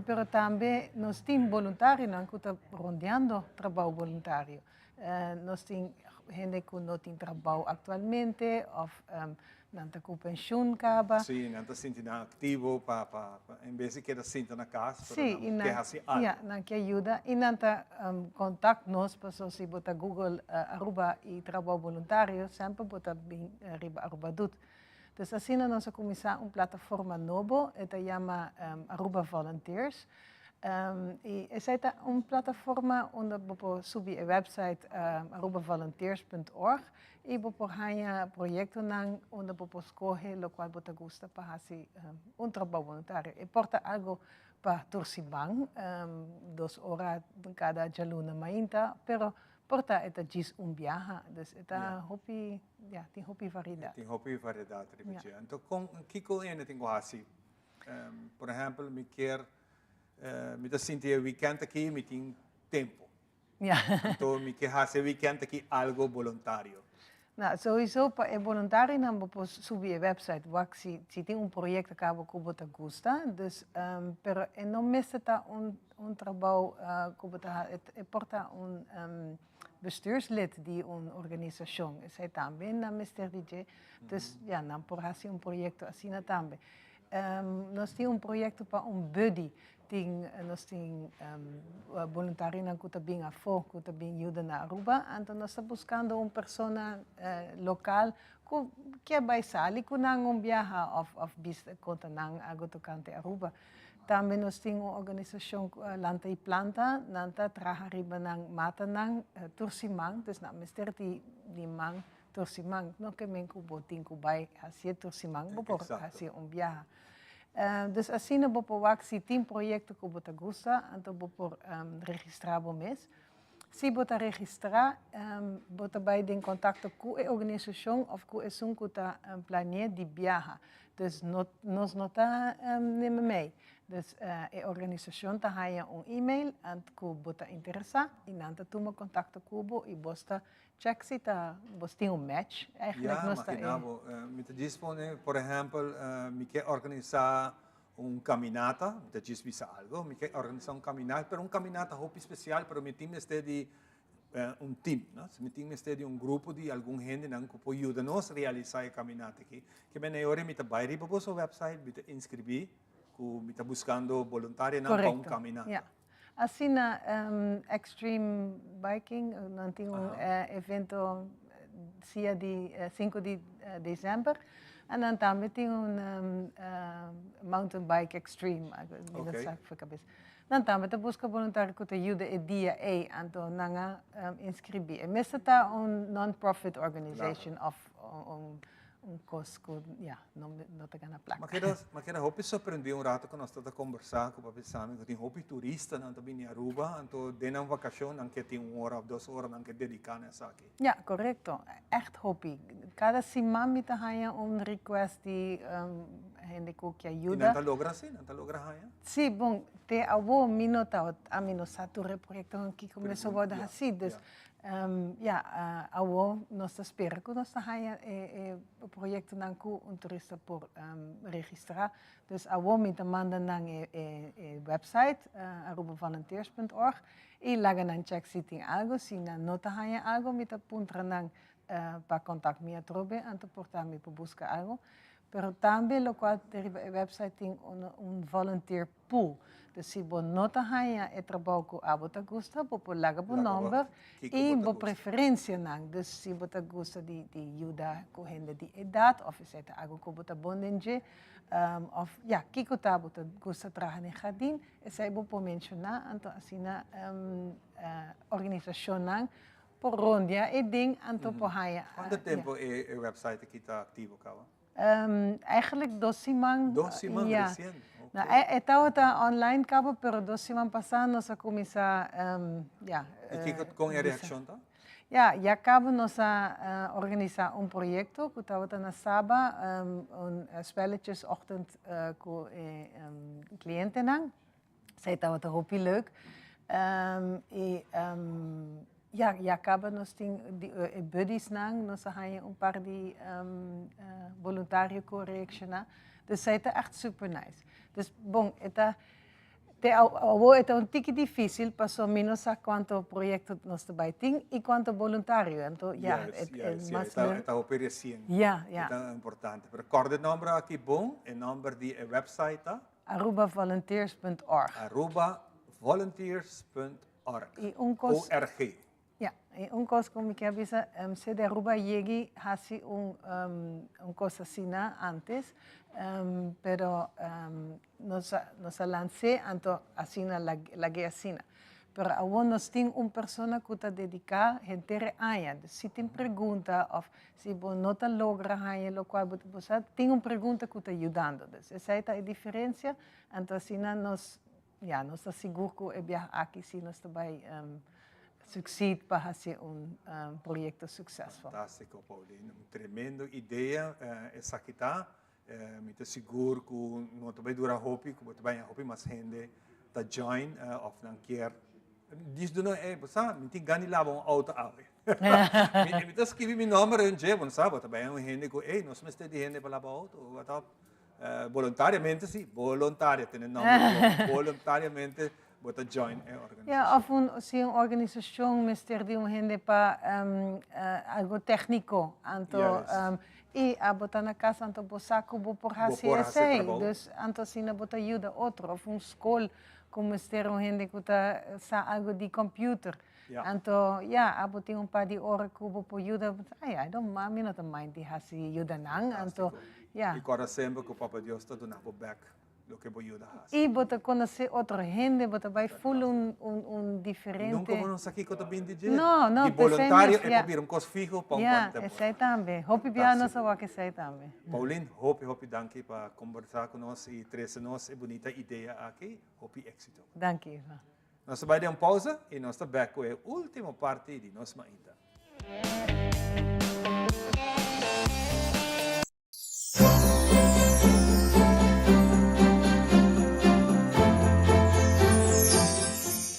Pero tambe nos tin boluntarionan ku ta rondeando trabou boluntario. Nos tin hende ku no tin trabou aktualmente òf nan ta ku penshun kaba. Sí, nan ta sinti nan aktivo pa pa en bes di keda sinta na kas, pero nan ke hasi algu. Ya, nan ke yuda i nan ta kontakt nos pasobra si bo ta google Aruba i trabou boluntario semper bo ta bin riba Aruba Doet. Dus asina nos a kuminsá un plataforma nobo, e ta yama Aruba Volunteers. I esei ta un plataforma unda bo por subi e website arubavolunteers punt org i bo por haña proyektonan unda bo por skohe lokual bo ta gusta pa hasi un trabou boluntario. E por ta algu. pa tur siman, dos ora kada djaluna mainta, pero por ta e ta djis un biaha, dus e ta hopi, ya, tin hopi variedat. Tin hopi variedat riba dje. Anto kon, kiko hende tin ku hasi? Por ehèmpel, mi kier, mi ta sinti e wikènt aki mi tin tempu. Anto mi ke hasi e wikènt aki algo boluntario. Nou, sowieso pa e boluntarionan bo por subi e website wak si si tin un proyecto caba cu bo ta gusta. Dus, pero e no mester ta un un trabou cu bo ta ha, e por ta un bestuurslid di un organisacion, esey tambe nan mester di dje. Dus ja, nan por haci un proyecto asina tambe. Nos tin un proyecto pa un buddy. Tin nos tin boluntarionan ku ta bin afó, ku ta bin yuda na Aruba, anto nos ta buskando un persona lokal ku ke bai sali ku nan un biaha òf òf bisa konta nan algu tokante Aruba. Tambe nos tin un organisashon Lanta i Planta, nan ta traha riba nan matanan tur siman, dus nan mester di di man tur siman. No ke men ku bo tin ku bai hasié tur siman, bo por hasié un biaha. Dus asina bo por wak si tin proyecto cu bo ta gusta, anto bo por registra bo mes. Si bo ta registra, bo ta bay den contacto cu e organisacion of cu esun cu ta planea di biaha. Dus no, nos no ta neme mey. Dus e organisacion ta haya un email cu bo ta interesa y nan ta tuma contacto cu bo y bos ta Check si ta bos tin un match eigenlijk Ja, nos ta imagina e. bo. Mi ta djis pone, por ehempel, mi ke organisa un caminata, mi ta djis bisa algo, mi ke organisa un caminata, pero un caminata hopi special, pero mi tin mester di un team, no? Mi tin mester di un grupo di algun hendenan cu por yuda nos realisa e caminata aki. Ke men e ora mi ta bay riba boso website, mi ta inscribi cu mi ta buscando boluntarionan pa un Correcto, caminata. ja. Asina Extreme Biking nan tin un evento sia di sinku di december en nan tambe tin un mountain bike extreme mi no sa for cabes. Nan tambe ta busca boluntario cu ta yuda e dia ey anto nan a inscribi. E mester ta un non profit organization of un Un kos ku ya, no no ta gana plaka. Ma keda ma keda hopi sorprendí un rato ku nos ta ta kombersá ku papi Sami ku tin hopi turistanan ta bini Aruba, anto den nan vakashon nan ke tin un ora òf dos ora nan ke dediká na esaki. Ya, korekto. Ègt hopi. Kada siman mi ta haña un request di hende ku ke I yuda. nan ta logra si? Nan ta logra haña? Sí, bon, te awo mi no ta, ami no sa tur e proyektonan kiko mester wòrdu hasí, dus Ya, awo nos ta spera ku nos ta haña e proyektonan ku un turista por registrá. Dus awo mi ta manda nan e website arubavolunteers punt org i laga nan chèk si tin algu. Si nan no ta haña algu mi ta puntra nan pa kontakt mi atrobe anto por ta mi por buska algu. Pero tambe lokual ta riba e website tin un volunteer pool. Dus si bo no ta haña e trabou ku abo ta gusta, bo por laga bo nòmber i bo preferensianan. Dus si bo ta gusta di yuda ku hende di edat òf esei ta algu ku bo ta bon den dje, òf ya, kiko ta bo ta gusta traha den hardin, esei bo por menshoná. Anto asina organisashonnan por rondia e den anto por haña. Kuantu tempu e website aki ta aktivo kaba? Eigenlijk dos siman. Dos siman ja. recien. Okay. Nou, e tabata online caba, pero dos siman pasá nos a cuminsa, ja. Y kiko con e reaccion ta? Ja, ya caba nos a organisa un proyecto cu tabata na Saba, un spelletjesochtend cu e clientenan. Esei tabata hopi leuk. Y ja, ya caba nos tin e buddiesnan, nos a haña un par di boluntario cu a reacciona. Dus esei ta echt super nice. Dus bon, e ta, te awor e ta un tiki dificil pasobra mi no sa cuanto proyecto nos ta bay tin y cuanto boluntario. Anto ja, Juist, e juist, mas ja, leuk. E ta hopi recien. Ja, ja. E ta importante. Pero corda e nomber aki bon, e nomber di e website ta? Arubavolunteers punt org. Arubavolunteers punt org. I un kos. ORG. Ja, i un kos ku mi ke a bisa, sede Aruba yegi hasi un un kos asina antes, pero nos a nos a lans'é anto asina lag'é asina. Pero awor nos tin un persona ku ta dediká henter e aña. Dus si tin pregunta òf si bo no ta logra haña lokual bo ta buska, tin un pregunta ku ta yudando. Dus esei ta e diferensia. Anto asina nos. ya, nos ta sigur ku e biaha aki si nos ta bai succeed pa hasi un proyecto succesful. Fantastico, Pauline. Un tremendo idea esaki ta. Mi ta sigur cu no ta bay dura hopi, cu bo ta bay hopi mas hende ta join of nan kier. Dis duna, eh, bo sa, mi tin gana di laba un auto awe. Mi ta skibi mi nomber den dje, bo no sa, bo ta bay un hende cu, ey, nos mester di hende pa laba auto, what up. Boluntariamente si, boluntario, tene nomber, boluntariamente bo ta join e organisacion. Ja, of un, si un organisacion mester di un hende pa algo tecnico, anto y abo ta na cas anto bo sa cu bo por haci esey, dus anto asina bo ta yuda otro, of un scol cu mester un hende cu ta sa algo di computer, anto ya, abo tin un par di ora cu bo por yuda, ay, I don't mind, mi no ta mind di haci yuda nan, anto ya. Y corda semper cu Papa Dios ta duna bo bek loke bo yuda hasi. I bo ta konosé otro hende, bo ta bai ful un un diferente. Nunka bo no sa kiko ta bin di dje. No, no, Di boluntario e por bira un kos fiho pa un Ya, kuantu tempu. esei tambe. Hopi biaha nos a wak esei tambe. Pauline, hopi hopi danki pa kombersá ku nos i trese nos e bunita idea aki. Hopi éksito. Danki, Ivan. Nos ta bai den un pausa i nos ta bèk ku e último parti di nos mainta.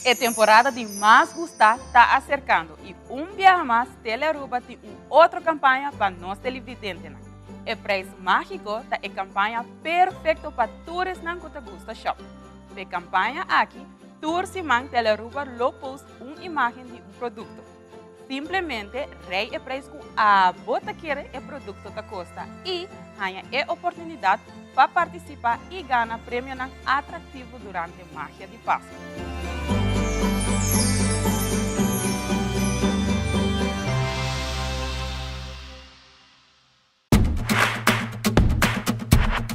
E temporada di mas gustá ta aserkando i un biaha mas Telearuba tin un otro kampaña pa nos televidentenan. E Prijs Mágiko ta e kampaña perfekto pa tur esnan ku ta gusta shop. P'e kampaña aki, tur siman Telearuba lo post un imágen di un produkto. Simplemente rei e prijs ku abo ta kere e produkto ta kosta i haña e oportunidat pa partisipá i gana premionan atraktivo durante Magia di Pasku.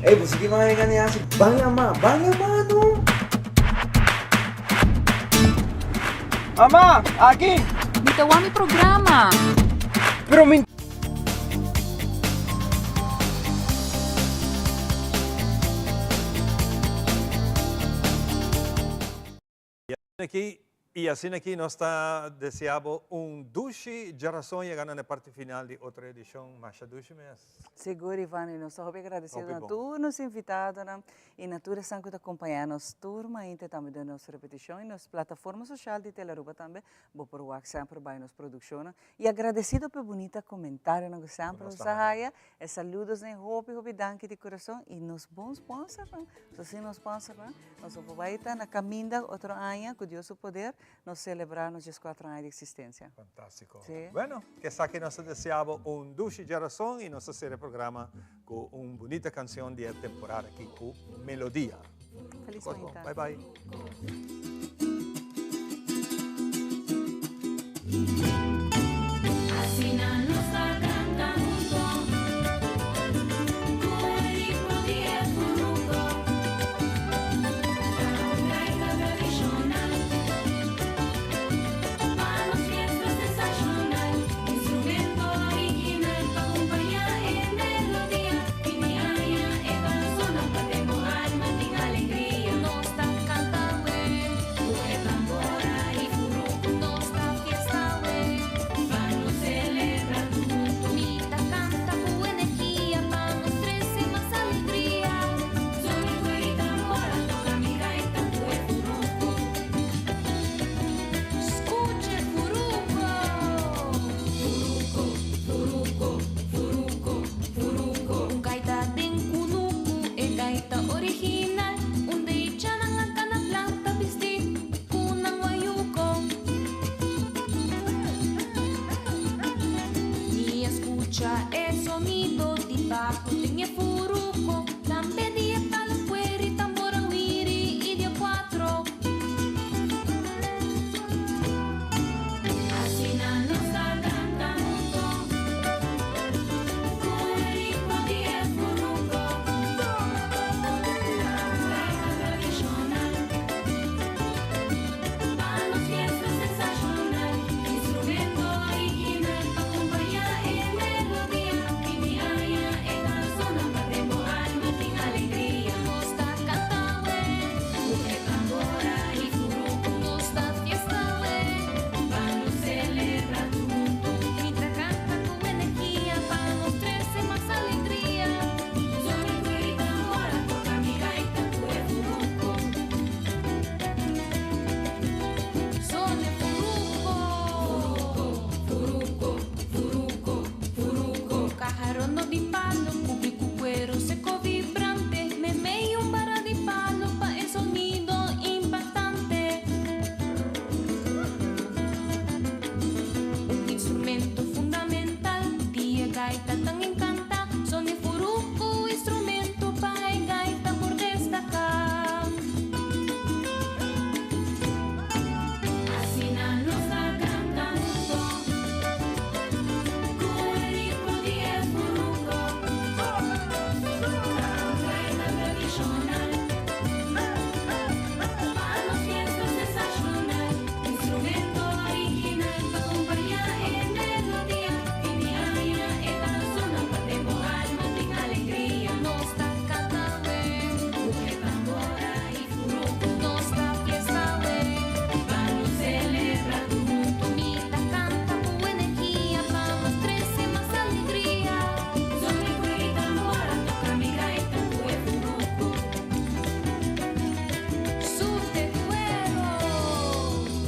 Ey, bo sigui manga gana hasi ban yama, ban yama no. Mama, aki! Mi ta wak mi programa. Pero mi. Y asina aki, y asina aki nos ta desea bo un dushi djarason yegando na e parti final di otro edicion Masha Dushi mes. Sigur Ivan y nos ta hopi agradecido Hopi na bon. tur nos invitadonan y na tur esnan cu ta acompaña nos tur mainta tambe den nos repeticion y nos plataforma social di Telearuba tambe bo por wak semper bay nos produccionnan y agradecido p'e bunita comentarionan cu semper nos ta haya E saludos den hopi hopi danki di corazon y nos bon sponsornan. So sin nos sponsornan nos no por bay ta na caminda otro aña cu Dios su poder nos celebra nos diescuatro aña di existencia. Fantastico. Sí. Bueno, cu esaki nos ta desea bo un dushi djarason y nos ta cera e programa cu un bunita cancion di e temporada aki cu Melodia. Feliz Cos bon. mainta. Bye bye. Asina nos ta canta hunto Cu e ritmo di e furuco Ta un gaita tradicional Pa nos fiesta sensacional Instrumento original Pa compaña e melodia Fin di aña e ta sona Pa den bo alma tin alegria Nos ta canta we Cu e tambora y furuco Nos ta fiesta we Pa nos celebra tur hunto Mi ta canta cu energia Pa nos trece mas alegria Zona cu e tambora Toca mi gaita cu e furuco Scucha e furuco Furuco, furuco, furuco, furuco Un gaita den cunucu E gaita original Unda e chanan a cana planta bisti cu nan wayuco Mi a scucha e sonido di bajo den e furuco.